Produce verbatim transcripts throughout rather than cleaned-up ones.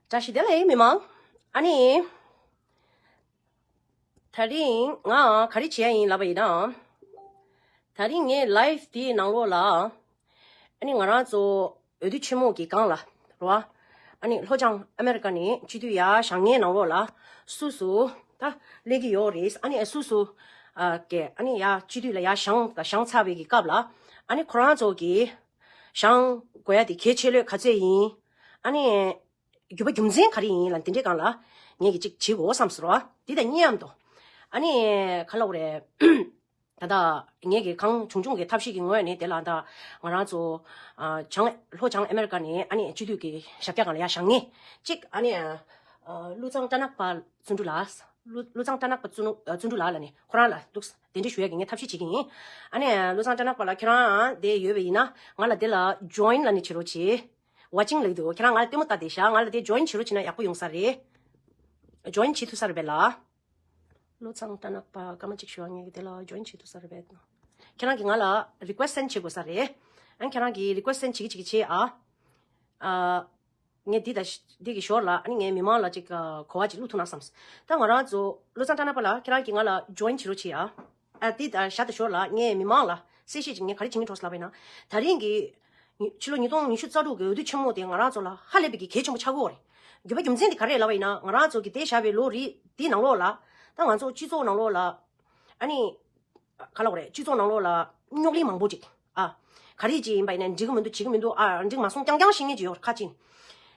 བཀྲ་ཤིས་བདེ་ལེགས་མི་མང་། ཨ་ནི། ད་རིང་ང་ག་རེ་བྱེད་ཡ་ཡིན་ལབ་པ་ཡིན་ན། ད་རིང་ངའི་ལའིབ་དེའི་ནང་ལོགས་ལ། ཨ་ནི་ང་རང་ཚོ་འོས་བསྡུ་ཆེན་མོ་གི་སྒང་ལ། རེད་བ། ཨ་ནི་ལྷོ་བྱང་ཨ་མེ་རི་ཀ་ནས་སྤྱི་འཐུས་ཡར་བཞེངས་མཁན་ནང་ལོགས་ལ། སུ་སུ་ད་སླེབས་ཀྱི་ཡོད་རེད། ཨ་ནི་སུ་སུ། ཨ། གི་ཨ་ནི་ཡར་སྤྱི་འཐུས་ལ་ཡར་བཞེངས་བཞེངས་ཚར་བའི་གི་སྐབས་ལ། ཨ་ནི་ཁོ་རང་ཚོ་གི་བཞེངས་དགོས་ཡ་དེ་གལ་ཆེ་ལོས་ག་ཚོད་ཡིན། ཨ་ནི། རྒྱུ་བ་རྒྱུ་མཚན་ག་རེ་ཡིན་ལ་འདི་འདྲའི་སྒང་ལ། ངས་ཀྱི་ཅིག་བྱེད་དགོས་བསམ་སོང་ར། འདི་དང་གཉིས་མཉམ་དུ། ཨ་ནི། ག་ལབ་དགོས་རེད། ད་ལྟ་ངས་ཀྱི་གང་བྱུང་བྱུང་གི་ཐབས་ཤེས་ཀྱི་ངོས་ནས་དེ་ལ་ད་ང་རང་ཚོ། ཨ། བྱང་ལྷོ་བྱང་ཨ་མེ་རི་ཀ་ནས་ཨ་ནི་སྤྱི་འཐུས་ཀྱི་ཞབས་བཀྱག་སྒང་ལ་ཡར་བཞེངས་མཁན་གཅིག་ཨ་ནི། ཨ། བློ་བཟང་སྐྲ་ནག་པ་བརྩོན་འགྲུས་ལགས། བློ་བློ་བཟང་སྐྲ་ནག་པ་བརྩོན་བརྩོན་འགྲུས་ལགས་ལ་ནི་ཁོ་རང་ལ་འདུག་གདན་འདྲེན་ཞུ་ཡ་གི་ངས་ཐབས་ཤེས་བྱེད་ཀྱི་ཡིན། ཨ་ནི་བློ་བཟང་སྐྲ་ནག་པ་ལགས་ཁྱེད་རང་དེ་ཡོད་པ་ཡིན་ན་ང་ལ་དེ་ལ་ཇོ་ཡིན་ལབ་ནི་བྱེད་རོགས་བྱེད། ཝ་ཅིང་ལབ་འདུག་ཁྱེད་རང་ང་ལ་ལྟད་མོ་ལྟ་བསྡད་ཤག་ང་ལ་དེ་ཇོ་ཡིན་བྱེད་རོགས་བྱེད་ན་ཡག་པོ་ཡོང་ས་རེད། ཇོ་ཡིན་བྱེད་ཐུབ་ས་རེད་པས་ལགས། བློ་བཟང་སྐྲ་ནག་པ་སྐར་མ་གཅིག་ཞུ་བ་ངས་ཀྱི་དེ་ལ་ཇོ་ཡིན་བྱེད་ཐུབ་ས་རེད་པས། ཁྱེད་རང་གིས་ང་ལ་རི་ཀུ་ཨེ་སི་ཊི་སེན་ཌི་བྱེད་དགོས་ས་རེད། ཨ་ནི་ཁྱེད་རང་གིས་རི་ཀུ་ཨེ་སི་ཊི་སེན་ཌི་བྱེད་ཀྱི་བྱེད་ཀྱི་བྱེད་ཨ། ཨ། ངས་འདི་དང་འདི་གི་ཞོར་ལ་ཨ་ནི་ངའི་མི་མང་ལ་ཅིག་གོ་བ་ཅིག་བླུག་ཐུབ་ན་བསམས། ད་ང་རང་ཚོ་བློ་བཟང་སྐྲ་ནག་པ་ལགས་ཁྱེད་རང་གིས་ང་ལ་ཇོ་ཡིན་བྱེད་རོགས་བྱེད་ཨ། ཨ། འདི་དང་ཞག་དང་ཞོར་ལ་ངའི་མི་མང་ལ་གསལ་བཤད་ཅིག་ངས་ག་རེ་བྱེད་ཀྱི་འགྲོ་ཟེར་ལབ་པ་ཡིན་ན། ད་རིང་གི་ཕྱི་ལོ་ཉིས་སྟོང་ཉི་ཤུ་རྩ་དྲུག་གི་འོས་བསྡུ་ཆེན་མོ་དེ་ང་རང་ཚོ་ལ་ཧ་ལས་པའི་གི་གལ་ཆེན་པོ་ཆགས་ཀྱི་ཡོད་རེད། རྒྱུ་མཚན་དེ་ག་རེ་རེད་ལབ་པ་ཡིན་ན་ང་རང་ཚོ་གི་འདས་བཞག་པའི་ལོ་རེ་འདིའི་ནང་ལོགས་ལ། ད་ང་ཚོ་སྤྱི་ཚོགས་ནང་ལོགས་ལ། ཨ་ནི། ག་ལབ་དགོས་རེད། སྤྱི་ཚོགས་ནང་ལོགས་ལ་རྙོག་གླེང་མང་པོ་ཅིག་ཨ། ག་རེ་ཅིག་ཡིན་པ་ཡིན་ན་འགྲིག་གི་མི་འདུག་བྱེད་ཀྱི་མི་འདུག་ཨ། འགྲིག་མ་སོང་རྐྱང་རྐྱང་བཤད་མཁན་ཅིག་ཡོད་རེད་ཁ་ཅིག་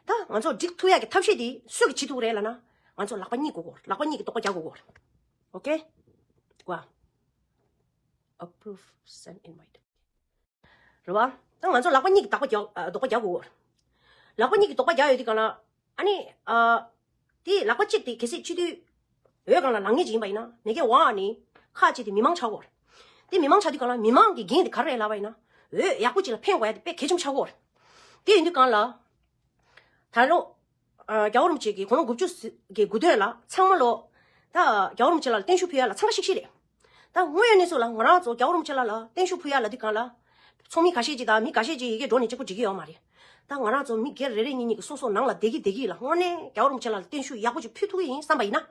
ད་ང་ཚོ་འགྲིག་ཐུབ་ཡག་གི་ཐབས་ཤེས་དེ་སུས་ཀྱིས་བྱེད་ཐུབ་ཀྱི་རེད་ལབ་ན། ང་ཚོ་ལག་པ་གཉིས་དགོས་ཀྱི་ཡོད་རེད། ལག་པ་གཉིས་ཀྱིས་རྡོག་པ་རྒྱག་དགོས་ཀྱི་ཡོད་རེད། ཨོ་ཀེ། ཀོ། Approve, send invite. རེད་བ། ད་ང་ཚོ་ལག་པ་གཉིས་ཀྱིས་རྡོག་པ་རྒྱག་ཨ། རྡོག་པ་རྒྱག་དགོས་ཀྱི་ཡོད་རེད། ལག་པ་གཉིས་ཀྱིས་རྡོག་པ་རྒྱག་ཡོད་དུས་གང་ལ། ཨ་ནི། ཨ། དེ་ལག་པ་གཅིག་དེ་གལ་སྲིད་སྤྱི་འཐུས་འོས་སྒང་ལ་ལངས་མཁན་ཅིག་ཡིན་པ་ཡིན་ན་མ་གི་ཝང་ནི་ཁ་གཅིག་དེ་མི་མང་ཆགས་ཀྱི་ཡོད་རེད། དེ་མི་མང་ཆགས་དུས་གང་ལ་མི་མང་གི་འགན་དེ་ག་རེ་རེད་ལབ་པ་ཡིན་ན། འོས་ཡག་པོ་ཅིག་ལ་འཕེན་དགོས་ཡ་དེ་དཔེ་གལ་ཆེན་པོ་ཆགས་ཀྱི་ཡོད་རེད། དེ་ཡིན་དུས་གང་ལ། ད་རུང་། ཨ། རྒྱལ་བ་རིན་པོ་ཆེ་གིས་དགུང་ལོ་དགུ་བཅུ་གི་དགུང་སྟོན་ལ་ཚང་མ་ལོ། ད་རྒྱལ་བ་རིན་པོ་ཆེ་ལ་བརྟན་བཞུགས་ཕུལ་ཡ་ལ་འཚང་ཁ་ཤིག་ཤིག་རེད། ད་དངོས་ཡོད་གནས་ཚུལ་ལ་ང་རང་ཚོ་རྒྱལ་བ་རིན་པོ་ཆེ་ལགས་ལ་བརྟན་བཞུགས་ཕུལ་ཡ་ལ་འདི་གང་ལ། ཚོགས་མི་ཁ་ཤས་ཅིག་དང་མི་ཁ་ཤས་ཅིག་ཡི་གེ་འགྲོ་ནས་གཅིག་པོ་འགྲིག་གི་ཡོད་མ་རེད། ད་ང་རང་ཚོ་མི་སྒེར་རེ་རེ་གཉིས་གཉིས་ཀྱི་སོ་སོ་ནང་ལ་བསྡད་ཀྱི་བསྡད་ཀྱི་ལ་དངོས་གནས་རྒྱལ་བ་རིན་པོ་ཆེ་ལགས་ལ་བརྟན་བཞུགས་ཡག་པོ་ཅིག་ཕུལ་ཐུབ་ཀྱི་ཡིན་བསམ་པ་ཡིན་ན།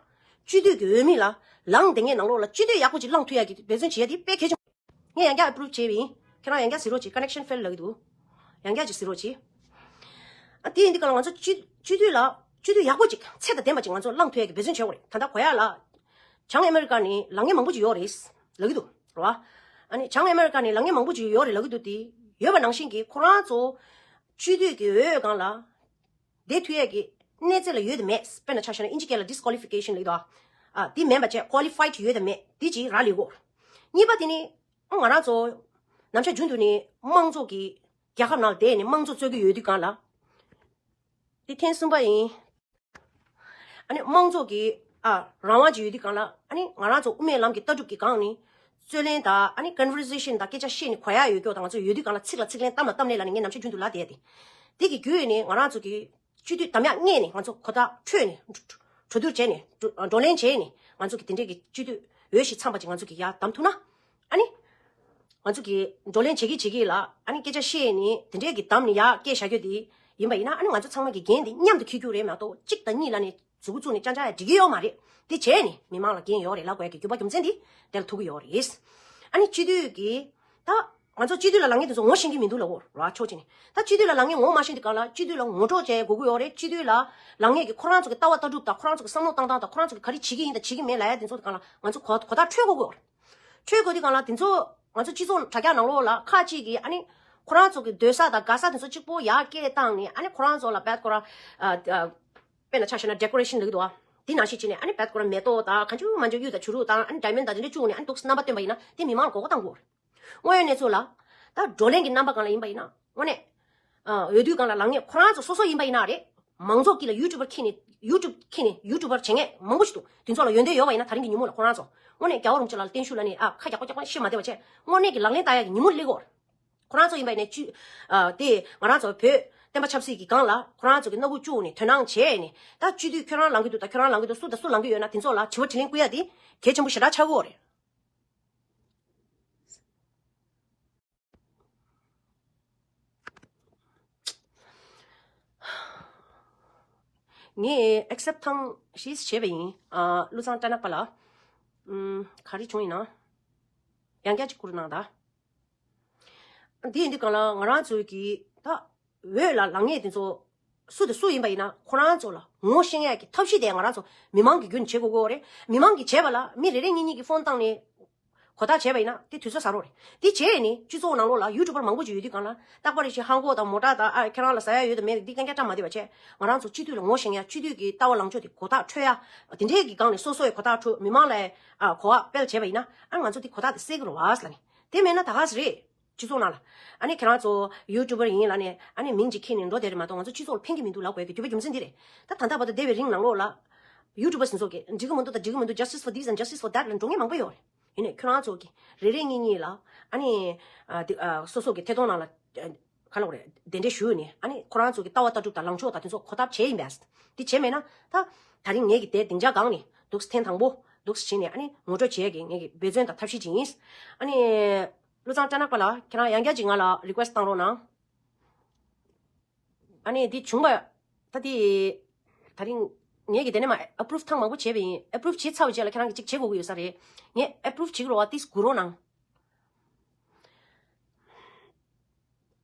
སྤྱི་འཐུས་ཀྱི་འོས་མི་ལ་ལངས་བསྡད་མཁན་ནང་ལོགས་ལ་སྤྱི་འཐུས་ཡག་པོ་ཅིག་བླངས་ཐུབ་ཡ་གི་འབད་བརྩོན་བྱེད་ཡ་དེ་དཔེ་གལ་ཆེན་པོ། ངས་ཡང་བསྐྱར་ཨེ་པུ་རུབ་བྱས་པ་ཡིན། ཁྱེད་རང་ཡང་བསྐྱར་གཟིགས་རོགས་གྱིས། ཀ་ནེག་ཤན་ཕེལ་ལབ་ཀྱི་འདུག་ཡང་བསྐྱར་ཅིག་གཟིགས་རོགས་གྱིས། ཨ། དེ་ཡིན་དུས་གང་ལ་ང་ཚོ་སྤྱི་སྤྱི་འཐུས་ལ་སྤྱི་འཐུས་ཡག་པོ་ཅིག་ཚད་དང་ལྡན་པ་ཅིག་ང་ཚོ་བླངས་ཐུབ་ཡ་གི་འབད་བརྩོན་བྱེད་དགོས་རེད། ད་ལྟ་གོ་ཡ་ལ། བྱང་ཨ་མེ་རི་ཀ་ནས་ལངས་མཁན་མང་པོ་ཅིག་ཡོད་རེད་ལབ་ཀྱི་འདུག་རེད་བ། ཨ་ནི་བྱང་ཨ་མེ་རི་ཀ་ནས་ལངས་མཁན་མང་པོ་ཅིག་ཡོད་རེད་ལབ་ཀྱི་འདུག་དེ་ཡོད་པ་ནང་བཞིན་གྱི་ཁོ་རང་ཚོ་སྤྱི་འཐུས་ཀྱི་འོས་སྒང་ལ་བསྡད་ཐུབ་ཡ་གི་གནས་ཚད་ལ་ཡོད་དམ་མེད། དཔེར་ན་ཆ་བཞག་ན་ཨིན་ཇི་སྐད་ལ་ཌི་སི་ཀོ་ལི་ཕི་ཀེ་ཤན་ལབ་ཀྱི་འདུག་ཨ། དེ་མིན་པ་བྱས་ཀོ་ལི་ཕའི་ཌི་ཡོད་དམ་མེད་དེ་ཅིག་རག་ལས་ཀྱི་ཡོད་རེད། གཉིས་པ་དེ་ནི། ང་རང་ཚོ་ནམ་ཞག་རྒྱུན་དུ་ནི་དམངས་གཙོ་གི་རྒྱལ་ཁབ་ནང་བསྡད་ནས་དམངས་གཙོ་རྩོད་ཀྱི་ཡོད་དུས་གང་ལ། དེ་ཐེངས་གསུམ་པ་ཡིན། ཨ་ནི་དམངས་གཙོ་གི་ཨ་རང་དབང་ཅིག་ཡོད་དུས་གང་ལ། ཨ་ནི་ང་རང་ཚོ་དབུ་མའི་ལམ་གྱི་ལྟ་གྲུབ་ཀྱི་སྒང་ནས་རྩོད་ལེན་དང་། ཨ་ནི་ཀོན་ཝར་སེ་ཤན་དང་སྐད་ཆ་བཤད་ནས་གོ་ཡ་ཡོད་སྐྱོ་དང་། ང་ཚོ་ཡོད་དུས་གང་ལ་ཚིག་ལ་ཚིག་ལན་གཏམ་ལ་གཏམ་ལན་ལབ་ནས་ངས་ནམ་ཞག་རྒྱུན་དུ་ལབ་བསྡད་དེ། དེ་གི་བརྒྱུད་ནས་ང་རང་ཚོ་གི་སྤྱི་འཐུས་དམ་ཡག་ངེས་ནས་ང་ཚོ་གོ་བརྡ་འཕྲོད་ནས་གྲོས་བསྡུར་བྱས་ནས་བགྲོ་གླེང་བྱས་ནས་ང་ཚོ་གི་དེ་འདྲས་ཀྱི་སྤྱི་འཐུས་འོས་ཤིག་ཚང་པ་ཅིག་ང་ཚོ་གི་ཡར་བདམས་ཐུབ་ན། ཨ་ནི། ང་ཚོ་གིས་བགྲོ་གླེང་བྱེད་ཀྱི་བྱེད་ཀྱི་ལ། ཨ་ནི་སྐད་ཆ་བཤད་ནས་དེ་འདྲས་ཀྱི་བདམས་ནས་ཡར་སྐད་བཞག་རྒྱུ་དེ་ཡིན་པ་ཡིན་ན། ཨ་ནི་ང་ཚོ་ཚང་མ་གི་འགན་དེ་མཉམ་དུ་འཁྱེར་རྒྱུ་རེད་མ་གཏོགས་གཅིག་དང་གཉིས་ལ་ནི་མཛུ་གུ་བཙུགས་ནས་ཅང་ཅང་ཡ་འགྲིག་གི་ཡོད་མ་རེད། དེ་བྱས་ནས་མི་མང་ལ་འགན་ཡོད་རེད་ལབ་དགོས་ཡ་གི་རྒྱུ་བ་རྒྱུ་མཚན་དེ་དེ་ལ་ཐུག་གི་ཡོད་རེད། ཨ་ནི་སྤྱི་འཐུས་ཀྱི་ད་ང་ཚོ་སྤྱི་འཐུས་ལ་ལངས་མཁན་དེ་ཚོ་ངོ་ཤེས་ཀྱི་མི་འདུག་ལབ་དགོས་ར་ཕྱོགས་གཅིག་ནས། ད་སྤྱི་འཐུས་ལ་ལངས་མཁན་ངོ་མ་ཤེས་དུས་གང་ལ་སྤྱི་འཐུས་ལ་ངོ་སྤྲོད་བྱེད་དགོས་ཀྱི་ཡོད་རེད། སྤྱི་འཐུས་ལ་ལངས་མཁན་གྱི་ཁོ་རང་ཚོ་གི་ལྟ་བ་ལྟ་གྲུབ་དང་། ཁོ་རང་ཚོ་གི་བསམ་བློ་བཏང་སྟངས་དང་། ཁོ་རང་ཚོ་གི་ག་རེ་བྱེད་ཀྱི་ཡིན་དང་བྱེད་ཀྱི་མེད་ལབ་ཡ་དེ་ཚོ་གང་ལ་ང་ཚོ་གོ་གོ་བརྡ་འཕྲོད་དགོས་ཀྱི་ཡོད་རེད། འཕྲོད་དགོས་དུས་གང་ལ་དེ་ཚོ་ང་ཚོ་སྤྱི་ཚོགས་དྲ་རྒྱ་ནང་ལོགས་ལ་ཁག་ཅིག་གིས། ཨ་ནི་ཁོ་རང་ཚོ་གི་སྡོད་ས་དང་དགའ་ས་དེ་ཚོ་གཅིག་པོ་ཡར་སྐད་བཏང་ནས། ཨ་ནི་ཁོ་རང་ཚོ་ལ་བད་ཁོ་རང་ཨ་ཨ་དཔེར་ན་ཆ་བཞག་ན་ཌེ་ཀོ་རེ་ཤན་ལབ་ཀྱི་འདུག་ཨ། དེ་ནང་བཞིན་བྱས་ནས། ཨ་ནི་བད་ཁོ་རང་མེ་ཏོག་དང་གང་བྱུང་མང་བྱུང་གཡུ་དང་བྱུ་རུ་དང་། ཨ་ནི་ཌའི་མོན་ཌི་དང་དེ་འདྲ་བཅུག་ནས། ཨ་ནི་འདུག་རྣམ་པ་སྟོན་པ་ཡིན་ན་དེ་མི་མང་ལ་མགོ་སྐོར་བཏང་དགོས། དངོས་ཡོད་གནས་ཚུལ་ལ་ད་བགྲོ་གླེང་གི་རྣམ་པ་སྒང་ལ་ཡིན་པ་ཡིན་ན། དངོས་གནས། ཨ། འོས་བསྡུའི་སྒང་ལ་ལངས་མཁན་ཁོ་རང་ཚོ་སོ་སོ་ཡིན་པ་ཡིན་ན་རེད། མང་ཚོགས་དཀྱིལ་ལ་ཡུ་ཊུབ་པར་འཁྱེར་ནས། ཡུ་ཊུབ་འཁྱེར་ནས་ཡུ་ཊུབ་པར་བྱེད་མཁན་མང་པོ་ཞིག་འདུག་དེ་ཚོ་ལ་ཡོན་ཏན་ཡོད་པ་ཡིན་ན་ད་རིང་གི་ཉིན་མོ་ལ་ཁོ་རང་ཚོ་དངོས་གནས་རྒྱལ་བ་རིན་པོ་ཆེ་ལགས་ལ་བརྟན་བཞུགས་ལབ་ནས། ཨ། ཁ་རྒྱག་པ་རྒྱག་པ་བཤད་མ་བསྡད་པ་བྱས། དངོས་གནས་ཀྱི་ལག་ལེན་བསྟར་ཡ་གི་ཉིན་མོ་སླེབས་ཀྱི་ཡོད་རེད། ཁོ་རང་ཚོ་ཡིན་པ་ཡིན་ནའི་སྤྱི། ཨ། དེ་ང་རང་ཚོ་བོད་བསྟན་པ་ཆབ་སྲིད་ཀྱི་སྒང་ལ་ཁོ་རང་ཚོ་གི་སྣ་ཁུག་བཅུག་ནས་དོ་སྣང་བྱས་ནས། ད་སྤྱི་འཐུས་ཁྱོད་རང་ལངས་ཀྱི་འདུག་ད་ཁྱོད་རང་ལངས་ཀྱི་འདུག་སུ་དང་སུ་ལངས་ཀྱི་ཡོད་ན་དེ་ཚོ་ལ་དྲི་བ་དྲིས་ལན་བསྐུར་ཡ་དེ་གལ་ཆེན་པོ་ཞེ་དྲག་ཆགས་ཀྱི་ཡོད་རེད། ངས་ཨེག་སེབ་ཐེངས་བཞི་བྱས་པ་ཡིན། ཨ། བློ་བཟང་སྐྲ་ནག་པ་ལགས། ཨམ། ག་རེ་བྱུང་ཡིན་ན། ཡང་བསྐྱར་གཅིག་བསྐུར་གནང་དང་། འདི་ཡིན་དུས་གང་ལ་ང་རང་ཚོའི་གི་ད་འོས་ལ་ལངས་མཁན་དེ་ཚོ་སུ་དང་སུ་ཡིན་པ་ཡིན་ན་ཁོ་རང་ཚོ་ལ་ངོ་ཤེས་ཡག་གི་ཐབས་ཤེས་དེ་ང་རང་ཚོ་མི་མང་གི་བརྒྱུད་ནས་བྱེད་དགོས་ཀྱི་ཡོད་རེད། མི་མང་གིས་བྱས་པ་ལ་མི་རེ་རེ་གཉིས་གཉིས་ཀྱིས་ཕོན་བཏང་ནས་གོ་བརྡ་བྱས་པ་ཡིན་ན་དེ་དུས་ཚོད་ཟ་རོགས་རེད། དེ་བྱས་ནས་སྤྱི་ཚོགས་ནང་ལོགས་ལ་ཡུ་ཊུབ་པར་མང་པོ་ཅིག་ཡོད་དུས་གང་ལ་རྟག་པར་རེ་ཞིག་ཧང་གོ་དང་མོ་ཊ་དང་ཨ་ཁྱེད་རང་ལ་ཟ་ཡག་ཡོད་དང་མེད་དེ་སྐད་ཆ་བཀྲམ་མ་བསྡད་པ་བྱས། ང་རང་ཚོ་སྤྱི་འཐུས་ལ་ངོ་ཤེས་ཡག་སྤྱི་འཐུས་ཀྱི་ལྟ་བ་ལངས་ཕྱོགས་དེ་གོ་བརྡ་འཕྲོད་ཡག་དེ་འདྲས་ཀྱི་སྒང་ནས་སོ་སོ་ཡི་གོ་བརྡ་འཕྲོད་མི་མང་ལ་ཨ་གོ་བ་སྤེལ་བྱས་པ་ཡིན་ན་ཨ་ང་ཚོ་དེ་གོ་བརྡ་དེ་སེལ་གི་རེད་བ་ཟེར་ལ་ནི། དེ་མེད་ན་ད་ག་ཟེ་རེད། སྤྱི་ཚོགས་ནང་ལ། ཨ་ནི་ཁྱེད་རང་ཚོ་ཡུ་ཊུབ་པར་ཡིན་ལབ་ནས་ཨ་ནི་མིང་ཅིག་ཁྱེར་ནས་འགྲོ་དེ་རེད་མ་གཏོགས་ང་ཚོ་སྤྱི་ཚོགས་ལ་ཕན་གྱི་མི་འདུག་ལབ་དགོས་ཀྱི་དུས་བབ་རྒྱུ་མཚན་འདི་རེད། ད་ད་ལྟ་བར་དུ་འདས་པའི་རིང་ནང་ལོགས་ལ་ཡུ་ཊུབ་པར་ཟིན་ཚོགས་ཀྱིས་འགྲིག་གི་མི་འདུག་ད་འགྲིག་གི་མི་འདུག justice for this and justice for that ལ་འགྲོ་མཁན་མང་པོ་ཡོད་རེད། ཡིན་ནའི་ཁྱོད་རང་ཚོ་གིས་རེ་རེ་གཉིས་གཉིས་ལ་ཨ་ནི་ཨ་དེ་ཨ་སོ་སོ་གི་ཐད་གཏོང་ནང་ལ་ཨ་ག་ལབ་དགོས་རེད་གདན་འདྲེན་ཞུས་ནས་ཨ་ནི་ཁོ་རང་ཚོ་གི་ལྟ་བ་ལྟ་གྲུབ་དང་ལངས་ཕྱོགས་དང་དེ་ཚོ་གོ་ཐབས་བྱས་ཡིན་པས། དེ་བྱས་མེད་ན་ད་ད་རིང་ངེད་ཀྱི་དེ་སྡིངས་ཆ་སྒང་ནས་འདུག་ཐེངས་དང་པོ་འདུག་བྱས་ནས་ཨ་ནི་ངོ་སྤྲོད་བྱས་ཀྱི་ངེད་ཀྱི་འབད་བརྩོན་དང་ཐབས་ཤེས་ཅིག་ཡིན། ཨ་ནི། བློ་བཟང་སྐྲ་ནག་པ་ལགས་ཁྱེད་རང་ཡང་བསྐྱར་ཅིག་ང་ལ་རི་ཀུ་ཨེ་སི་བཏང་རོགས་གནང་། ཨ་ནི་འདི་བྱུང་བ་ད་དེ་ད་རིང་ངེད་ཀྱི་དེ་ནས་མ་ཨེ་པུ་རུབ་ཐེངས་མང་པོ་བྱས་པ་ཡིན། ཨེ་པུ་རུབ་བྱས་ཚར་བའི་རྗེས་ལ་ཁྱེད་རང་གིས་ཅིག་བྱེད་དགོས་ཀྱི་ཡོད་ས་རེད། ངས་ཨེ་པུ་རུབ་བྱེད་ཀྱི་རོགས་པ་ཏིས་དགོས་རོགས་གནང་།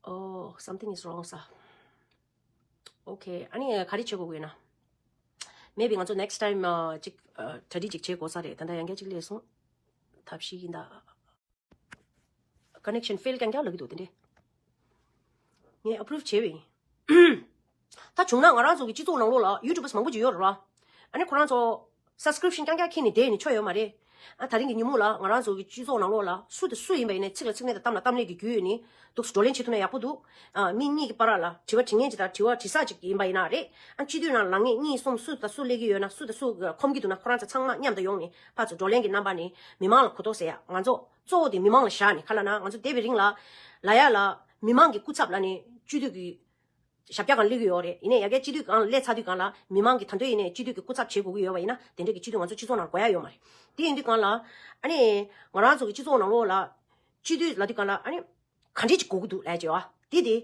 Oh, something is wrong, sir. Okay, ཨ་ནི་ག་རེ་བྱེད་དགོས་ཀྱི་ཡོད་ན། Maybe ང་ཚོ་next time ཅིག་གྲ་སྒྲིག་ཅིག་བྱེད་དགོས་ས་རེད། ད་ལྟ་ཡང་བསྐྱར་ཅིག་སླེབས་སོང་། ཐབས་ཤེས་ཡིན་ད། Connection fail རྐྱང་རྐྱང་ལབ་ཀྱི་འདུག་དེ་འདྲས། ངས་ཨེ་པུ་རུབ་བྱས་པ་ཡིན། ད་བྱུང་ན་ང་རང་ཚོ་གི་སྤྱི་ཚོགས་ནང་ལོགས་ལ་ཡུ་ཊུབ་པར་མང་པོ་ཅིག་ཡོད་རེད་བ། ཨ་ནི་ཁོ་རང་ཚོ་སབ་སི་ཀི་རིབ་ཤན་རྐྱང་རྐྱང་ཁྱེར་ནས་བསྡད་ནས་ཆོ་ཡོད་མ་རེད། ཨ་ད་རིང་གི་ཉིན་མོ་ལ་ང་རང་ཚོ་གི་སྤྱི་ཚོགས་ནང་ལོགས་ལ་སུ་དང་སུ་ཡིན་པ་ཡིན་ནའི་ཚིག་ལ་ཚིག་གནས་དང་གཏམ་ལ་གཏམ་གནས་ཀྱི་བརྒྱུད་ནས་འདུག་བགྲོ་གླེང་བྱེད་ཐུབ་ན་ཡག་པོ་འདུག་ཨ་མི་གཉིས་ཀྱི་བར་ལ་དྲི་བ་དྲི་མཁན་ཅིག་དང་དྲི་བ་དྲི་ས་ཅིག་ཡིན་པ་ཡིན་ན་རེད། ཨ་སྤྱི་འཐུས་ནང་ལངས་མཁན་གཉིས་གསུམ་སུ་དང་སུ་སླེབས་ཀྱི་ཡོད་ན་སུ་དང་སུ་ཁོམ་གྱི་འདུག་ན་ཁོ་རང་ཚོ་ཚང་མ་མཉམ་དུ་ཡོང་ནས་ཕར་ཚུར་བགྲོ་གླེང་གི་རྣམ་པ་ནས་མི་མང་ལ་གོ་རྟོགས་ཟེར་ཡ་ང་ཚོ། གཙོ་བོ་དེ་མི་མང་ལ་བཞག་ནས་ག་ལབ་ན་ང་ཚོ་འདས་པའི་རིང་ལ་ལ་ཡ་ལ་མི་མང་གི་སྐུ་ཚབ་ལབ་ནས་སྤྱི་འཐུས་ཀྱི་ཞབས་བཀྱག་སྒང་སླེབས་ཀྱི་ཡོད་རེད། ཡིན་ནའི་ཡ་གིའི་སྤྱི་འཐུས་སྒང་ལ་སླེབས་ཚར་དུས་སྒང་ལ་མི་མང་གིས་ད་དུང་ཡིན་ནའི་སྤྱི་འཐུས་ཀྱི་སྐུ་ཚབ་བྱེད་དགོས་ཀྱི་ཡོད་པ་ཡིན་ན་དེ་འདྲ་གི་སྤྱི་འཐུས་ང་ཚོ་སྤྱི་ཚོགས་ནང་དགོས་ཡ་ཡོད་མ་རེད། དེ་ཡིན་དུས་སྒང་ལ་ཨ་ནི་ང་རང་ཚོ་གི་སྤྱི་ཚོགས་ནང་ལོགས་ལ་སྤྱི་འཐུས་ལབ་དུས་སྒང་ལ་ཨ་ནི་ག་འདྲས་ཅིག་དགོས་ཀྱི་འདུག་ལབ་ཡ་ཅིག་ཡོད་ཨ། དེ་དེ་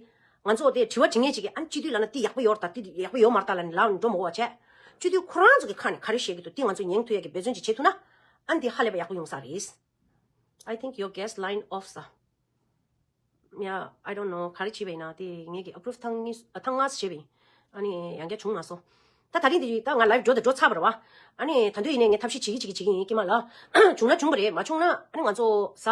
ང་ཚོ་དེ་དྲི་བ་དྲི་མཁན་ཅིག་གིས་ཨ་ནི་སྤྱི་འཐུས་ལབ་ན་དེ་ཡག་པོ་ཡོད་རེད་ད་དེ་ཡག་པོ་ཡོད་མ་རེད་ད་ལབ་ནས་ལབ་ནས་འགྲོ་མ་དགོས་པ་བྱས། སྤྱི་འཐུས་ཁོ་རང་ཚོ་གི་ཁ་ནས་ག་རེ་བཤད་ཀྱི་འདུག་དེ་ང་ཚོས་ཉན་ཐུབ་ཡ་གི་འབད་བརྩོན་ཅིག་བྱེད་ཐུབ་ན་ཨ་ནི་དེ་ཧ་ལས་པ་ཡག་པོ་ཡོང་ས་རེད། I think your guest line off, sir. Yeah, I don't know. ག་རེ་བྱས་པ་ཡིན་ན་དེ་ངེད་ཀྱིས་ཨེ་པུ་རུབ་ཐེངས་གཉིས་ཨ་ཐེངས་ལྔ་ཙམ་བྱས་པ་ཡིན། ཨ་ནི་ཡང་བསྐྱར་བྱུང་མ་སོང་། ད་ད་རིང་དེ་ད་ང་ལའིབ་འགྲོ་དང་འགྲོ་ཚར་བ་རེད་བ། ཨ་ནི་ད་དུང་ཡིན་ནའི་ངས་ཐབས་ཤེས་བྱེད་ཀྱི་བྱེད་ཀྱི་བྱེད་ཀྱི་ཡིན་ཀྱི་མ་ལ། བྱུང་ན་བྱུང་བ་རེད་མ་བྱུང་ན་ཨ་ནི་ང་ཚོ་གཟའ་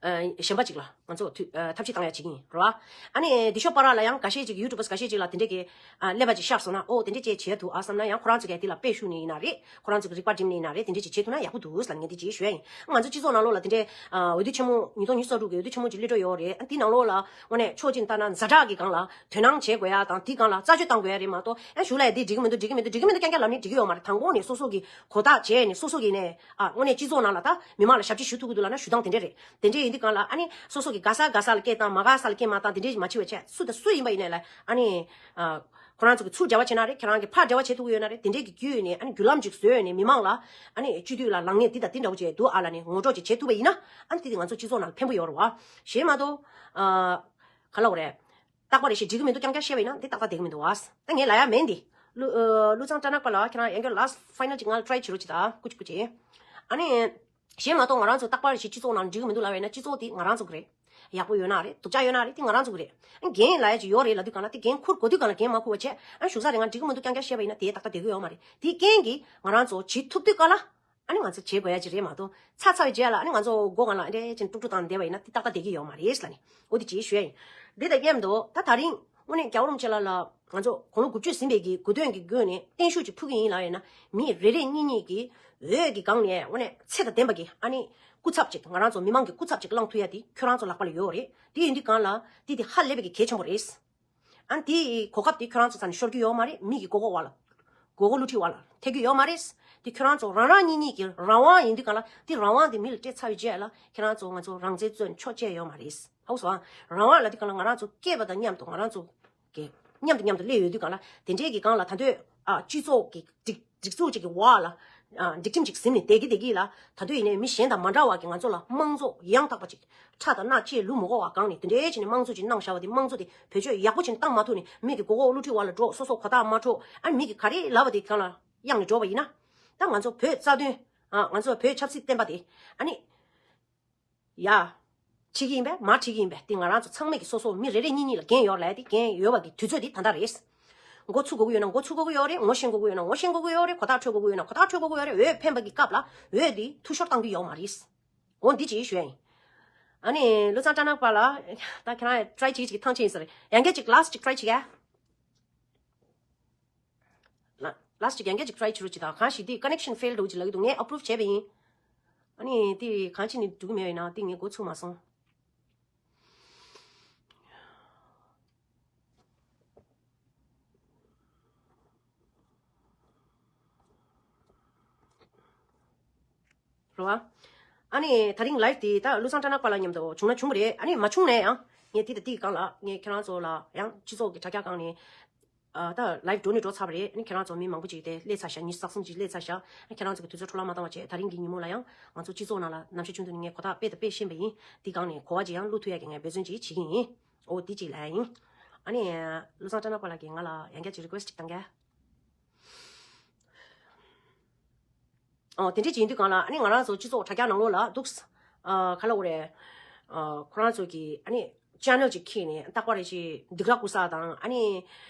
ཨ་གཞན་པ་ཅིག་ལ་ང་ཚོ་དུས་ཨ་ཐབས་ཤེས་བཏང་ཡ་བྱེད་ཀྱི་ཡིན་རེད་བ། ཨ་ནི་འདི་ཤོག་པ་ར་ལ་ཡང་འགའ་ཤས་ཅིག་ཡུ་ཊུབ་པར་འགའ་ཤས་ཅིག་ལ་དེ་འདྲས་ཀྱི་ཨ་ཀླད་པ་ཅིག་ཤར་སོང་ན་ཨོ་དེ་འདྲས་ཅིག་བྱས་འདུག་ཨ་བསམ་ན་ཡང་ཁོ་རང་ཚོ་གིས་དེ་ལ་དཔེ་ཞུ་ནི་ཡིན་ན་རེད། ཁོ་རང་ཚོ་གི་རིག་པ་སྒྲིམ་ནས་ཡིན་ན་རེད། དེ་འདྲས་ཅིག་བྱེད་ཐུབ་ན་ཡག་པོ་འདུག་ཟེར་ལ་ངས་འདི་ཅིག་ཞུ་ཡ་ཡིན། ང་ཚོ་སྤྱི་ཚོགས་ནང་ལོགས་ལ་དེ་འདྲས་ཨ་འོས་བསྡུ་ཆེན་མོ་ཉིས་སྟོང་ཉི་ཤུ་རྩ་དྲུག་གི་འོས་བསྡུ་ཆེན་མོ་ཅིག་སླེབས་འགྲོ་ཡོད་རེད། ཨ་འདི་ནང་ལོགས་ལ་དངོས་གནས་ཕྱོགས་གཅིག་ནས་བལྟས་ན་ཛ་དྲག་གི་སྒང་ལ་དོ་སྣང་བྱེད་དགོས་ཡ་དང་དེའི་སྒང་ལ་རྩད་གཅོད་བཏང་དགོས་ཡ་རེད་མ་གཏོགས་ཨ་གཞུག་ལ་ཡ་འདི་འགྲིག་གི་མི་འདུག་འགྲིག་གི་མི་འདུག་འགྲིག་གི་མི་འདུག་རྐྱང་རྐྱང་ལབ་ནས་འགྲིག་གི་ཡོད་མ་རེད། དང་པོ་ནས་སོ་སོ་གི་གོ་བརྡ་བྱས་ནས་སོ་སོ་གི་ནས་ཨ་དངོས་གནས་སྤྱི་ཚོགས་ནང་ལ་ད་མི་མང་ལ་ཞབས་ཕྱི་ཞུ་ཐུབ་ཀྱི་འདུག་ལབ་ན་ཞུ་སྟངས་དེ་འདྲས་རེད། དེ་འདྲས་ཡིན་དུས་སྒང་ལ་ཨ་ནི་སོ་སོ་གི་དགའ་ས་དགའ་ས་ལ་སྐད་བཏང་མ་དགའ་ས་ལ་སྐད་མ་བཏང་དེ་འདྲས་མ་བྱེད་པ་བྱས། སུ་དང་སུ་ཡིན་པ་ཡིན་ནའི་ལ་ཨ་ནི་ཨ། ཁོ་རང་ཚོ་གི་ཚུར་རྒྱབ་པ་བྱས་ན་རེད། ཁྱེད་རང་གིས་ཕར་འབྲེལ་བ་བྱེད་ཐུབ་ཀྱི་ཡོད་ན་རེད། དེ་འདྲས་ཀྱི་བརྒྱུད་ནས་ཨ་ནི་བརྒྱུད་ལམ་ཅིག་བཟོས་ནས་མི་མང་ལ་ཨ་ནི་སྤྱི་འཐུས་ལ་ལངས་མཁན་འདི་དང་འདི་འདྲ་བོ་ཅིག་འདུག་ཨ་ལབ་ནས་ངོ་སྤྲོད་ཅིག་བྱེད་ཐུབ་པ་ཡིན་ན་ཨ་ནི་དེ་དེ་ང་ཚོ་སྤྱི་ཚོགས་ནང་ཕན་པོ་ཡོད་རེད་བ། གཞན་མ་གཏོགས་ཨ་ག་ལབ་དགོས་རེད། རྟག་པ་རེ་ཞིག་འགྲིག་གི་མི་འདུག་རྐྱང་རྐྱང་བཤད་པ་ཡིན་ན་འདི་ཏག་ཏག་བསྡད་ཀྱི་མི་འདུག་བ། ད་ངས་ལབ་ཡ་མེད་འདི། ཀླུ་ཨ་ཀླུ་བཟང་སྐྲ་ནག་པ་ལགས་ཁྱེད་རང་ཡང་བསྐྱར་last final ཅིག་ང་ལ་try བྱེད་རོགས་གྱིས་ད་སྐུ་མཁྱེན་སྐུ་མཁྱེན། ཨ་ནི། གཞན་མ་གཏོགས་ང་རང་ཚོ་རྟག་པར་ཞིག་སྤྱི་ཚོགས་ནང་འགྲིག་གི་མི་འདུག་ལབ་པ་ཡིན་ན་སྤྱི་ཚོགས་དེ་ང་རང་ཚོ་གི་རེད། ཡག་པོ་ཡོད་ན་རེད། སྡུག་ཅག་ཡོད་ན་རེད། དེ་ང་རང་ཚོ་གི་རེད། ཨ་འགན་ལབ་ཡ་ཅིག་ཡོད་རེད་ལབ་དུས་གང་ལ་དེ་འགན་འཁུར་དགོས་དུས་གང་ལ་འགན་མ་འཁུར་བ་བྱས། ཨ་བཞུགས་ས་རེད། ང་འགྲིག་གི་མི་འདུག་རྐྱང་རྐྱང་བཤད་པ་ཡིན་ན་དེ་ཏག་ཏག་བསྡད་ཀྱི་ཡོད་མ་རེད། དེ་རྐྱེན་གྱིས་ང་རང་ཚོ་བྱེད་ཐུབ་དུས་གང་ལ་ཨ་ནི་ང་ཚོ་བྱེད་དགོས་ཡ་ཅིག་རེད་མ་གཏོགས་ཚར་ཚར་བའི་རྗེས་ལ་ཨ་ནི་ང་ཚོ་མགོ་གང་ལ་ཨ་འདྲས་ཅིག་དཀྲུག་དཀྲུག་བཏང་བསྡད་པ་ཡིན་ན་དེ་ཏག་ཏག་བསྡད་ཀྱི་ཡོད་མ་རེད་ལབ་ནས་འོ་དེ་ཅིག་ཞུ་ཡ་ཡིན། དེ་དང་མཉམ་དུ་ད་ད་རིང་དངོས་གནས་རྒྱལ་བ་རིན་པོ་ཆེ་ལགས་ལ་ང་ཚོ་དགུང་ལོ་དགུ་བཅུ་ཟིན་པའི་གི་དགུང་སྟོན་གྱི་སྒོ་ནས་བརྟན་བཞུགས་ཅིག་ཕུལ་གྱི་ཡིན་ལབ་ཡིན་ན། མི་རེ་རེ་གཉིས་གཉིས་ཀྱིས་འོས་ཀྱི་སྒང་ནས་དངོས་གནས་ཚད་དང་ལྡན་པ་གི་ཨ་ནི་སྐུ་ཚབ་ཅིག་ང་རང་ཚོ་མི་མང་གི་སྐུ་ཚབ་ཅིག་བླངས་ཐུབ་ཡ་དེ་ཁྱོད་རང་ཚོ་ལག་པ་ལ་ཡོད་རེད། དེ་ཡིན་དུས་གང་ལ་དེ་དེ་ཧ་ལས་པའི་གི་གལ་ཆེན་པོ་རེད། ཨ་ནི་དེ་གོ་སྐབས་དེ་ཁྱོད་རང་ཚོ་རྩ་ནས་ཤོར་གྱི་ཡོད་མ་རེད། མི་གི་མགོ་སྐོར་བ་ལ་མགོ་སྐོར་བསླུ་བྲིད་བ་ལ་ཐེབས་ཀྱི་ཡོད་མ་རེད། དེ་ཁྱོད་རང་ཚོ་རང་རང་གཉིས་གཉིས་ཀྱི་རང་དབང་ཡིན་དུས་གང་ལ་དེ་རང་དབང་དེ་མི་ལ་སྤྲད་ཚར་བའི་རྗེས་ལ་ཁྱེད་རང་ཚོ་ང་ཚོ་རང་བཙན་རྩོད་ནས་ཆོག་ཅེས་ཡོད་མ་རེད། ཧ་གོ་སོང་ཨ། རང་དབང་ལབ་དུས་གང་ལ་ང་རང་ཚོ་སྐྱེས་པ་དང་མཉམ་དུ་ང་རང་ཚོ་གི་མཉམ་དུ་མཉམ་དུ་སླེབས་ཡོད་དུས་གང་ལ་དེ་འདྲའི་གི་སྒང་ལ་ད་འདོད་ཨ་སྤྱི་ཚོགས་ཀྱི་སྒྲིག་སྒྲིག་འཛུགས་གཅིག་གི་འོག་ལ་ ཨ། སྒྲིག་ཁྲིམས་ཅིག་ཟིན་ནས་བསྡད་ཀྱི་བསྡད་ཀྱི་ལ། ད་དུང་ཡིན་ནའི་མི་གཞན་དང་མ་འདྲ་བ་གི་ང་ཚོ་ལ་དམངས་གཙོ་ཡང་དག་པ་ཅིག་ཁྲག་དང་སྣ་ལྕེ་ལུས་མི་དགོས་པ་སྒང་ནས་དེ་འདྲའི་བྱས་ནས་དམངས་གཙོ་ཅིག་གནང་བཞག་པ་དེ། དམངས་གཙོ་དེ་བེད་སྤྱོད་ཡག་པོ་བྱས་ནས་བཏང་མ་ཐུབ་ནས་མི་གི་མགོ་སྐོར་བསླུ་བྲིད་འོག་ལ་འགྲོ། སོ་སོ་གོ་རྟགས་མ་འཕྲོད། ཨ། མི་གི་ག་རེ་ལབ་པ་དེ་སྒང་ལ་གཡང་ནས་འགྲོ་བ་ཡིན་ན། ད་ང་ཚོ་བོད་རྩ་དོན། ཨ། ང་ཚོ་བོད་ཆབ་སྲིད་བསྟན་པ་དེ། ཨ་ནི། ཡ། ཁྲིད་ཀྱི་ཡིན་པས་མ་ཁྲིད་ཀྱི་ཡིན་པས། དེ་ང་རང་ཚོ་ཚང་མས་ཀྱི་སོ་སོ་མི་རེ་རེ་གཉིས་གཉིས་ལ་འགན་ཡོད་ལབ་ཡ་དེ། འགན་ཡོད་པ་གི་དུས་ཚོད་དེ་ད་ལྟ་རེད། མགོ་ཚུགས་དགོས་ཀྱི་ཡོད་ན་མགོ་ཚུགས་དགོས་ཀྱི་ཡོད་རེད། ངོ་ཤེས་དགོས་ཀྱི་ཡོད་ན་ངོ་ཤེས་དགོས་ཀྱི་ཡོད་རེད། གོ་རྟགས་འཕྲོད་དགོས་ཀྱི་ཡོད་ན་གོ་རྟགས་འཕྲོད་དགོས་ཀྱི་ཡོད་རེད། འོས་འཕེན་པ་གི་སྐབས་ལ་འོས་དེ་འཐུས་ཤོར་བཏང་གི་ཡོད་མ་རེད། འོ་འདི་ཅིག་ཞུ་ཡ་ཡིན། ཨ་ནི་བློ་བཟང་སྐྲ་ནག་པ་ལ། ད་ཁྱེད་རང་ཡ་ཊི་རའི་བྱེད་ཀྱི་ཐང་ཆད་ཡིན་ས་རེད། ཡང་བསྐྱར་ཅིག་ལ་སི་ཊི་ཅིག་ཊི་རའི་བྱེད་ཡ། ལ་ལ་སི་ཊི་ཅིག་ཡང་བསྐྱར་ཅིག་ཊི་རའི་བྱེད་རོགས་བྱེད་དང་། གང་ཞིག་དེ་ཀ་ནེག་ཤན་ཕེལ་འགྲོ་གི་ལབ་ཀྱི་འདུག་ངས་ཨ་པུ་རུབ་བྱས་པ་ཡིན། ཨ་ནི་དེ་གང་ཅི་ནས་འགྲོ་གི་མེད་པ་ཡིན་ན་དེ་ངས་འགོ་ཚུགས་མ་སོང་། རེད་བ། ཨ་ནི་དེ་རིང་ལའིབ་དེ་ད་བློ་བཟང་སྐྲ་ནག་པ་ལ་མཉམ་དུ་བྱུང་ན་བྱུང་བ་རེད། ཨ་ནི་མ་བྱུང་ན་ཡང་ངས་དེ་དང་དེའི་སྒང་ལ་ངས་ཁྱེད་རང་ཚོ་ལ་ཡང་སྤྱི་ཚོགས་ཀྱི་དྲ་རྒྱ་སྒང་ནས། ཨ། ད་ལའིབ་འགྲོ་ནས་འགྲོ་ཚར་བ་རེད། ཨ་ནི་ཁྱེད་རང་ཚོ་མི་མང་པོ་ཅིག་དེ་སླེབས་ཚར་ཤག་ཉི་ཤུ་རྩ་གསུམ་ཅིག་སླེབས་ཚར་ཤག་ཨ་ནི་ཁྱེད་རང་ཚོ་གི་དུས་ཚོད་འཕྲོ་བརླག་མ་བཏང་བ་བྱས། དེ་རིང་གི་ཉིན་མོ་ལ་ཡང་ང་ཚོ་སྤྱི་ཚོགས་ནང་ལ་ནམ་ཞག་ཆུང་དུས་ནས་ངས་གོ་རྟགས་དཔེ་དང་དཔེ་ཤེས་པ་ཡིན། དེ་སྒང་ནས་གོ་བ་ཅིག་ཡང་བླུག་ཐུབ་ཡ་གི་ངས་འབད་བརྩོན་ཅིག་བྱེད་ཀྱི་ཡིན། འོ་དེ་ཅིག་ལབ་ཡ་ཡིན། ཨ་ནི་བློ་བཟང་སྐྲ་ནག་པ་ལགས་ཀྱིས་ང་ལ་ཡང་བསྐྱར་ཅིག་རི་ཀུ་ཨེ་སི་ཊི་ཅིག་བཏང་ག། ཨོ། དེ་འདྲ་ཅིག་ཡིན་དུས་སྒང་ལ་ཨ་ནི་ང་རང་ཚོ་སྤྱི་ཚོགས་དྲ་རྒྱ་ནང་ལོགས་ལ་འདུག་ཨ། ག་ལབ་དགོས་རེད། ཨ། ཁོ་རང་ཚོ་གི་ཨ་ནི་ཅེ་ནལ་ཅིག་ཁྱེར་ནས་རྟག་པར་རེ་ཞིག་སྡིགས་ར་བསྐུལ་ས་དང་། ཨ་ནི།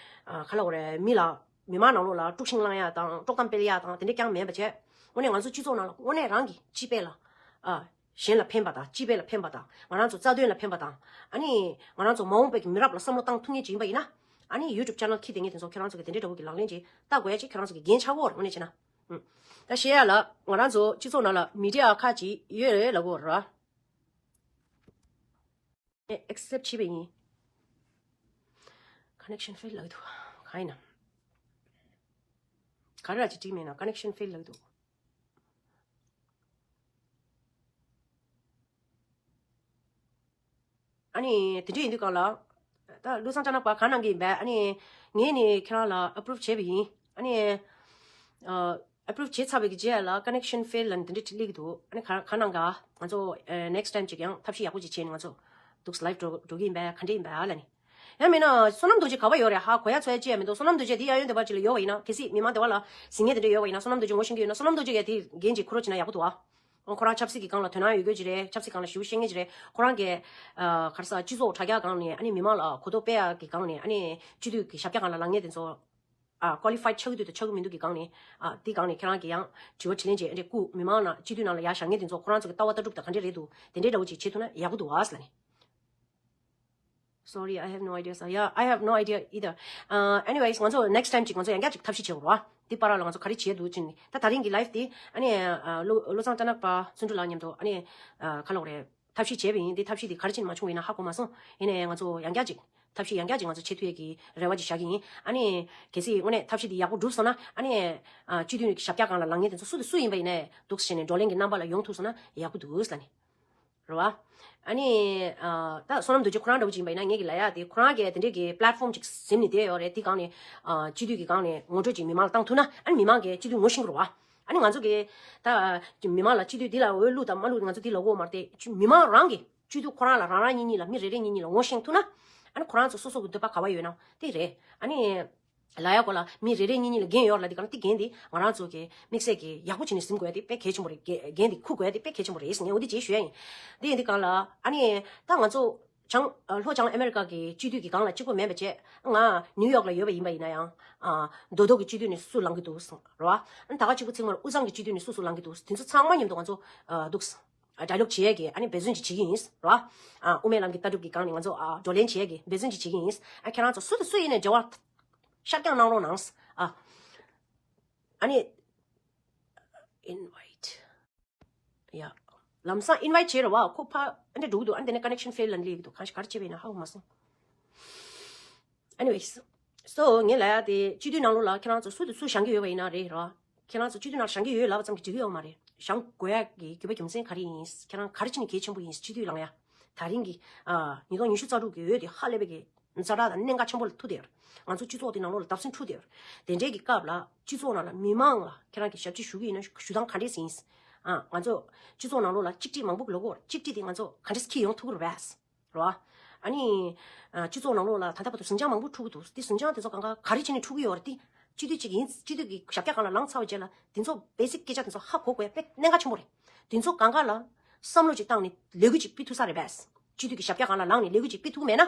ཨ། ག་ལབ་དགོས་རེད། མི་ལ་མི་མང་ནང་ལོགས་ལ་དཀྲུག་ཤིང་བསླང་ཡ་དང་དཀྲོག་གཏམ་སྤེལ་ཡ་དང་དེ་འདྲ་རྐྱང་མིན་པ་བྱས། དངོས་གནས་ང་ཚོ་སྤྱི་ཚོགས་ནང་ལ་དངོས་གནས་རང་གི་སྤྱི་པའི་ལ། ཨ། གཞན་ལ་ཕན་པ་དང་སྤྱི་པའི་ལ་ཕན་པ་དང་། ང་རང་ཚོ་རྩ་དོན་ལ་ཕན་པ་དང་། ཨ་ནི་ང་རང་ཚོ་མ་འོངས་པའི་གི་མི་རབས་ལ་བསམ་བློ་བཏང་ཐུབ་མཁན་ཅིག་ཡིན་པ་ཡིན་ན། ཨ་ནི་ཡུ་ཊུབ་ཅེ་ནལ་ཁྱེར་བསྡད་མཁན་དེ་ཚོ་ཁྱེད་རང་ཚོ་གི་དེ་འདྲ་འདྲ་བོ་གི་ལག་ལེན་ཅིག་བསྟར་དགོས་ཡ་ཅིག་ཁྱེད་རང་ཚོ་གི་འགན་ཆགས་ཀྱི་ཡོད་རེད། དངོས་གནས་བྱས་ན། ཨུ། ད་བཤད་ཡ་ལ་ང་རང་ཚོ་སྤྱི་ཚོགས་ནང་ལ་མི་ཌི་ཡ་ཁག་ཅིག་ཡོད་རེད་ལབ་དགོས་རེད། ངས་ཨེག་སེབ་བྱས་པ་ཡིན། ཀ་ནེག་ཤན་ཕེལ་ལབ་ཀྱི་འདུག་གང་ཡིན་ན། ག་རེ་ར་ཅིག་འགྲིག་མེད་ན། ཀ་ནེག་ཤན་ཕེལ་ལབ་ཀྱི་འདུག་ཨ་ནི་དེ་འདྲ་ཡིན་དུས་སྒང་ལ། ད་བློ་བཟང་སྐྲ་ནག་པ་གང་གནང་གི་ཡིན་པས། ཨ་ནི་ངས་ནི་ཁྱེད་རང་ལ་ཨ་པུ་རུབ་བྱས་པ་ཡིན། ཨ་ནི། ཨ། ཨ་པུ་རུབ་བྱས་ཚར་བའི་གི་རྗེས་ལ་ཀ་ནེག་ཤན་ཕེལ་ལབ་ནས་དེ་འདྲ་སླེབས་ཀྱི་འདུག་ཨ་ནི་ག་གང་གནང་ག། ང་ཚོ་ཨ་ནེག་སི་ཊི་ཊའིམ་ཅིག་ཡང་ཐབས་ཤེས་ཡག་པོ་ཅིག་བྱས་ནས་ང་ཚོ་འདུག་སེ་ལའིབ་འགྲོ་འགྲོ་གི་ཡིན་པས། ག་འདྲ་ཡིན་པས་ཨ་ལབ་ནས། ཡང་མིན་ན་བསོད་ནམས་རྡོ་རྗེ་ག་པར་ཡོད་རེད། ཧ་གོ་ཡ་ཚོར་ཡ་ཅི་ཡང་མི་འདུག་བསོད་ནམས་རྡོ་རྗེ་དེ་གཡས་གཡོན་དེ་པར་ཅིག་ལ་ཡོད་པ་ཡིན་ན། གལ་སྲིད་མི་མང་དེ་པར་ལ་གཟིགས་མཁན་དེ་འདྲ་ཡོད་པ་ཡིན་ན། བསོད་ནམས་རྡོ་རྗེ་ངོ་ཤེས་ཀྱི་ཡོད་ན་བསོད་ནམས་རྡོ་རྗེ་གིས་དེ་འགན་ཅིག་ཁུར་རོགས་བྱས་ན་ཡག་པོ་འདུག་ཨ། ཁོ་རང་ཆབ་སྲིད་ཀྱི་སྒང་ལ་དོ་སྣང་ཡོད་རྒྱུ་ཅིག་རེད། ཆབ་སྲིད་སྒང་ལ་ཞེ་པོ་ཤེས་མཁན་ཅིག་རེད། ཁོ་རང་གིས་ཨ་ག་རེ་ཟེར། སྤྱི་ཚོགས་དྲ་རྒྱ་སྒང་ནས་ཨ་ནི་མི་མང་ལ་གོ་རྟོགས་སྤེལ་ཡག་གི་སྒང་ནས། ཨ་ནི་སྤྱི་འཐུས་ཀྱི་ཞབས་བཀྱག་སྒང་ལ་ལངས་མཁན་དེ་ཚོ་ཨ་ཀོ་ལི་ཕའི་ཌི་ཆགས་ཀྱི་འདུག་དང་ཆགས་ཀྱི་མི་འདུག་གི་སྒང་ནས། ཨ་དེའི་སྒང་ནས་ཁྱེད་རང་གིས་ཡང་དྲི་བ་དྲིས་ལན་བྱས་ཨ་འདྲས་བསྐུར། མི་མང་ནང་སྤྱི་འཐུས་ནང་ལ་ཡར་བཞེངས་མཁན་དེ་ཚོ་ཁོ་རང་ཚོ་གི་ལྟ་བ་ལྟ་གྲུབ་དང་ག་འདྲས་རེད་འདུག་དེ་འདྲས་འདྲ་བོ་ཅིག་བྱེད་ཐུབ་ན་ཡག་པོ་འདུག་ཨ་ཟེར་ལབ་ནས། Sorry, I have no idea, sir. Yeah, I have no idea either. Uh, anyways, ང་ཚོ་next time་ཅིག་ང་ཚོ་ཡང་བསྐྱར་ཅིག་ཐབས་ཤེས་བྱེད་དགོས་རེད་བ། འདི་བར་ལ་ང་ཚོ་ག་རེ་བྱེད་འདུག་ཅིག་ནི། ད་དེ་རིང་གི་ལའིབ་དེ་ཨ་ནི་ཨ་བློ་བློ་བཟང་སྐྲ་ནག་པ་བརྩོན་འགྲུས་ལགས་མཉམ་དུ་ཨ་ནི་ཨ་ག་ལབ་དགོས་རེད། ཐབས་ཤེས་བྱས་པ་ཡིན། འདི་ཐབས་ཤེས་འདི་ག་རེ་བྱས་ནས་མ་བྱུང་བ་ཡིན་ན་ཧ་གོ་མ་སོང་། ཡིན་ནའི་ང་ཚོ་ཡང་བསྐྱར་ཅིག་ཐབས་ཤེས་ཡང་བསྐྱར་ཅིག་ང་ཚོ་བྱེད་ཐུབ་ཡས་ཀྱི་རེ་བ་ཅིག་བཞག་གི་ཡིན། ཨ་ནི་གལ་སྲིད་དངོས་གནས་ཐབས་ཤེས་འདི་ཡག་པོ་འགྲུབ་སོང་ན། ཨ་ནི་ཨ་སྤྱི་འཐུས་ནས་ཞབས་བཀྱག་སྒང་ལ་ལངས་མཁན་དེ་ཚོ་སུ་དང་སུ་ཡིན་པ་ཡིན་ནའི་འདུག་སེ་བྱས་ནས་བགྲོ་གླེང་གི་རྣམ་པ་ལ་ཡོང་ཐུབ་སོང་ན་ཡག་པོ་འདུག་ཟེར་ལབ་ནས། རེད་བ། ཨ་ནི་ཨ་ད་བསོད་ནམས་རྡོ་རྗེ་ཁོ་རང་འདྲ་བོ་ཅིག་ཡིན་པ་ཡིན་ན་ངེད་ཀྱི་ལབ་ཡག་དེ། ཁོ་རང་གིས་དེ་འདྲས་ཀྱི་པི་ལེཊ་ཕོམ་ཅིག་ཟིན་ནས་བསྡད་ཡོད་རེད། དེ་སྒང་ནས་ཨ་སྤྱི་འཐུས་ཀྱི་སྒང་ནས་ངོ་སྤྲོད་ཅིག་མི་མང་ལ་བཏང་ཐུབ་ན། ཨ་ནི་མི་མང་གིས་སྤྱི་འཐུས་ངོ་ཤེས་ཀྱི་རེད་བ། ཨ་ནི་ང་ཚོ་གིས་ད་མི་མང་ལ་སྤྱི་འཐུས་འདི་ལ་འོས་བླུགས་དང་མ་བླུགས་ང་ཚོ་འདི་ལབ་ཀྱི་ཡོད་མ་རེད་དེ། མི་མང་རང་གིས་སྤྱི་འཐུས་ཁོ་རང་ལ་རང་རང་གཉིས་གཉིས་ལ་མི་རེ་རེ་གཉིས་གཉིས་ལ་ངོ་ཤེས་ཐུབ་ན། ཨ་ནི་ཁོ་རང་ཚོ་སོ་སོ་གི་འདོད་པ་ག་པར་ཡོད་ན་དེ་རེད། ཨ་ནི་ལབ་ཡག་སྐོར་ལ་མི་རེ་རེ་གཉིས་གཉིས་ལ་འགན་ཡོད་རེད་ལབ། དེ་ག་ལ་དེ་འགན་དེ་ང་རང་ཚོ་གི་དམིགས་བསལ་གྱི་ཡག་པོ་བྱས་ནས་ཟིན་དགོས་ཡ་དེ་དཔེ་གལ་ཆེན་པོ་རེད། འགན་འགན་དེ་འཁུར་དགོས་ཡ་དེ་དཔེ་གལ་ཆེན་པོ་རེད་ཟེར་ངས་འོ་དེ་ཅིག་ཞུ་ཡ་ཡིན། དེ་ཡིན་དུས་སྒང་ལ་ཨ་ནི་ད་ང་ཚོ་བྱང་ལྷོ་བྱང་ཨ་མེ་རི་ཀ་གི་སྤྱི་འཐུས་ཀྱི་སྒང་ལ་གཅིག་པོ་མིན་པ་བྱས། ང་ནིའུ་ཡོག་ལ་ཡོད་པ་ཡིན་པ་ཡིན་ན་ཡང་། ཨ་མདོ་སྟོད་ཀྱི་སྤྱི་འཐུས་ནས་སུ་ལངས་ཀྱི་འདུག་ཟེར་རེད་བ། ཨ་ནི་ད་ག་གཅིག་པོ་ཚིག་མར་དབུས་གཙང་གི་སྤྱི་འཐུས་ནས་སུ་སུ་ལངས་ཀྱི་འདུག་དེ་ཚོ་ཚང་མ་མཉམ་དུ་ང་ཚོ་ཨ་འདུག་ཟེར། ཌའི་ལོག་བྱེད་ཡས་ཀྱི་ཨ་ནི་འབད་བརྩོན་ཅིག་བྱེད་ཀྱི་ཡིན་ར། ཨ་དབུ་མའི་ལམ་གྱི་ལྟ་གྲུབ་ཀྱི་སྒང་ནས་ང་ཚོ་ཨ་བགྲོ་གླེང་བྱེད་ཡས་ཀྱི་འབད་བརྩོན་ཅིག་བྱེད་ཀྱི་ཡིན། ཨ་ཁྱེད་རང་ཚོ་སུ་དང་སུ་ཡིན་ནའི་འབྲེལ་བ་ཤར་རྐྱང་གནང་རོགས་གནང་། ཨ་ཨ་ནི་ཨིན་ཝའིཊ། ཡ། ལམ་སང་ཨིན་ཝའིཊ་བྱས་ར་བ། ཁོ་ཕ་ཨ་འདྲ་འགྲོ་གི་འདུག་ཨ་འདི་ནས་ཀ་ནེག་ཤན་ཕེལ་ལབ་ནས་སླེབས་ཀྱི་འདུག་གང་ཞིག་ག་རེ་བྱས་པ་ཡིན་ན་ཧ་གོ་མ་སོང་། Anyways, so ངས་ལབ་ཡག་དེ་སྤྱི་འཐུས་ནང་ལོགས་ལ་ཁྱེད་རང་ཚོ་སུ་དང་སུ་བཞེངས་ཀྱི་ཡོད་པ་ཡིན་ན་རེད་ར། ཁྱེད་རང་ཚོ་སྤྱི་འཐུས་ནང་བཞེངས་ཀྱི་ཡོད་ལབ་པ་ཙམ་གྱིས་འགྲིག་གི་ཡོད་མ་རེད། བཞེངས་དགོས་ཡག་གི་དགོས་པ་རྒྱུ་མཚན་ག་རེ་ཡིན། ཁྱེད་རང་ག་རེ་བྱས་ནས་གལ་ཆེན་པོ་ཡིན། སྤྱི་འཐུས་ལངས་ཡ། དེ་རིང་གི་ཨ་ཉིས་སྟོང་ཉི་ཤུ་རྩ་དྲུག་གི་འོས་དེ་ཧ་ལས་པའི་གི་ ཛ་དྲག་དང་གནད་འགག་ཆེན་པོ་ལ་ཐུག་བསྡད་ཡོད་རེད། ང་ཚོ་སྤྱི་ཚོགས་དེ་ནང་ལོགས་ལ་བརྡབ་གསིག་འཁྲུག་བསྡད་ཡོད་རེད། དེ་འདྲའི་གི་སྐབས་ལ་སྤྱི་ཚོགས་ནང་ལ་མི་མང་ལ་ཁྱེད་རང་གི་ཞབས་ཕྱི་ཞུ་གི་ཡིན་ན་ཞུ་སྟངས་ག་འདྲས་ཡིན། ཨ། ང་ཚོ་སྤྱི་ཚོགས་ནང་ལོགས་ལ་གཅིག་སྒྲིལ་མང་པོ་ལོག་གི་ཡོད་རེད། གཅིག་སྒྲིལ་དེ་ང་ཚོ་ག་འདྲས་འཁྱེར་ཡོང་ཐུབ་ཀྱི་རེད་པས། རེད་བ། ཨ་ནི། ཨ། སྤྱི་ཚོགས་ནང་ལོགས་ལ་ད་ལྟ་བར་དུ་ཟིང་ཆ་མང་པོ་འཁྲུག་གི་འདུག་དེ་ཟིང་ཆ་དེ་ཚོ་གང་ག་ག་རེ་བྱས་ནས་འཁྲུག་གི་ཡོད་རེད། དེ་སྤྱི་འཐུས་གཅིག་ཡིན། སྤྱི་འཐུས་ཀྱི་ཞབས་བཀྱག་སྒང་ལ་ལངས་ཚར་བའི་རྗེས་ལ་དེ་ཚོ་བེ་སིག་སྐད་ཆ་དེ་ཚོ་ཧ་གོ་དགོས་ཡ་དཔེ་གནད་འགག་ཆེན་པོ་རེད། དེ་ཚོ་གང་ག་ལ་བསམ་བློ་ཅིག་བཏང་ནས་ལས་འགུལ་ཅིག་སྤེལ་ཐུབ་ས་རེད་པས། སྤྱི་འཐུས་ཀྱི་ཞབས་བཀྱག་སྒང་ལ་ལངས་ནས་ལས་འགུལ་ཅིག་སྤེལ་ཐུབ་མེད་ན།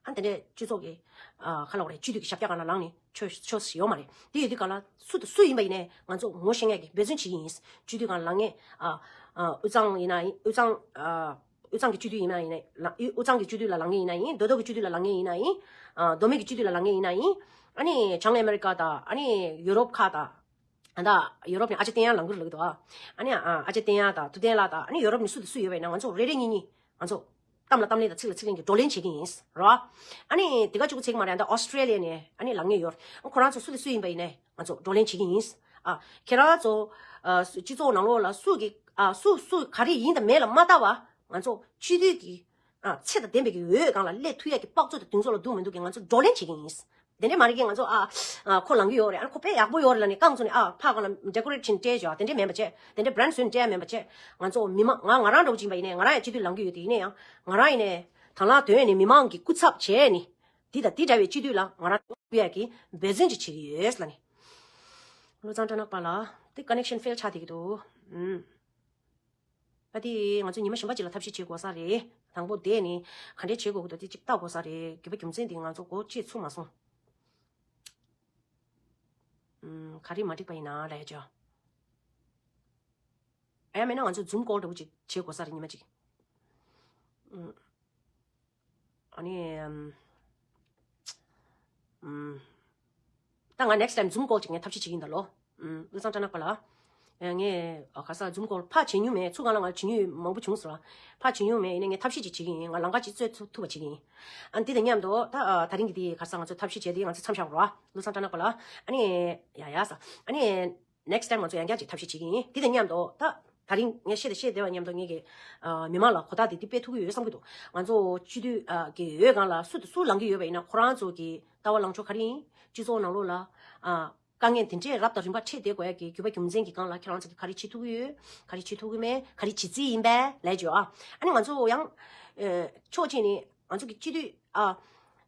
ཨ། དེ་འདྲས་སྤྱི་ཚོགས་ཀྱི། ཨ། ག་རེ་ལབ་དགོས་རེད། སྤྱི་འཐུས་ཀྱི་ཞབས་བཀྱག་སྒང་ལ་ལངས་ནས་ཆོག་ཆོག་ཡོད་མ་རེད། དེ་ཡོད་དུས་གང་ལ་སུ་དང་སུ་ཡིན་པ་ཡིན་ནའི་ང་ཚོ་ངོ་ཤེས་མཁན་གྱི་འབད་བརྩོན་བྱེད་ཀྱི་ཡིན། སྤྱི་འཐུས་སྒང་ལ་ལངས་མཁན། ཨ། ཨ། དབུས་གཙང་ཡིན་ན་ཡིན། དབུས་གཙང་། ཨ། དབུས་གཙང་གི་སྤྱི་འཐུས་ཡིན་ན་ཡིན་ནའི་ལ། དབུས་གཙང་གི་སྤྱི་འཐུས་ལ་ལངས་མཁན་ཡིན་ན་ཡིན། མདོ་སྟོད་ཀྱི་སྤྱི་འཐུས་ལ་ལངས་མཁན་ཡིན་ན་ཡིན། ཨ། མདོ་སྨད་ཀྱི་སྤྱི་འཐུས་ལ་ལངས་མཁན་ཡིན་ན་ཡིན། ཨ་ནི་བྱང་ཨ་མེ་རི་ཀ་དང་། ཨ་ནི་ཡུ་རོབ་ཁག་དང་། ཨ། ད་ཡུ་རོབ་ནས་ཨ་ཅེ་བསྟན་དབྱངས་ལངས་ཀྱི་རེད་འདུག་ཨ་ནི། ཨ། ཨ་ཅེ་བསྟན་དབྱངས་དང་ཐུབ་བསྟན་ལགས་དང་། ཨ་ནི་ཡུ་རོབ་ནས་སུ་དང་སུ་ཡོད་པ་ཡིན་ན་ང་ཚོ་རེ་རེ་གཉིས་གཉིས་ང་ཚོ་གཏམ་ལ་གཏམ་ལན་དང་ཚིག་ལ་ཚིག་ལན་གྱི་བགྲོ་གླེང་བྱེད་ཀྱི་ཡིན། རོ། ཨ་ནི་དེ་ག་གཅིག་པུ་ཚད་མ་རེད། ད་ཨོ་སི་ཀྲེ་ལི་ཡ་ནས་ཨ་ནི་ལངས་མཁན་ཡོད་རེད། ཁོ་རང་ཚོ་སུ་དང་སུ་ཡིན་པ་ཡིན་ནའི་ང་ཚོ་བགྲོ་གླེང་བྱེད་ཀྱི་ཡིན། ཨ། ཁྱེད་རང་ཚོ། ཨ། སྤྱི་ཚོགས་ནང་ལོགས་ལ་སུ་གི། ཨ། སུ་སུ་ག་རེ་ཡིན་དང་མིན་ལ་མ་ལྟ་བར་ང་ཚོ་སྤྱི་འཐུས་ཀྱི། ཨ། ཚད་དང་ལྡན་པའི་གི་འོས་སྒང་ལ་སླེབས་ཐུབ་ཡ་གི་དཔག་ཚོད་དང་གདེང་ཚོད་ལ་འདུག་མི་འདུག་གི་ང་ཚོ་བགྲོ་གླེང་བྱེད་ཀྱི་ཡིན། དེ་འདྲས་མ་རེད་ཀྱི་ང་ཚོ། ཨ། ཨ། ཁོ་ལངས་ཀྱི་ཡོད་རེད། ཨ། ཁོ་དཔེ་ཡག་པོ་ཡོད་རེད་ལབ་ནས་རྐང་བཙུགས་ནས། ཨ། ཕར་སྒང་ལ་ཌེ་ཀོ་རེཊ་བྱས་ནས་སྤྲད་བཞག་དེ་འདྲས་མིན་པ་བྱས། དེ་འདྲས་བྷ་རེན་ཌི་བཟོས་ནས་སྤྲད་ཡ་མིན་པ་བྱས། ང་ཚོ་མི་མང་། ང་ང་རང་འདྲ་བོ་ཅིག་ཡིན་པ་ཡིན་ནའི། ང་རང་ཡང་སྤྱི་འཐུས་ལངས་ཀྱི་ཡོད་དེ། ཡིན་ན་ཡང་ང་རང་ཡིན་ནའི་དང་བླངས་དོན་ནས་མི་མང་གི་སྐུ་ཚབ་བྱས་ནས་འདི་དང་འདི་འདྲ་བའི་སྤྱི་འཐུས་ལ་ང་རང་ཕུལ་ཡ་གི་འབད་བརྩོན་ཅིག་བྱེད་ཀྱི་ཡོད་ལབ་ནས། བློ་བཟང་སྐྲ་ནག་པ་ལགས། དེ་ཀ་ནེག་ཤན་ཕེལ་ཆགས་བསྡད་ཀྱི་འདུག་ཨུམ། ད་དེ་ང་ཚོ་ཉི་མ་གཞན་པ་ཅིག་ལ་ཐབས་ཤེས་བྱེད་དགོས་ས་རེད། དང་པོ་དེ་ནི་ག་འདྲས་བྱེད་དགོས་ཀྱི་འདུག་དེ་གཅིག་བལྟ་དགོས་ས་རེད། རྒྱུ་མཚན་དེ་ང་ཚོ་མགོ་བཅད་ཚུགས་མ་སོང་། ཨུམ། ག་རེ་མ་འགྲིག་པ་ཡིན་ན་ལབ་ཡ་ཅིག་ཨ། ཡང་མིན་ན་ང་ཚོ་ཛུམ་ཀོལ་འདྲ་བོ་ཅིག་བྱེད་དགོས་ས་རེད། ཉི་མ་གཅིག་ཨུམ། ཨ་ནི། ཨམ། ཨམ། ད་ང་ནེག་སི་ཊའིམ་ཛུམ་ཀོལ་ཅིག་ངས་ཐབས་ཤེས་བྱེད་ཀྱི་ཡིན་ད་ལོ། ཨམ། བློ་བཟང་སྐྲ་ནག་པ་ལགས། ཨ། ངས། ཨ། ག་ས་ཛུམ་ཀོལ་ཕར་བྱེད་མྱོང་མེད། ཚུར་སྒང་ལ་ང་བྱེད་མྱོང་མང་པོ་བྱུང་སོང་། ཕར་བྱེད་མྱོང་མེད། ཡིན་ནའི་ངས་ཐབས་ཤེས་ཅིག་བྱེད་ཀྱི་ཡིན། ང་ལམ་ཁ་ཅིག་རྩོད་ཐུབ་ཐུབ་པ་བྱེད་ཀྱི་ཡིན། ཨ། འདི་དང་མཉམ་དུ་ད། ཨ། ད་རིང་གི་འདི་ག་ས་ང་ཚོ་ཐབས་ཤེས་བྱས་དེ་ང་ཚོ་མཚམས་བཞག་རོགས། བློ་བཟང་སྐྲ་ནག་པ་ལགས། ཨ་ནི། ཡ་ཡ་ས། ཨ་ནི། ནེག་སི་ཊའིམ་ང་ཚོ་ཡང་བསྐྱར་ཅིག་ཐབས་ཤེས་བྱེད་ཀྱི་ཡིན། དེ་དང་མཉམ་དུ་ད། ད་རིང་ངས་བཤད་དང་བཤད་བསྡད་པ་མཉམ་དུ་ངས་ཀྱི། ཨ། མི་མང་ལ་གོ་བརྡ་དེ་འདི་སྤེལ་ཐུབ་ཀྱི་ཡོད་བསམ་གྱི་འདུག་ང་ཚོ་སྤྱི་འཐུས། ཨ། ཀྱི་འོས་སྒང་ལ་སུ་དང་སུ་ལངས་ཀྱི་ཡོད་པ་ཡིན་ན་ཁོ་རང་ཚོ་གི་ལྟ་བ་ལངས་ཕྱོགས་ག་རེ་ཡིན། སྤྱི་ཚོགས་ནང་ལོགས་ལ། ཨ། དཀའ་ངལ་དེ་འདྲས་རབ་དང་རིམ་པ་འཕྲད་བསྡད་དགོས་ཡ་གི་རྒྱུ་བ་རྒྱུ་མཚན་གྱི་སྒང་ལ་ཁྱེད་རང་ཚོ་གི་ག་རེ་བྱེད་ཐུབ་ཀྱི་ཡོད། ག་རེ་བྱེད་ཐུབ་ཀྱི་མེད། ག་རེ་བྱེད་རྩིས་ཡིན་པས་ལབ་ཡ་ཅིག་ཡོད། ཨ། ཨ་ནི་ང་ཚོ་ཡང་། ཨ། ཕྱོགས་གཅིག་ནས་ང་ཚོ་གི་སྤྱི་འཐུས། ཨ།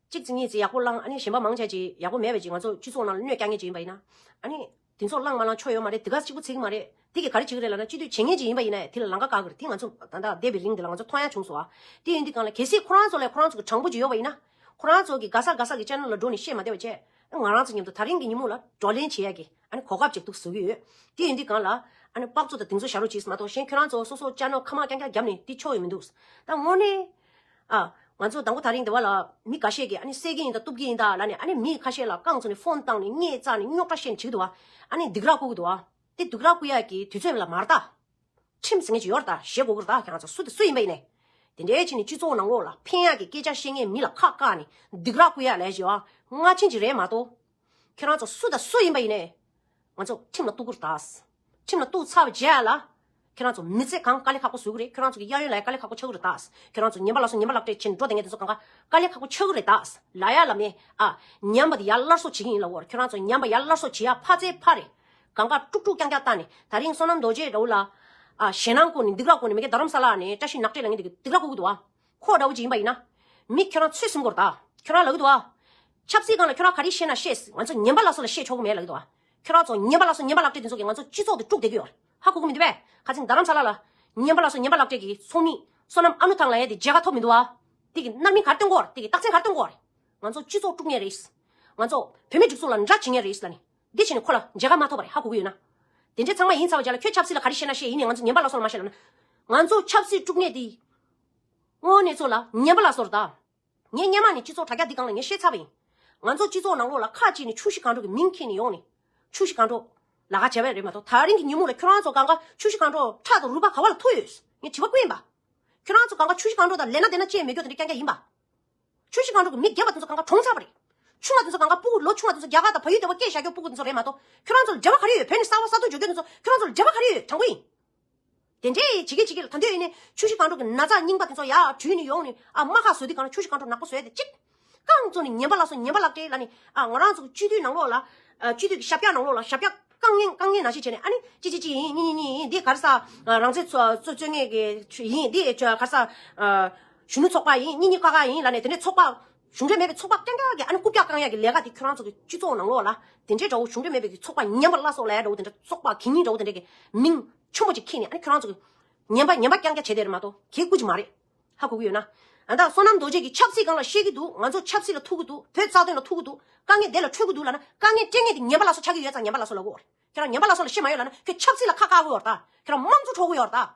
གཅིག་ཙམ་གཉིས་ཙམ་ཡག་པོ་བླངས། ཨ་ནི་གཞན་པ་མང་ཆེ་ཅིག་ཡག་པོ་མེད་པ་ཅིག་ང་ཚོ་སྤྱི་ཚོགས་ནང་ལ་གནོད་རྐྱང་ངེས་ཅིག་ཡིན་པ་ཡིན་ན། ཨ་ནི་དེ་ཚོ་བླངས་མ་བླངས་ཆོ་ཡོད་མ་རེད། དེ་ག་གཅིག་པུ་ཚིག་མ་རེད། དེ་གི་ག་རེ་བྱེད་ཀྱི་རེད་ལབ་ན། སྤྱི་འཐུས་བྱེད་མཁན་ཅིག་ཡིན་པ་ཡིན་ན་དེ་ལ་ལམ་ཁ་བཀག་གི་རེད། དེ་ང་ཚོ་ད་ལྟ་བསྡད་པའི་རིང་དེ་ལ་ང་ཚོ་མཐོང་ཡ་བྱུང་སོང་། ཨ། དེ་ཡིན་དུས་སྒང་ལ་གལ་སྲིད་ཁོ་རང་ཚོ་ལ་ཁོ་རང་ཚོ་གི་དྲང་པོ་ཅིག་ཡོད་པ་ཡིན་ན། ཁོ་རང་ཚོ་གི་ག་ས་ག་ས་གི་ཅེ་ནལ་ལ་འགྲོ་ནས་བཤད་མ་བསྡད་པ་བྱས། ང་རང་ཚོ་མཉམ་དུ་ད་རིང་གི་ཉིན་མོ་ལ་བགྲོ་གླེང་བྱེད་ཡ་གི་ཨ་ནི་གོ་སྐབས་ཅིག་འདུག་བཟོ་གི་ཡོད། དེ་ཡིན་དུས་སྒང་ལ་ཨ་ནི་དཔག་ཚོད་དང་གདེང་ཚོད་བཞག་རོགས་གྱིས་མ་གཏོགས། གཞན་ཁྱོད་རང་ཚོ་སོ་སོ་ཅེ་ནལ་ཁ་མ་རྐྱང་རྐྱང་བརྒྱབ་ནས་དེ་ཆོ་ཡོད་མི་འདུག་ད་དངོས་གནས། ཨ། ང་ཚོ་དང་པོ་ད་རིང་འདི་བ་ལ་མི་འགའ་ཤས་ཀྱིས་ཨ་ནི་བསད་ཀྱི་ཡིན་ད། གཏུབ་ཀྱི་ཡིན་ད་ལབ་ནས། ཨ་ནི་མི་ཁ་ཤས་ལ་རྐང་བཙུགས་ནས་ཕོན་བཏང་ནས་བརྙས་བཅག་ནས་རྙོག་དྲ་བཤད་ནས་བྱེད་ཀྱི་འདུག་བ། ཨ་ནི་སྡིགས་ར་བསྐུལ་གྱི་འདུག་བ། དེ་སྡིགས་ར་བསྐུལ་ཡག་གི་དུས་ཚོད་ལ་མ་རེད་ད། ཁྲིམས་ཟེར་མཁན་ཅིག་ཡོད་རེད་ད། བཞེས་དགོས་ཀྱི་རེད་ད། ཁྱེད་རང་ཚོ་སུ་དང་སུ་ཡིན་པ་ཡིན་ནའི། དེ་འདྲའི་བྱས་ནས་སྤྱི་ཚོགས་ནང་ལོགས་ལ་ཕན་ཡག་གི་སྐད་ཆ་བཤད་མཁན་མི་ལ་ཁ་བཀག་ནས་སྡིགས་ར་བསྐུལ་ཡག་ལབ་བྱས་པ་སྔ་ཕྱི་ཅིག་རེད་མ་གཏོགས། ཁྱེད་རང་ཚོ་སུ་དང་སུ་ཡིན་པ་ཡིན་ནའི། ང་ཚོ་ཁྲིམས་ལ་གཏུག་གི་རེད་ད། ཁྲིམས་ལ་གཏུག་ཚར་བའི་རྗེས་ལ། ཁྱེད་རང་ཚོ་མི་ཚེ་གང་དཀའ་ལས་ཁག་པོ་བཟོ་གི་རེད། ཁྱེད་རང་ཚོ་གི་གཡས་གཡོན་ལ་ཡ་དཀའ་ལས་ཁག་པོ་ཆགས་ཀྱི་རེད་ད། ཁྱེད་རང་ཚོ་ཉན་པ་ལ་སོགས་ཉན་པ་ལག་སྤྲད་བྱས་ནས་འགྲོ་བསྡད་མཁན་དེ་ཚོ་གང་ག་དཀའ་ལས་ཁག་པོ་ཆགས་ཀྱི་རེད་ད། ལབ་ཡ་ལ་མེད་ཨ། ཉམས་པ་དེ་ཡར་སླར་གསོ་བྱེད་ཀྱི་ཡིན་ལབ་བོར། ཁྱེད་རང་ཚོ་ཉམས་པ་ཡར་སླར་གསོ་བྱེད་ཡ་ཕར་ཚད་ཕར་རེད། གང་ག་དཀྲུག་དཀྲུག་རྐྱང་རྐྱང་བཏང་ནས། ད་རིང་བསོད་ནམས་རྡོ་རྗེ་འདྲ་བོ་ལ། ཨ། ཞེད་སྣང་བསྐུལ་ནས་སྡིགས་ར་བསྐུལ་ནས། མི་སྒེར་རྡ་རམ་ས་ལ་ནས་བཀྲ་ཤིས་ནག་ཁྲེ་ལབ་མཁན་དེ་གིས་སྡིགས་ར་བསྐུལ་གྱི་འདུག་ཨ། ཁོ་འདྲ་བོ་ཅིག་ཡིན་པ་ཡིན་ན། མི་ཁྱོད་རང་ཚོད་ཟིན་དགོས་རེད་ད། ཁྱོད་རང་ལབ་ཀྱི་འདུག་ཨ། ཆབ་སྲིད་སྒང་ལ་ཁྱོད་རང་ག་རེ་བཤད་ན་བཤད། ང་ཚོ་ཉན་པ་ལ་སོགས་ལ་བཤད་ཆོག་གི་མེད་ལབ་ཀྱི་འདུག་ཨ། ཁྱོད་རང་ཚོ་ཉན་པ་ལ་སོགས་ཉན་པ་ལག་སྤྲད་དེ་ཚོ་གིས་ང་ཚོ་སྤྱི་ཚོགས་དེ་དཀྲུག་བསྡད་ཀྱི་ཡོད་རེད། ཧ་གོ་གི་མི་འདུག་པས། ཁ་སང་རྡ་རམ་ས་ལ་ལ་ཉན་པ་ལ་སོགས་ཉན་པ་ལག་སྤྲད་ཀྱི་ཚོགས་མི་བསོད་ནམས་ཨ་ནུ་ཐང་ལབ་ཡ་དེ་མཇལ་ཁ་ཐོབ་མི་འདུག་ཨ། དེ་གི་རྣམ་སྨིན་ག་རེ་སྟོན་གྱི་ཡོད་རེད། དེ་གི་རྟགས་མཚན་ག་རེ་སྟོན་གྱི་ཡོད་རེད། ང་ཚོ་སྤྱི་ཚོགས་དཀྲུག་མཁན་རེད། ང་ཚོ་བོད་མིའི་སྒྲིག་འཛུགས་ལ་འདྲ་བྱེད་མཁན་རེད་ལབ་ནས། འདི་བྱས་ནས་ཁོ་ལ་མཇལ་ཁ་མ་ཐོབ་པ་རེད། ཧ་གོ་གི་ཡོད་ན། དེ་འདྲས་ཚང་མ་ཡིན་ཚར་བའི་རྗེས་ལ་ཁྱོད་ཆབ་སྲིད་ལ་ག་རེ་བཤད་ན་བཤད། ཡིན་ནའི་ང་ཚོ་ཉན་པ་ལ་སོགས་ལ་མ་བཤད་ལབ་ན། ང་ཚོ་ཆབ་སྲིད་དཀྲུག་མཁན་དེ། དངོས་གནས་ཚོ་ལ་ཉན་པ་ལ་སོགས་རེད་ད། ངས་སྔོན་མ་ནས་སྤྱི་ཚོགས་དྲ་རྒྱ་འདི་སྒང་ལ་ངས་བཤད་ཚར་བ་ཡིན། ང་ཚོ་སྤྱི་ཚོགས་ནང་ལོགས་ལ་ཁ་གཅིག་ནས་ཆུ་བཞི་སྒང་དྲུག་གི་མིང་འཁྱེར་ནས་ཡོང་ནས། ཆུ་བཞི་སྒང་དྲུག་ལ་ཁ་བྱས་པ་རེད་མ་གཏོགས། ད་རིང་གི་ཉིན་མོ་ལ་ཁྱོད་རང་ཚོ་སྒང་ག་ཆུ་བཞི་སྒང་དྲུག་ཁྲག་དང་རུས་པ་ག་བ་ལ་ཐུག་ཡོད། ངས་དྲི་བ་བཀོད་ཡིན་པ། ཁྱོད་རང་ཚོ་སྒང་ག་ཆུ་བཞི་སྒང་དྲུག་དང་ལས་ན་དེ་ན་བཅས་མེད་རྒྱུ་དེ་འདྲ་རྐྱང་རྐྱང་ཡིན་པ། ཆུ་བཞི་སྒང་དྲུག་གི་མི་རྒན་པ་དེ་ཚོ་སྒང་ག་གྲོངས་ཚར་བ་རེད། ཆུང་བ་དེ་ཚོ་སྒང་ག་སྤུ་གུ་ལོ་ཆུང་བ་དེ་ཚོ་རྒྱ་གར་དང་བལ་ཡུལ་དེ་བ་སྐད་བཞག་རྒྱུ་སྤུ་གུ་དེ་ཚོ་རེད་མ་གཏོགས། ཁྱོད་རང་ཚོ་ལ་འབྲེལ་བ་ག་རེ་ཡོད། བོད་ནས་གསར་པ་གསར་གཏོད་འབྱོར་རྒྱུ་དེ་ཚོ་ཁྱོད་རང་ཚོ་ལ་འབྲེལ་བ་ག་རེ་ཡོད། དྲང་པོ་ཡིན། དེ་འདྲའི་བྱེད་ཀྱི་བྱེད་ཀྱི་ལ། ད་འདོད་ཡིན་ནས་ཆུ་བཞི་སྒང་དྲུག་གི་ན་ཚ་རྙིང་པ་དེ་ཚོ་ཡར་བྲུས་ནས་ཡོང་ནས། ཨ། རྨ་ཁ་བཟོ་དུས་སྒང་ལ་ཆུ་བཞི་སྒང་དྲུག་ནག་པོ་བཟོས་ཏེ་གཅིག་རྐང་བཙུགས་ནས་ཉན་པ་ལ་སོགས་ཉན་པ་ལག་སྤྲད་ལབ་ནས། ཨ། ང་རང་ཚོ་སྤྱི་འཐུས་ནང་ལོགས་ལ། ཨ། སྤྱི་འཐུས་ཀྱི་ཞབས་བཀྱག་ནང་ལོགས་ལ་ཞབས་བཀྱག་རྐང་ངན་རྐང་ངན་ནང་བཞིན་བྱས་ནས། ཨ་ནི་ཅི་ཅི་ཅི་ཡིན། གཉིས་གཉིས་གཉིས་ཡིན། འདི་ག་རེ་ཟ། ཨ། རང་བཙན་འཚོ་འཚོ་མཁན་གྱི་ཡིན། འདི་ག་རེ་ཟ། ཨ། གཞོན་ནུ་ཚོགས་པ་ཡིན། གཉིས་གཉིས་ཀ་ཀ་ཡིན་ལབ་ནས། དེ་འདྲའི་ཚོགས་པ་གཞུང་འབྲེལ་མེད་པའི་ཚོགས་པ་རྐྱང་རྐྱང་གི། ཨ་ནི་རྐུབ་བཀྱག་རྐང་ཡག་གི་ལས་ཀ་དེ་ཁྱོད་རང་ཚོ་གི་སྤྱི་ཚོགས་ནང་ལོགས་ལ་དེ་འདྲའི་འདྲ་བོ་གཞུང་འབྲེལ་མེད་པའི་གི་ཚོགས་པ་ཉམས་པ་སླར་གསོ་ལབ་ཡ་འདྲ་བོ། དེ་འདྲ་ཚོགས་པ་གད་སྙིགས་འདྲ་བོ་དེ་འདྲ་གི་མིང་ཆེན་པོ་ཅིག་ཁྱེར་ནས། ཨ་ནི་ཁྱོད་རང་ཚོ་གི་ཉན་པ་ཉན་པ་རྐྱང་རྐྱང་བྱས་བསྡད་རེད་མ་གཏོགས་གལ་ཁུར་གྱི་མ་རེད། ཧ་གོ་གི་ཡོད་ན། ཨ། ད་བསོད་ནམས་རྡོ་རྗེ་གིས་ཆབ་སྲིད་སྒང་ལ་བཤད་ཀྱི་འདུག་ང་ཚོ་ཆབ་སྲིད་ལ་ཐུག་གི་འདུག་བོད་རྩ་དོན་ལ་ཐུག་གི་འདུག་དཀའ་ངལ་དེ་ལ་འཕྲོད་ཀྱི་འདུག་ལབ་ན། དཀའ་ངལ་སྤྲད་མཁན་དེ་ཉན་པ་ལ་སོགས་ཆགས་ཀྱི་ཡོད་ཙང་ཉན་པ་ལ་སོགས་ལབ་དགོས་རེད། ཁྱེད་རང་ཉན་པ་ལ་སོགས་ལ་བཤད་མ་ཡོང་ལབ་ན། ཁྱོད་ཆབ་སྲིད་ལ་ཁ་བཀག་གི་ཡོད་རེད་ད། ཁྱེད་རང་དམངས་གཙོ་འཕྲོག་གི་ཡོད་རེད་ད།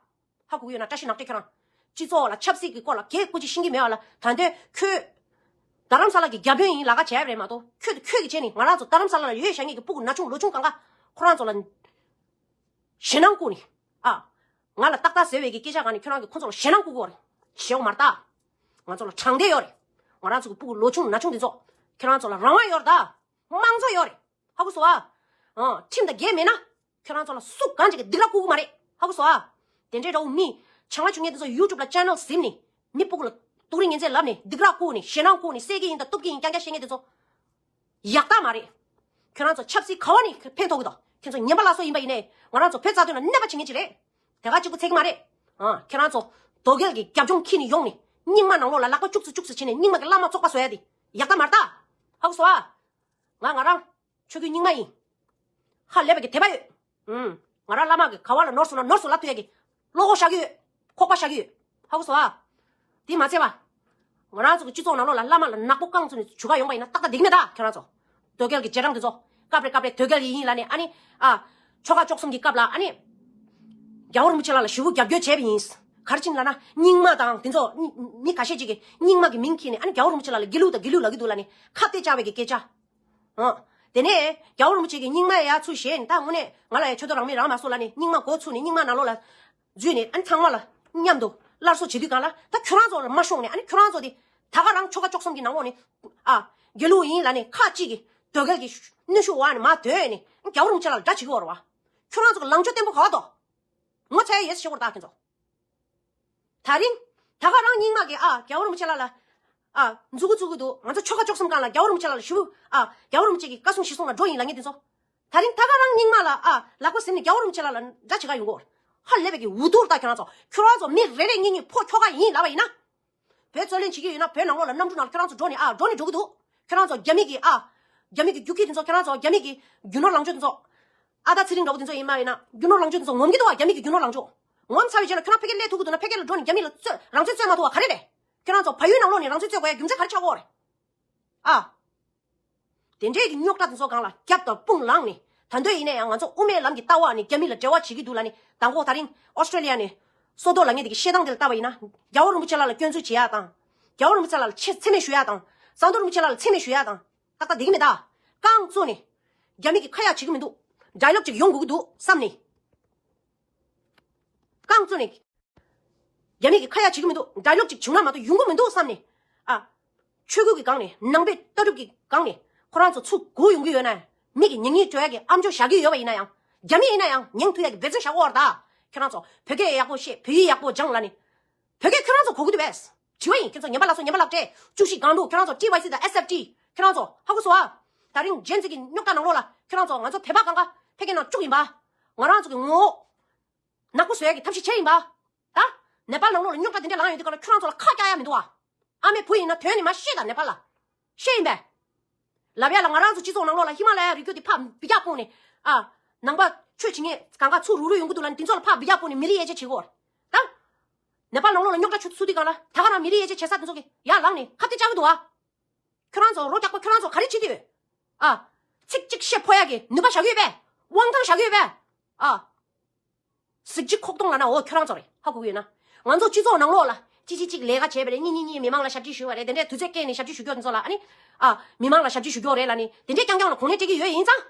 ཧ་གོ་གི་ཡོད་ན། བཀྲ་ཤིས་ནག་ཁྲེ། ཁྱེད་རང་སྤྱི་ཚོགས་ལ་ཆབ་སྲིད་ཀྱི་སྐོར་ལ་གལ་ཁུར་ཅིག་ཤེས་ཀྱི་མེད་པ་ལ། ད་དུང་ཁྱོད་རྡ་རམ་ས་ལ་གི་རྒྱ་དཔོན་ཡིན་ལབ་ཁ་བྱས་པ་རེད་མ་གཏོགས། ཁྱོད་ཁྱོད་ཀྱིས་བྱས་ནས་ང་རང་ཚོ་རྡ་རམ་ས་ལ་ལ་ཡོད་བཞག་མཁན་གྱི་སྤུ་གུ་ན་ཆུང་ལོ་ཆུང་གང་ག་ཁོ་རང་ཚོ་ལ་ཞེད་སྣང་བསྐུལ་ནས། ཨ། ང་ལ་ཏག་ཏག་ཟེར་བའི་གི་སྐད་ཆ་གང་ནས་ཁྱོད་རང་གིས་ཁོ་ཚོ་ལ་ཞེད་སྣང་བསྐུལ་དགོས་རེད། ཞེ་པོ་མ་རེད་ད། ང་ཚོ་ལ་དྲང་བདེན་ཡོད་རེད། ང་རང་ཚོ་གི་སྤུ་གུ་ལོ་ཆུང་ན་ཆུང་དེ་ཚོ། ཁྱོད་རང་ཚོ་ལ་རང་དབང་ཡོད་རེད་ད། དམངས་གཙོ་ཡོད་རེད། ཧ་གོ་སོང་ཨ། ཨ། ཁྲིམས་དང་འགལ་མེད་ན། ཁྱོད་རང་ཚོ་ལ་སུ་གང་ཅིག་གིས་སྡིགས་ར་བསྐུལ་གི་མ་རེད། ཧ་གོ་སོང་ཨ། དེ་འདྲའི་འདྲ་བོ་མི་བྱང་བ་བྱུང་མཁན་དེ་ཚོ་ཡུ་ཊུབ་ལ་ཆེ་ནལ་ཟིན་ནས། མི་སྤུ་གུ་ལ་སྡུག་རུས་ངན་ཚད་ལབ་ནས། སྡིགས་ར་བསྐུལ་ནས། ཞེད་སྣང་བསྐུལ་ནས། བསད་ཀྱི་ཡིན་དང་གཏུབ་ཀྱི་ཡིན་རྐྱང་རྐྱང་བཤད་མཁན་དེ་ཚོ་ཡག་རྟགས་མ་རེད། ཁྱོད་རང་ཚོ་ཆབ་སྲིད་ག་བ་ནས་ཕན་ཐོགས་ཀྱི་འདུག་ཁྱོད་ཚོ་ཉན་པ་ལ་སོགས་ཡིན་པ་ཡིན་ནའི། ང་རང་ཚོ་བོད་རྩ་དོན་ལ་གནོད་པ་བྱེད་མཁན་ཅིག་རེད། དེ་ག་གཅིག་པུ་ཚད་ཀྱི་མ་རེད། ཨ། ཁྱེད་རང་ཚོ་དོལ་རྒྱལ་གྱི་རྒྱབ་ལྗོངས་འཁྱེར་ནས་ཡོང་ནས། རྙིང་མ་ནང་ལོགས་ལ་ལག་པ་བཅུག་ཙམ་བཅུག་ཙམ་བྱས་ནས། རྙིང་མ་གི་བླ་མ་བཙོག་པ་བཟོ་ཡ་དེ་ཡག་རྟགས་མ་རེད་ད། ཧ་གོ་སོང་ཨ། ང་ང་རང་ཆོས་བརྒྱུད་རྙིང་མ་ཡིན། ཧ་ལས་པའི་གི་དད་པ་ཡོད། ཨུམ། ང་རང་བླ་མ་གི་ག་བ་ལ་ནོར་སོང་ན་ནོར་སོང་ལབ་ཐུབ་ཡ་གི་བློ་ཁོག་བཞག་གི་ཡོད། ཁོག་པ་བཞག་གི་ཡོད། ཧ་གོ་སོང་ཨ། དེ་མ་ཚད་པ། ང་རང་ཚོ་གི་སྤྱི་ཚོགས་ནང་ལོགས་ལ་བླ་མ་ལ་ནག་པོ་རྐང་བཙུགས་ནས་བྱུག་ག་ཡོང་པ་ཡིན་ན་ཏག་ཏག་འགྲིག་མེད་ད། ཁྱོད་རང་ཚོ། དོལ་རྒྱལ་གྱི་རྗེས་འབྲང་དེ་ཚོ། སྐབས་རེ་སྐབས་རེ་དོལ་རྒྱལ་ཡིན་ཡིན་ལབ་ནས། ཨ་ནི། ཨ། ཆོལ་ཁ་བཅུ་གསུམ་གྱི་སྐབས་ལ། ཨ་ནི། རྒྱལ་བ་རིན་པོ་ཆེ་ལགས་ལ་ཞེ་པོ་རྒྱབ་སྐྱོར་བྱས་པ་ཡིན། ག་རེ་བྱས་ནས་ལབ་ན། རྙིང་མ་དང་དེ་ཚོ། མི་མི་ཁ་ཤས་ཅིག་གིས་རྙིང་མ་གི་མིང་ཁྱེར་ནས། ཨ་ནི་རྒྱལ་བ་རིན་པོ་ཆེ་ལགས་ལ་དགེ་ལུགས་དང་དགེ་ལུགས་ལབ་ཀྱི་འདུག་ལབ་ནས་ཁ་གཏད་བཅག་པའི་གི་སྐད་ཆ། ཨ། དེ་ནས་རྒྱལ་བ་རིན་པོ་ཆེ་གིས་རྙིང་མ་ཡར་ཚུར་བཞེས་ནས། ད་དངོས་གནས་ང་ལ་ཡང་ཆོས་དོན་རང་མོས་རང་མ་སོང་ལབ་ནས། རྙིང་མ་འགོ་ཚུགས་ནས་རྙིང་མ་ནང་ལོགས་ལ་འཛུལ་ནས། ཨ་ནི་ཚང་མ་ལ་མཉམ་དུ་སླར་གསོ་བྱེད་དུས་སྒང་ལ། ད་ཁྱོད་རང་ཚོ་ལ་མ་ཤོང་ནས། ཨ་ནི་ཁྱོད་རང་ཚོ་དེ་ད་ག་རང་ཆོལ་ཁ་བཅུ་གསུམ་གྱི་ནང་ལོགས་ནས། ཨ། དགེ་ལུགས་ཡིན་ལབ་ནས་ཁ་གཅིག་གིས་དོལ་རྒྱལ་གྱི་གནོན་ཤུགས་འོག་ནས་མར་སྡོད་ནས། ཨ་ནི་རྒྱལ་བ་རིན་པོ་ཆེ་ལགས་ལ་དགྲ་བྱེད་ཀྱི་ཡོད་རེད་བ། ཁྱོད་རང་ཚོ་གི་ལངས་ཕྱོགས་བརྟན་པོ་ག་བ་འདུག་ངོ་ཚ་ཡས་ཡོད་ཟེར་ཤོད་དགོས་རེད་ད་ཁྱེད་ཚོ། ད་རིང་། ད་ག་རང་རྙིང་མ་གིས། ཨ། རྒྱལ་བ་རིན་པོ་ཆེ་ལགས་ལ། ཨ། མཛུབ་གུ་བཙུགས་ཀྱི་འདུག་ང་ཚོ་ཆོལ་ཁ་བཅུ་གསུམ་སྒང་ལ་རྒྱལ་བ་རིན་པོ་ཆེ་ལགས་ལ་ཞུ། ཨ། རྒྱལ་བ་རིན་པོ་ཆེ་གི་བཀའ་གསུང་ཞལ་གསུང་ལ་འགྲོ་ཡིན་ལབ་མཁན་དེ་ཚོ། ད་རིང་ད་ག་རང་རྙིང་མ་ལ། ཨ། ལག་པ་ཟིན་ནས་རྒྱལ་བ་རིན་པོ་ཆེ་ལགས་ལ་དགྲ་བྱེད་ག་ཡོང་གི་ཡོད་རེད། ཧ་ལས་པའི་གི་འུ་སྡུག་རེད་ད་ཁྱོད་རང་ཚོ། ཁྱོད་རང་ཚོ་མི་རེ་རེ་གཉིས་གཉིས་ཕོ་ཁྱོ་ག་ཡིན་ལབ་པ་ཡིན་ན། བོད་རྩོད་ལེན་བྱེད་ཀྱི་ཡོད་ན་བོད་ནང་ལོགས་ལ་གནམ་གྲུ་ནང་ལ་ཁྱོད་རང་ཚོ་འགྲོ་ནས། ཨ། འགྲོ་ནས་འགྲོ་གི་འདུག་ཁྱོད་རང་ཚོ་རྒྱ་མི་གི། ཨ། རྒྱ་མི་གི་རྒྱུག་ཁྱི་དེ་ཚོ། ཁྱོད་རང་ཚོ་རྒྱ་མི་གི་རྒྱུ་ནོར་ལངས་ཕྱོགས་དེ་ཚོ། ཨ། ད་ཚེ་རིང་འདྲ་བོ་དེ་ཚོ་ཡིན་མ་ཡིན་ན། རྒྱུ་ནོར་ལངས་ཕྱོགས་དེ་ཚོ་ངོམ་གྱི་འདུག་བ། རྒྱ་མི་གི་རྒྱུ་ནོར་ལངས་ཕྱོགས་ངོམ་ཚར་བའི་རྗེས་ལ་ཁྱོད་རང་ཕ་གིར་སླེབས་ཐུབ་ཀྱི་འདུག་ན། ཕ་གི་ལ་འགྲོ་ནས་རྒྱ་མི་ལ་རྩོད། རང་བཙན་རྩོད་མ་ཐུབ་པ་ག་རེ་རེད། ཁྱོད་རང་ཚོ་བལ་ཡུལ་ནང་ལོགས་ནས་རང་བཙན་རྩོད་དགོས་ཡ་རྒྱུ་མཚན་ག་རེ་ཆགས་ཀྱི་ཡོད་རེད། ཨ། དེ་འདྲའི་གི་རྙོག་དྲ་དེ་ཚོ་སྒང་ལ་རྒྱབ་དང་དཔུང་ལངས་ནས། ད་དུང་ཡིན་ན་ཡང་ང་ཚོ་དབུ་མའི་ལམ་གྱི་ལྟ་བ་ནས་རྒྱ་མི་ལ་འབྲེལ་བ་བྱེད་ཀྱི་འདུག་ལབ་ནས། མདང་དགོང་དེ་རིང་ཨོ་སི་ཀྲེ་ལི་ཡ་ནས་བསོད་རྡོར་ལབ་མཁན་དེ་གི་བཤད་སྟངས་དེ་ལ་བལྟས་པ་ཡིན་ན། རྒྱལ་བ་རིན་པོ་ཆེ་ལགས་ལ་སྐྱོན་འཛུགས་བྱེད་ཡ་དང་། རྒྱལ་བ་རིན་པོ་ཆེ་ལགས་ལ་ཆེ་མཚན་སྨད་ཞུ་ཡ་དང་། ཟམ་གདོང་རིན་པོ་ཆེ་ལགས་ལ་མཚན་སྨད་ཞུ་ཡ་དང་། ཏག་ཏག་འགྲིག་གི་མེད་ད། རྐང་བཙུགས་ནས་རྒྱ་མི་གིས་ཁ་ཡ་བྱེད་ཀྱི་མི་འདུག་ཌའི་ལོག་ཅིག་ཡོང་དགོས་ཀྱི་འདུག་བསམ་ནས། རྐང་བཙུགས་ནས་རྒྱ་མི་གིས་ཁ་ཡ་བྱེད་ཀྱི་མི་འདུག་ཌའི་ལོག་ཅིག་བྱུང་ན་མ་གཏོགས་ཡོང་གི་མི་འདུག་བསམ་ནས། ཨ། ཆོས་ཁུལ་གྱི་སྒང་ནས། ནང་པའི་ལྟ་གྲུབ་ཀྱི་སྒང་ནས་ཁོ་རང་ཚོ་ཚུར་སྒུག་ཡོང་གི་ཡོད་ན། མི་གིས་ཉན་ཉན་འགྲོ་ཡ་གི་ཨ་མཆོག་བཞག་གི་ཡོད་པ་ཡིན་ན་ཡང་། རྒྱ་མི་ཡིན་ན་ཡང་ཉན་ཐུབ་ཡ་གི་འབད་བརྩོན་བྱ་དགོས་རེད་ད། ཁྱེད་རང་ཚོ་བོད་སྐད་ཡག་པོ་བཤད། བོད་ཡིག་ཡག་པོ་སྦྱང་ལབ་ནས། བོད་སྐད་ཁྱོད་རང་ཚོ་གོ་གི་འདུག་པས། དྲི་བ་ཡིན། ཁྱེད་ཚོ་ཉན་པ་ལ་སོགས་ཉན་པ་ལག་སྤྲད། བཅུ་བཞི་སྒང་དྲུག་ཁྱེད་རང་ཚོ། ཊི་ཝའི་སི་དང་ཨེས་ཨེཕ་ཊི། ཁྱེད་རང་ཚོ་ཧ་གོ་སོང་ཨ། ད་རིང་ཇེན་ཟི་གི་རྙོག་དྲ་ནང་ལོགས་ལ་ཁྱེད་རང་ཚོ། ང་ཚོ་བོད་པ་གང་ག་ཕ་གི་ནང་བཅུག་ཡིན་པ། ང་རང་ཚོ་གི་ངོ་བོ་ནག་པོ་བཟོ་ཡ་གི་ཐབས་ཤེས་བྱས་ཡིན་པ། ད་ནེ་པཱལ་ནང་ལོགས་ལ་རྙོག་དྲ་དེ་འདྲ་ལངས་ཡོང་དུས་སྒང་ལ་ཁྱོད་རང་ཚོ་ལ་ཁ་བཀྱག་ཡ་མི་འདུག་ཨ། ཨ་མའི་བུ་ཡིན་ན་དོན་ནི་མ་ཤེས་ད་ནེ་པཱལ་ལ། ཤེས་ཡིན་པས། ལབ་ཡ་ལ། ང་རང་ཚོ་སྤྱི་ཚོགས་ནང་ལོགས་ལ་ཧི་མ་ལ་ཡ་རི་རྒྱུད་དེ་ཕར་འབུད་རྒྱག་སྤུངས་ནས། ཨ། ནང་པ་ཆོས་བྱེད་མཁན་གང་ག་ཚུར་རུག་རུག་ཡོང་གི་འདུག་ལབ་ནས། དེ་ཚོ་ལ་ཕར་འབུད་རྒྱག་སྤུངས་ནས་མི་རིགས་དབྱེ་འབྱེད་བྱེད་ཀྱི་ཡོད་རེད་ད། ནེ་པཱལ་ནང་ལོགས་ལ་རྙོག་དྲ་ཆུ་ཚུགས་དུས་སྒང་ལ་ད་ག་རང་མི་རིགས་དབྱེ་འབྱེད་བྱེད་ས་དེ་ཚོ་གི་ཡར་ལངས་ནས་ཁ་གཏད་བཅག་གི་འདུག་ཨ། ཁྱོད་རང་ཚོ་རོ་རྒྱག་པ། ཁྱོད་རང་ཚོ་ག་རེ་བྱེད་ཀྱི་ཡོད། ཨ། ཚིག་གཅིག་བཤད་ཕོད་ཡ་གི་ནུས་པ་བཞག་གི་ཡོད་པས། དབང་ཐང་བཞག་གི་ཡོད་པས། ཨ། གཟི་བརྗིད་ཁོག་སྟོང་ལབ་ན་འོ་ཁྱོད་རང་ཚོ་རེད། ཧ་གོ་གི་ཡོད་ན། ང་ཚོ་སྤྱི་ཚོགས་ནང་ལོགས་ལ་གཅིག་གཅིག་གཅིག་ལས་ཀ་བྱས་པ་རེད། གཉིས་གཉིས་གཉིས་མི་མང་ལ་ཞབས་ཕྱི་ཞུས་པ་རེད། དེ་འདྲའི་དུས་ཚོད་བསྐྱལ་ནས་ཞབས་ཕྱི་ཞུ་རྒྱུ་དེ་ཚོ་ལ། ཨ་ནི། ཨ། མི་མང་ལ་ཞབས་ཕྱི་ཞུ་རྒྱུ་རེད་ལབ་ནས་དེ་འདྲའི་རྐྱང་རྐྱང་ལ་གོ་གནས་སྤྲད་ཀྱི་ཡོད་ཡིན་ཙང་།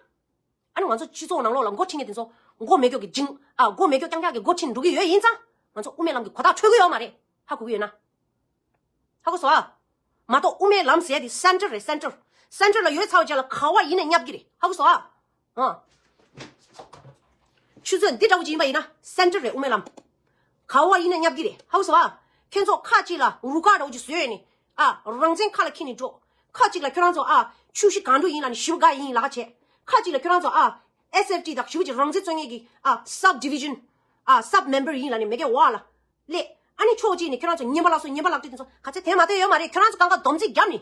ཨ་ནི་ང་ཚོ་སྤྱི་ཚོགས་ནང་ལོགས་ལ་འགོ་ཁྲིད་མཁན་དེ་ཚོ་མགོ་མེད་མགྱོགས་ཀྱི་འཇིང་། ཨ། མགོ་མེད་མགྱོགས་རྐྱང་རྐྱང་གི་འགོ་ཁྲིད་འགྲོ་གི་ཡོད་ཡིན་ཙང་། ང་ཚོ་དབུ་མའི་ལམ་གྱི་གོ་ཐག་ཆོད་ཀྱི་ཡོད་མ་རེད། ཧ་གོ་གི་ཡོད་ན། ཧ་གོ་སོང་ཨ། མ་གཏོགས་དབུ་མའི་ལམ་ཟེར་ཡ་དེ་སེན་ཊར་རེད། སེན་ཊར། སེན་ཊར་ལ་ཡོད་ཚར་བའི་རྗེས་ལ་ག་བ་ཡིན་ན་བསྙབ་ཀྱི་རེད། ཧ་གོ་སོང་ཨ། ཨ། ཆུ་ཚོད་འདི་འདྲ་བོ་ཅིག་ཡིན་པ་ཡིན་ན་སེན་ཊར་རེད། དབུ་མའི་ལམ། ག་བ་ཡིན་ན་བསྙབ་ཀྱི་རེད། ཧ་གོ་སོང་ཨ། ཁྱེད་ཚོ་ཁ་ཅིག་ལ་རུ་ཁག་འདྲ་བོ་ཅིག་བཟོས་ནས། ཨ། རང་བཙན་ཁ་ལ་འཁྱེར་ནས་འགྲོ། ཁ་ཅིག་ལ་ཁྱོད་རང་ཚོ་ཨ་ཆུ་བཞི་སྒང་དྲུག་ཡིན་ལབ་ནས་བཞི་པོ་འགའ་ཡིན་ལབ་ཁ་བྱས། ཁ་ཅིག་ལ་ཁྱོད་རང་ཚོ་ཨ་ཨེས་ཨེཕ་ཊི་དང་བཞི་པོ་ཅིག་རང་བཙན་རྩོད་མཁན་གྱི་ཨ་སབ་ཌི་བི་ཤན་ཨ་སབ་མེམ་བར་ཡིན་ལབ་ནས་མི་སྒེར་བ་ལ་སླེབས། ཨ་ནི་ཕྱོགས་གཅིག་ནས་ཁྱོད་རང་ཚོ་ངན་པ་ལགས་སོ་ངན་པ་ལགས་སོ་དེ་ཚོ་ག་ཚད་དེ་མ་དེ་ཡོད་མ་རེད། ཁྱོད་རང་ཚོ་གང་ག་སྡོམ་རྩིས་བརྒྱབ་ནས།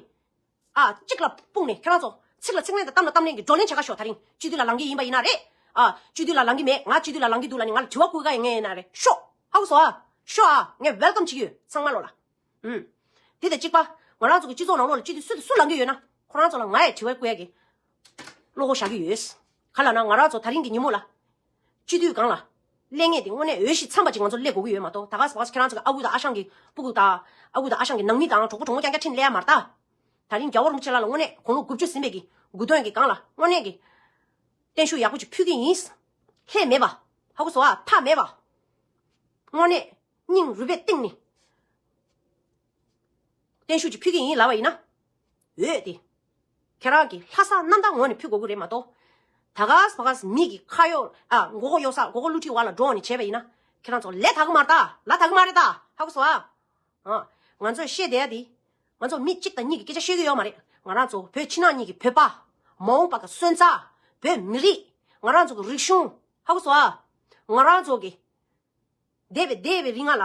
ཨ། གཅིག་ལ་སྤུངས་ནས་ཁྱེད་རང་ཚོ་ཚིག་ལ་ཚིག་ལན་དང་གཏམ་ལ་གཏམ་ལན་གྱི་བགྲོ་གླེང་བྱེད་ཁ་ཤོག་དེ་རིང་སྤྱི་འཐུས་ལ་ལངས་ཀྱི་ཡིན་པ་ཡིན་ན་རེད། ཨ། སྤྱི་འཐུས་ལ་ལངས་ཀྱི་མེད། ང་སྤྱི་འཐུས་ལ་ལངས་ཀྱི་འདུག་ལབ་ནས་ང་ལ་དྲི་བ་བསྐུར་ག་ཡིན་ངེས་ཡིན་ན་རེད། ཤོག་ཧ་གོ་སོང་ཨ། ཤོག་ཨ། ངས་ཝེལ་ཀམ་བྱེད་ཀྱི་ཡོད་ཚང་མ་ལོ་ལ། ཨུམ། དེ་དང་གཅིག་པ། ང་རང་ཚོ་གི་སྤྱི་ཚོགས་ནང་ལོགས་ལ་སྤྱི་འཐུས་སུ་དང་སུ་ལངས་ཀྱི་ཡོད་ན་ཁོ་རང་ཚོ་ལ་ང་ཡི་དྲི་བ་བསྐུར་ཡ་གི་བློ་ཁོག་བཞག་གི་ཡོད། ག་ལབ་ན་ང་རང་ཚོ་དེ་རིང་གི་ཉིན་མོ་ལ། སྤྱི་འཐུས་སྒང་ལ། སླེབས་མཁན་དེ་དངོས་གནས་འོས་གཞི་འཚམས་པ་ཅིག་ང་ཚོ་སླེབས་དགོས་ཀྱི་ཡོད་མ་གཏོགས་ད་ག་ཟེ་བ་ཁྱེད་རང་ཚོ་གི་ཨ་ཁུ་དང་ཨ་ཞང་གི་སྤུ་གུ་དང་ཨ་ཁུ་དང་ཨ་ཞང་གི་ནང་མི་དང་གྲོགས་པོ་གྲོགས་མོ་རྐྱང་རྐྱང་ཁྲིད་སླེབས་ཡ་མ་རེད་ད། དེ་རིང་རྒྱལ་བ་རིན་པོ་ཆེ་ལགས་ལ་དངོས་གནས་དགུང་ལོ་དགུ་བཅུ་ཟིན་པའི་གི་དགུང་སྟོན་གྱི་སྒང་ལ་དངོས་གནས་ཀྱི་བརྟན་བཞུགས་ཡག་པོ་ཅིག་ཕུལ་གྱི་ཡིན། ལྷད་མེད་པ། ཧ་གོ་སོང་ཨ། མཐའ་མེད་པ། དངོས་གནས་སྙིང་རུས་པའི་གཏིང་ནས་བརྟན་བཞུགས་ཅིག་ཕུལ་གྱི་ཡིན་ལབ་པ་ཡིན་ན། འོས་དེ། ཁྱེད་རང་གི་ལྷག་བསམ་རྣམ་དག་ངོས་ནས་ཕུལ་དགོས་ཀྱི་རེད་མ་གཏོགས། ད་ག་ཟེ་བ་ག་ཟེ་མི་གི་ཁ་གཡོག་ཨ་མགོ་སྐོར་གཡོག་ས་མགོ་སྐོར་བསླུ་བྲིད་བ་ལ་འགྲོ་ནས་བྱས་པ་ཡིན་ན། ཁྱེད་རང་ཚོ་ལས་དག་གི་མ་རེད་ད། ལ་དག་གི་མ་རེད་ད། ཧ་གོ་སོང་ཨ། ཨ། ང་ཚོས་བཤད་བསྡད་ཡ་དེ། ང་ཚོ་མི་གཅིག་དང་གཉིས་ཀྱི་སྐད་ཆ་བཤད་ཀྱི་ཡོད་མ་རེད། ང་རང་ཚོ་བོད་ཕྱི་ནང་གཉིས་ཀྱི་བོད་པ། མ་འོངས་པ་གི་སོན་རྩ། བོད་མི་རིགས། ང་རང་ཚོ་གི་རིག་གཞུང་། ཧ་གོ་སོང་ཨ། ང་རང་ཚོ་གི་འདས་པའི་འདས་པའི་རིང་ལ་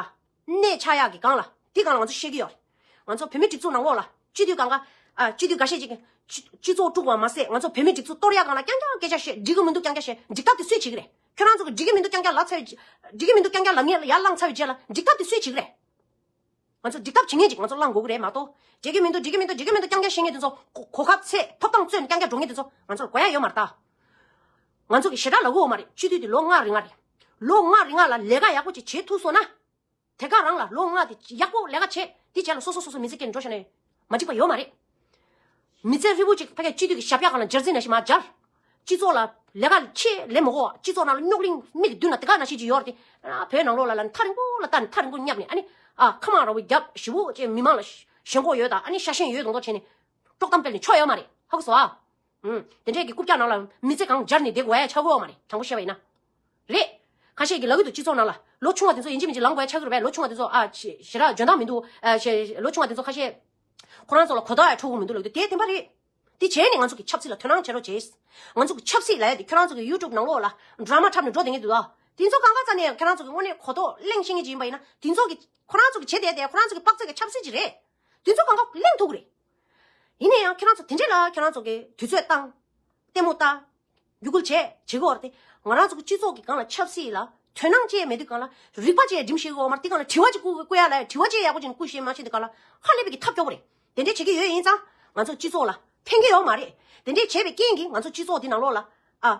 གནས་ཆགས་ཡག་གི་སྒང་ལ་དེ་སྒང་ལ་ང་ཚོ་བཤད་ཀྱི་ཡོད་རེད། ང་ཚོ་བོད་མི་སྒྲིག་འཛུགས་ནང་ལོགས་ལ་སྤྱི་འཐུས་སྒང་ག་ཨ་སྤྱི་འཐུས་འགའ་ཤས་ཅིག་གིས་སྤྱི་སྤྱི་ཚོགས་དཀྲུགས་པ་མ་ཟད་ང་ཚོ་བོད་མི་སྒྲིག་འཛུགས་གཏོར་ཡག་སྒང་ལ་རྐྱང་རྐྱང་སྐད་ཆ་བཤད། འགྲིག་གི་མི་འདུག་རྐྱང་རྐྱང་བཤད། འགྲིག་ཐབས་དེ་སུས་བྱེད་ཀྱི་རེད། ཁྱོད་རང་ཚོ་གིས་འགྲིག་གི་མི་འདུག་རྐྱང་རྐྱང་ལབ་ཚར་བའི་རྗེས། འགྲིག་གི་མི་འདུག་རྐྱང་རྐྱང་ལབ་ངེས་ལ་ཡར་ལངས་ཚར་བའི་རྗེས་ལ་འགྲིག་ཐབས་དེ་སུས་བྱེད་ཀྱི་རེད། ང་ཚོ་འགྲིག་ཐབས་བྱེད་མཁན་ཅིག་ང་ཚོ་བླང་དགོས་ཀྱི་རེད་མ་གཏོགས། འགྲིག་གི་མི་འདུག་འགྲིག་གི་མི་འདུག་འགྲིག་གི་མི་འདུག་རྐྱང་རྐྱང་བཤད་མཁན་དེ་ཚོ་གོ་གོ་སྐབས་ཚད་ཐོབ་ཐང་རྩོད་ནས་རྐྱང་རྐྱང་འགྲོ་མཁན་དེ་ཚོ་ང་ཚོར་དགོས་ཡ་ཡོད་མ་རེད་ད། ང་ཚོ་གི་ཞེ་དྲག་ལབ་དགོས་ཡོད་མ་རེད། སྤྱི་འཐུས་དེ་ལོ་ལྔ་རིང་ལ་རེད། ལོ་ལྔ་རིང་ལ་ལས་ཀ་ཡག་པོ་ཅིག་བྱེད་ཐུབ་སོང་ན། དེ་ག་རང་ལ་ལོ་ལྔ་དེ་ཡག་པོ་ལས་ཀ་བྱེད། དེ་བྱས་ལ་སོ་སོ་སོ་སོ་མི་ཚེ་སྐྱེལ་ནས་འགྲོ་ཤེས་ན་མ་འགྲིག་པ་ཡོད་མ་རེད། མི་ཚེ་ཧྲིལ་པོ་ཅིག་ཕ་གིའི་སྤྱི་འཐུས་ཀྱི་ཞབས་བཀྱག་སྒང་ལ་འབྱར་རྩི་ནང་བཞིན་མར་འབྱར། སྤྱི་ཚོགས་ལ་ལས་ཀ་ཆེ་ལས་མི་དགོས་པ། སྤྱི་ཚོགས་ནང་ལ་རྙོག་གླེང་མིག་གི་མདུན་ལ་དེ་ག་ནང་བཞིན་ཅིག་ཡོད་རེད་དེ། ཨ་བོད་ནང་ལོགས་ལ་ལ་ནི་ཐག་རིང་པོ་ལ་ལྟ་ནས་ཐག་རིང་པོ་བསྙབས་ནས་ཨ་ནི་ཨ་ཁ་མང་ར་བོ་རྒྱབ་ཞེ་པོ་ཅིག་མི་མང་ལ་ཞེན་ཁོག་ཡོད་དང་ཨ་ནི་ཤ་ཞེན་ཡོད་མདོག་མདོག་བྱས་ནས་དཀྲོག་གཏམ་སྤེལ་ནས་ཆོ་ཡོད་མ་རེད། ཧ་གོ་སོང་ཨ། ཨུམ། དེ་འདྲས་ཀྱི་རྐུབ་བཀྱག་ནང་ལ་མི་ཚེ་གང་སྦྱར་ནས་བསྡད་དགོས་ཡ་ཆགས་ཀྱི་ཡོད་མ་རེད། དྲང་པོ་བཤད་པ་ཡིན་ན། རེད། ཁ་ཤས་ཀྱིས་ལབ་ཀྱི་འདུག་སྤྱི་ཚོགས་ནང་ལ་ལོ་ཆུང་བ་དེ་ཚོ་ཡིན་གཅིག་མིན་གཅིག་ལངས་དགོས་ཡ་ཆགས་ཀྱི་རེད་པས། ལོ་ཆུང་བ་དེ་ཚོ་ཨ་ཞེ་ཞེ་དྲག་འཇོན་ཐང་མི་འདུག་ཨ་ཞེ་ལོ་ཆུང་བ་དེ་ཚོ་ཁ་ཤས། ཁོ་རང་ཚོ་ལ་གོ་རྟོགས་ཡ་འཕྲོད་ཀྱི་མི་འདུག་ལབ་ཀྱི་འདུག་དེ་བདེན་པ་རེད། དེ་བྱས་ནས་ང་ཚོ་གི་ཆབ་སྲིད་ལ་དོ་སྣང་བྱེད་རོགས་བྱེད། ང་ཚོ་གི་ཆབ་སྲིད་ལབ་ཡ་དེ་ཁྱོད་རང་ཚོ་གི་ཡུ་ཊུབ་ནང་ལོགས་ལ་ཌ་ར་མ་འཁྲབ་ནས་འགྲོ་བསྡད་མཁན་འདུག་ད་དེ་ཚོ་གང་ག་རྩ་ནས་ཁྱོད་རང་ཚོ་གི་དངོས་གནས་གོ་རྟོགས་གླེང་ཤེས་མཁན་ཅིག་ཡིན་པ་ཡིན་ན་དེ་ཚོ་གི་ཁོ་རང་ཚོ་གི་བྱེད་བསྡད་དེ་ཁོ་རང་ཚོ་གི་དཔག་ཚད་ཀྱི་ཆབ་སྲིད་ཅིག་རེད། དེ་ཚོ་གང་ག་གླེང་ཐུབ་ཀྱི་རེད། ཡིན་ན་ཡང་ཁྱོད་རང་ཚོ་དེ་འདྲས་ལ་ཁྱོད་རང་ཚོ་གི་དུས་ཚོད་བཏང་། ལྟད་མོ་ལྟ། བརྒྱུད་སྐུལ་བྱས་བྱེད་དགོས་རེད་དེ། ང་རང་ཚོ་གི་སྤྱི་ཚོགས་ཀྱི་སྒང་ལ་ཆབ་སྲིད་ལ་དོ་སྣང་བྱས་མེད་དུས་སྒང་ལ་རིག་པ་བཅས་སྒྲིམ་ཤེས་ཀྱི་ཡོད་མ་རེད། དེ་སྒང་ལ་དྲི་བ་ཅིག་བསྐུར་བསྐུར་ཡ་ལ་དྲི་བ་བཅས་ཡག་པོ་ཅིག་བསྐུར་ཤེས་མ་ཤེས་དུས་སྒང་ལ་ཧ་ལས་པའི་གི་ཐབས་སྐྱོ་པོ་རེད། དེ་འདྲས་བྱེད་ཀྱི་ཡོད་ཡིན་ཙང་ང་ཚོ་སྤྱི་ཚོགས་ལ་ཕན་གྱི་ཡོད་མ་རེད། དེ་འདྲས་བྱས་པའི་རྐྱེན་གྱིས་ང་ཚོ་སྤྱི་ཚོགས་འདི་ནང་ལོགས་ལ་ཨ།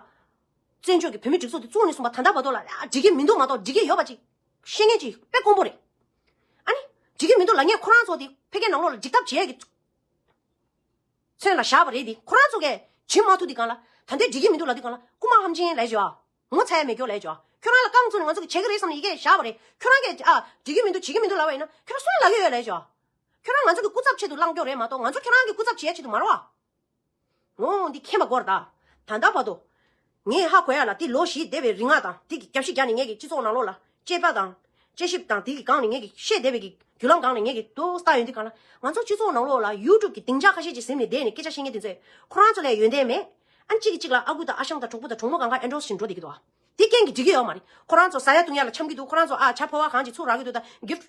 བཙན་བྱོལ་གྱི་བོད་མི་སྒྲིག་འཛུགས་འདི་བཙུགས་ནས་བཟུང་བ་ད་ལྟ་བར་དུ་ལ་ཨ་འགྲིག་གི་མི་འདུག་མ་གཏོགས་འགྲིག་གི་ཡོད་པ་ཅིག་ཤེས་མཁན་ཅིག་དཔེ་དཀོན་པོ་རེད། ཨ་ནི། འགྲིག་གི་མི་འདུག་ལབ་མཁན་ཁོ་རང་ཚོ་དེ་ཕ་གིའི་ནང་ལོགས་ལ་འགྲིག་ཐབས་བྱེད་ཡས་ཀྱི་མཚོན་ལ་བཞག་པ་རེད་དེ། ཁོ་རང་ཚོ་གས་བྱེད་མ་ཐུབ་དུས་སྒང་ལ་ད་ལྟའི་འགྲིག་གི་མི་འདུག་ལབ་དུས་སྒང་ལ་རྐུ་མ་ཧམ་ཆེན་ལབ་བྱས། ངོ་ཚ་ཡ་མེད་སྐྱོ་ལབ་བྱས། ཁྱོད་རང་ལ་རྐང་བཙུགས་ནས་ང་ཚོ་གིས་བྱེད་ཀྱི་རེད་བསམ་ནས་ཡི་གེ་བཞག་པ་རེད། ཁྱོད་རང་གིས་ཨ་འགྲིག་གི་མི་འདུག་བྱེད་ཀྱི་མི་འདུག་ལབ་པ་ཡིན་ན་ཁྱོད་རང་སུ་ལ་ལབ་ཀྱི་ཡོད་ལབ་བྱས། ཁྱོད་རང་ང་ཚོ་གི་སྐུ་ཚབ་ཆེད་དུ་བླངས་ཀྱོག་རེད་མ་གཏོགས་ང་ཚོ་ཁྱོད་རང་གི་སྐུ་ཚབ་བྱེད་ཡ་ཆེད་དུ་མ་རེད་བ། ངོ་འདི་མཁྱེན་པ་དགོས་རེད་ད། ད་ལྟ་བར་དུ། ངས་ཧ་གོ་ཡ་ལ་འདི་ལོ་བཞི་འདས་པའི་རིང་ང་དང་འདི་གི་རྒྱབ་ཤི་རྒྱག་ནས་ངས་ཀྱི་སྤྱི་ཚོགས་ནང་ལོགས་ལ་དཔྱད་པ་དང་། དཔྱད་ཞིབ་དང་འདི་གི་སྒང་ནས་ངས་ཀྱི་བཤད་བསྡད་པའི་གི་བརྒྱུད་ལམ་སྒང་ནས་ངས་ཀྱི་འདུག་ལྟ་ཡོང་དུས་སྒང་ལ་ང་ཚོ་སྤྱི་ཚོགས་ནང་ལོགས་ལ་ཡུ་ཊུབ་གི་སྡིངས་ཆ་ཁ་ཤས་ཅིག་ཟིན་ནས་བསྡད་ནས་སྐད་ཆ་བཤད་མཁན་དེ་ཚོས་ཁོ་རང་ཚོ་ལ་ཡོན་ཏན་མེད། ཨ་ནི་གཅིག་གིས་གཅིག་ལ་ཨ་ཁུ་དང་ཨ་ཞང་དང་གྲོགས་པོ་དང་གྲོགས་མོ་སྒང་ག་ཨེན་ཌོར་སི་བྱས་ནས་འགྲོ་བསྡད་ཀྱི་འདུག་ཨ། དེ་རྐྱེན་གྱིས་འགྲིག་གི་ཡོད་མ་རེད། ཁོ་རང་ཚོ་ཟ་ཡ་བཏུང་ཡ་ལ་འཆམ་གྱི་འདུག་ཁོ་རང་ཚོ་ཨ་ཇ་ཕོར་པ་གང་ཅིག་ཚུར་རག་གི་འདུག་དང་གིཕ་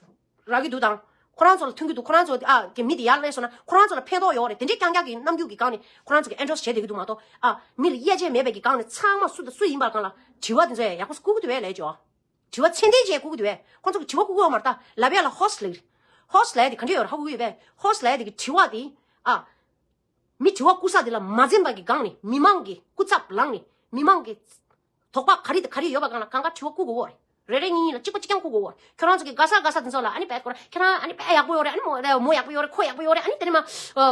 རག་གི་འདུག་དང་། ཁོ་རང་ཚོ་ལ་མཐུན་གྱི་འདུག་ཁོ་རང་ཚོ་ཨ་གི་མི་དེ་ཡར་སླེབས་སོང་ན་ཁོ་རང་ཚོ་ལ་ཕན་ཐོགས་ཡོད་རེད། དེ་འདྲའི་རྐྱང་རྐྱང་གི་རྣམ་འགྱུར་གྱི་སྒང་ནས་ཁོ་རང་ཚོ་གི་ཨེན་ཌོར་སི་བྱས་བསྡད་ཀྱི་འདུག་མ་གཏོགས་ཨ་མི་ལ་དབྱེ་འབྱེད་མེད་པའི་གི་སྒང་ནས་ཚང་མ་སུ་དང་སུ་ཡིན་པ་སྒང་ལ་དྲི་བ་དེ་ཚོ་ཡང་ཡག་པོ་བསྐུར་གི་འདུག་བས་ལས་ཇོ། དྲི་བ་ཚད་ལྡན་བྱས་བསྐུར་གི་འདུག་བས། ཁོ་ཚོ་གི་དྲི་བ་བསྐུར་གི་ཡོད་མ་རེད་ད། ལབ་ཡ་ལ་ཧོ་སི་ཊི་ལབ་ཀྱི་རེད། ཧོ་སི་ཊི་ལབ་ཡ་དེ་ག་འདྲ་ཡོད་རེད་ཧ་གོ་གི་ཡོད་པས། ཧོ་སི་ཊི་ལབ་ཡ་དེ་གི་དྲི་བ་དེ་ཨ། མི་དྲི་བ་བསྐུར་ས་དེ་ལ་མ་འཛེམ་པ་གི་སྒང་ནས་མི་མང་གི་སྐུ་ཚབ་ལངས་ནས་མི་མང་གི་དོགས་པ་ག་རེ་དང་ག་རེ་ཡོད་པ་སྒང་ལ་གང་ག་དྲི་བ་བསྐུར་དགོས་རེད། རེ་རེ་གཉིས་གཉིས་ལ་གཅིག་པ་གཅིག་རྐྱང་བསྐུར་དགོས་རེད། ཁྱོད་རང་ཚོ་གི་དགའ་ས་དགའ་ས་དེ་ཚོ་ལ་ཨ་ནི་བས་སྐོར་ཁྱོད་རང་ཨ་ནི་བས་ཡག་པོ་ཡོད་རེད། ཨ་ནི་མོ་མོ་ཡག་པོ་ཡོད་རེད། ཨ་ནི་མོ་མོ་ཡག་པོ་ཡོད་རེད། ཨ་ནི་དེ་ནས་མ་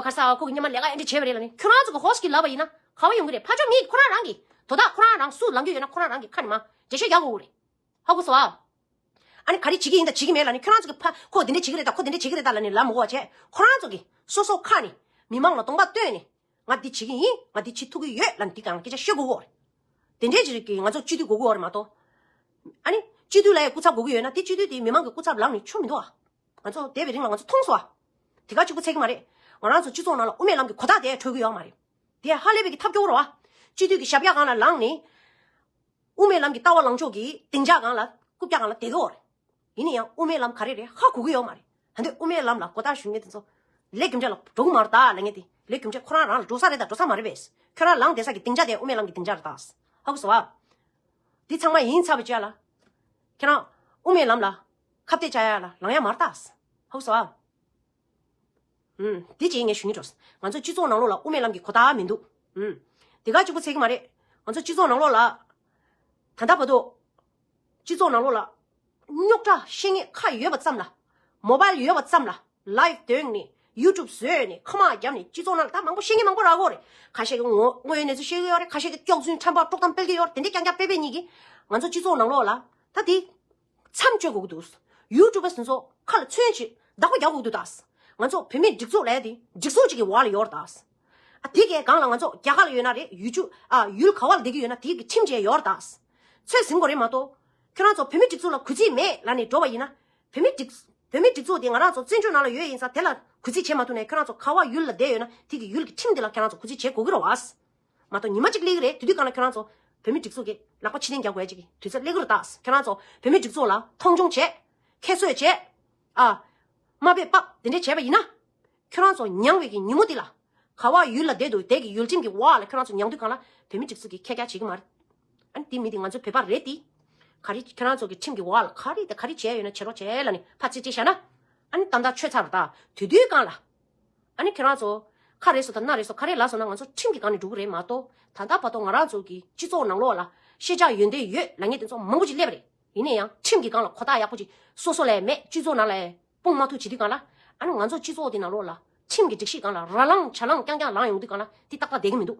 ག་ས་ཁོ་གི་ཉི་མ་ལས་ཀ་ཨེ་འདྲ་བྱས་པ་རེད་ལབ་ནས་ཁྱོད་རང་ཚོ་གི་ཧོ་སི་ཊི་ལབ་པ་ཡིན་ན་ག་བ་ཡོང་གི་རེད། ཕར་ཕྱོགས་མི་ཁོ་རང་རང་གི་དོ་བདག་ཁོ་རང་རང་སུ་ལངས་ཀྱི་ཡོད་ན་ཁོ་རང་རང་གི་ཁ་ནས་མ་འགྲེལ་བཤད་རྒྱག་དགོས་རེད། ཧ་གོ་སོང་ཨ། ཨ་ནི་ག་རེ་བྱེད་ཀྱི་ཡིན་དང་བྱེད་ཀྱི་མེད་ལབ་ནས་ཁྱོད་རང་ཚོ་གི་ཕ་ཁོ་དེ་འདྲ་བྱེད་ཀྱི་རེད་དང་ཁོ་དེ་འདྲ་བྱེད་ཀྱི་རེད་དང་ལབ་ནས་ལབ་མི་དགོས་པ་བྱས། ཁོ་རང་ཚོ་གི་སོ་སོ་ཁ་ནས་མི་མང་ལ་གདོང་པ་སྟོན་ནས་ང་འདི་བྱེད་ཀྱི་ཡིན། ང་འདི་བྱེད་ཐུབ་ཀྱི་ཡོད་ལབ་ནས་འདི་སྒང་ལ་སྐད་ཆ་བཤད་དགོས་ཀྱི་རེད། དེ་འདྲའི་ཅིག་གི་ང་ཚོ་སྤྱི་འཐུས་དགོས་ཀྱི་ཡོད་རེད་མ་གཏོགས། ཨ་ནི་སྤྱི་འཐུས་ལ་ཡང་སྐུ་ཚབ་དགོས་ཀྱི་ཡོད་ན་དེ་སྤྱི་འཐུས་དེ་མི་མང་གི་སྐུ་ཚབ་ལངས་ནས་ཆོ་མི་འདུག་ཨ། ང་ཚོ་འདས་པའི་རིང་ལ་ང་ཚོ་མཐོང་སོང་ཨ། དེ་ག་གཅིག་པུ་ཚད་ཀྱི་མ་རེད། ང་རང་ཚོ་སྤྱི་ཚོགས་ནང་ལ་དབུ་མའི་ལམ་གྱི་གོ་རྟགས་དེ་འཕྲོད་ཀྱི་ཡོད་མ་རེད། དེ་ཧ་ལས་པའི་གི་ཐབས་སྐྱོ་བོ་རེད་བ། སྤྱི་འཐུས་ཀྱི་ཞབས་བཀྱག་སྒང་ལ་ལངས་ནས། དབུ་མའི་ལམ་གྱི་ལྟ་བ་ལངས་ཕྱོགས་ཀྱི་སྡིངས་ཆ་སྒང་ལ་རྐུབ་བཀྱག་སྒང་ལ་བསྡད་ཀྱི་ཡོད་རེད། ཡིན་ན་ཡང་དབུ་མའི་ལམ་ག་རེ་རེད་ཧ་གོ་གི་ཡོད་མ་རེད། ད་འདི་དབུ་མའི་ལམ་ལ་གོ་རྟགས་ཞུ་མཁན་དེ་ཚོ། ལས་རྒྱུ་འབྲས་ལ་འགྲོ་གི་མ་རེད་ད་ལབ་མཁན་དེ། ལས་རྒྱུ་འབྲས་ཁོ་རང་རང་ལ་འགྲོ་ས་རེད་ད་འགྲོ་ས་མ་རེད་པས། ཁྱོད་རང་ལངས་བསྡད་ས་གི་སྡིངས་ཆ་དེ་དབུ་མའི་ལམ་གྱི་སྡིངས་ཆ་རེད་ད། ཧ་གོ་སོང་ཨ། འདི་ཚང་མ་ཡིན་ཚར་བའི་རྗེས་ལ། ཁྱེད་རང་དབུ་མའི་ལམ་ལ་ཁ་གཏད་བཅག་ཡ་ལ་ལངས་ཡ་མ་རེད་ད། ཧ་གོ་སོང་ཨ། ཨུམ། དེ་རྗེས་ངས་ཞུ་སྙིང་འདོད། ང་ཚོ་སྤྱི་ཚོགས་ནང་ལོགས་ལ་དབུ་མའི་ལམ་གྱི་གོ་རྟགས་མི་འདུག་ཨུམ། དེ་ག་གཅིག་པོ་ཚད་ཀྱི་མ་རེད། ང་ཚོ་སྤྱི་ཚོགས་ནང་ལོགས་ལ། ད་ལྟ་བར་དུ། སྤྱི་ཚོགས་ནང་ལོགས་ལ། རྙོག་དྲ་བཤད་མཁན་ཁ་ཡོད་པ་ཙམ་ལ། མོ་བཱལ་ཡོད་པ་ཙམ་ལ། ལའིབ་འདོན་ནས་ཡུ་ཊུབ་བཟོས་ནས་ཁ་མ་བརྒྱབ་ནས་སྤྱི་ཚོགས་ནང་ལ་ད་མང་པོ་བཤད་མཁན་མང་པོ་རག་གི་ཡོད་རེད། ཁ་ཤས་ཀྱིས་ངོ་དངོས་ཡོད་གནས་ཚུལ་བཤད་གི་ཡོད་རེད། ཁ་ཤས་ཀྱིས་སྐྱག་རྫུན་ཁྲམ་པ་དཀྲོག་གཏམ་སྤེལ་གི་ཡོད་རེད། དེ་འདྲས་རྐྱང་རྐྱང་སྤེལ་སྤེལ་གཉིས་ཀྱིས་ང་ཚོ་སྤྱི་ཚོགས་ནང་ལོགས་ལ་ད་དེ། མཚམས་གཅོད་དགོས་ཀྱི་འདུག་ཡུ་ཊུབ་པ་དེ་ཚོ་ཁ་ལ་མཚོན་བྱེད་བདག་པོ་རྒྱག་དགོས་ཀྱི་འདུག་ད། ང་ཚོ་བོད་མིའི་སྒྲིག་འཛུགས་ལབ་ཡ་དེ་སྒྲིག་འཛུགས་གཅིག་གི་འོག་ལ་ཡོད་རེད་ད། ཨ་དེ་གའི་སྒང་ལ་ང་ཚོ་རྒྱ་གར་ལ་ཡོད་ན་རེད། ཡུལ་ཆུ་ཨ་ཡུལ་ག་བ་ལ་བསྡད་ཀྱི་ཡོད་ན་དེ་གི་ཁྲིམས་བཅས་ཡོད་རེད་ད། ཚོད་ཟིན་དགོས་རེད་མ་གཏོགས། ཁྱོད་རང་ཚོ་བོད་མིའི་སྒྲིག་འཛུགས་ལ་གུས་བརྩི་མེད་ལབ་ནས་འགྲོ་བ་ཡིན་ན། བོད་མིའི་སྒྲིག་བོད་མིའི་སྒྲིག་འཛུགས་དེ་ང་རང་ཚོ་བཙན་བྱོལ་ནང་ལ་ཡོད་ཡིན་ཙང་དེ་ལ་གུས་བརྩི་བྱེད་མ་ཐུབ་ནས་ཁྱོད་རང་ཚོ་ག་བ་ཡུལ་ལ་བསྡད་ཡོད་ན་དེ་གི་ཡུལ་གྱི་ཁྲིམས་དེ་ལ་ཁྱོད་རང་ཚོ་གུས་བརྩི་བྱེད་དགོས་ཀྱི་རེད་བ། མ་གཏོགས་ཉི་མ་གཅིག་སླེབས་ཀྱི་རེད། དེ་དུས་སྒང་ལ་ཁྱོད་རང་ཚོ་བོད་མིའི་སྒྲིག་འཛུགས་ཀྱི་ལག་པ་ཕྱིར་འཐེན་རྒྱག་དགོས་ཡ་ཅིག་གི་དུས་ཚོད་སླེབས་ཀྱི་རེད་ད། ཁྱོད་རང་ཚོ་བོད་མིའི་སྒྲིག་འཛུགས་ལ་མཐོང་ཆུང་བྱས། ཁྱད་གསོད་བྱས། ཨ། དམའ་འབེབས་སྤག་དེ་འདྲས་བྱས་པ་ཡིན་ན། ཁྱོད་རང་ཚོ་མྱངས་པའི་གི་ཉིན་མོ་དེ་ལ། ག་བ་ཡུལ་ལ་བསྡད་འདུག་དེ་གི་ཡུལ་ཁྲིམས་ཀྱི་འོག་ལ་ཁྱོད་རང་ཚོ་མྱངས་དུས་སྒང་ལ་བོད་མིའི་སྒྲིག་འཛུགས་ཀྱིས་ཁྱེད་རྒྱ་བྱེད་ཀྱི་མ་རེད། ཨ་ནི་དེ་མི་དེ་ང་ཚོ་བོད་པ་རེད་དེ། ག་རེ་ཁྱོད་རང་ཚོ་གི་ཁྲིམས་ཀྱི་འོག་ལ་ག་རེ་དང་ག་རེ་བྱས་ཡོད་ན་བྱེད་རོགས་བྱས་ལབ་ནས་ཕར་ཚིག་ཅིག་བཞག་ན། ཨ་ནི་ཏན་ཏན་ཆོད་ཚར་བ་ད། དེ་དུས་སྒང་ལ། ཨ་ནི་ཁྱོད་རང་ཚོ། ཁ་རེ་སོ་དང་སྣ་རེ་སོ་ག་རེ་ལབ་སོང་ན་ང་ཚོ་ཁྲིམས་ཀྱི་སྒང་ནས་འགྲོ་གི་རེད་མ་གཏོགས། ད་ལྟ་བར་དུ་ང་རང་ཚོ་གི་སྤྱི་ཚོགས་ནང་ལོགས་ལ་ཤེས་བྱ་ཡོན་ཏན་ཡོད་ལབ་མཁན་དེ་ཚོ་མང་པོ་ཅིག་སླེབས་པ་རེད། ཡིན་ན་ཡང་ཁྲིམས་ཀྱི་སྒང་ལ་གོ་རྟགས་ཡག་པོ་ཅིག་སོ་སོ་ལ་ཡང་མེད། སྤྱི་ཚོགས་ནང་ལ་ཡང་སྤུངས་མ་ཐུབ་བྱེད་དུས་སྒང་ལ། ཨ་ནི་ང་ཚོ་སྤྱི་ཚོགས་དེ་ནང་ལོགས་ལ་ཁྲིམས་ཀྱི་སྒྲིག་གཞི་སྒང་ལ་ར་ལངས་ཇ་ལངས་རྐྱང་རྐྱང་ལངས་ཡོང་དུས་སྒང་ལ་དེ་ཏག་ཏག་བསྡད་ཀྱི་མི་འདུག་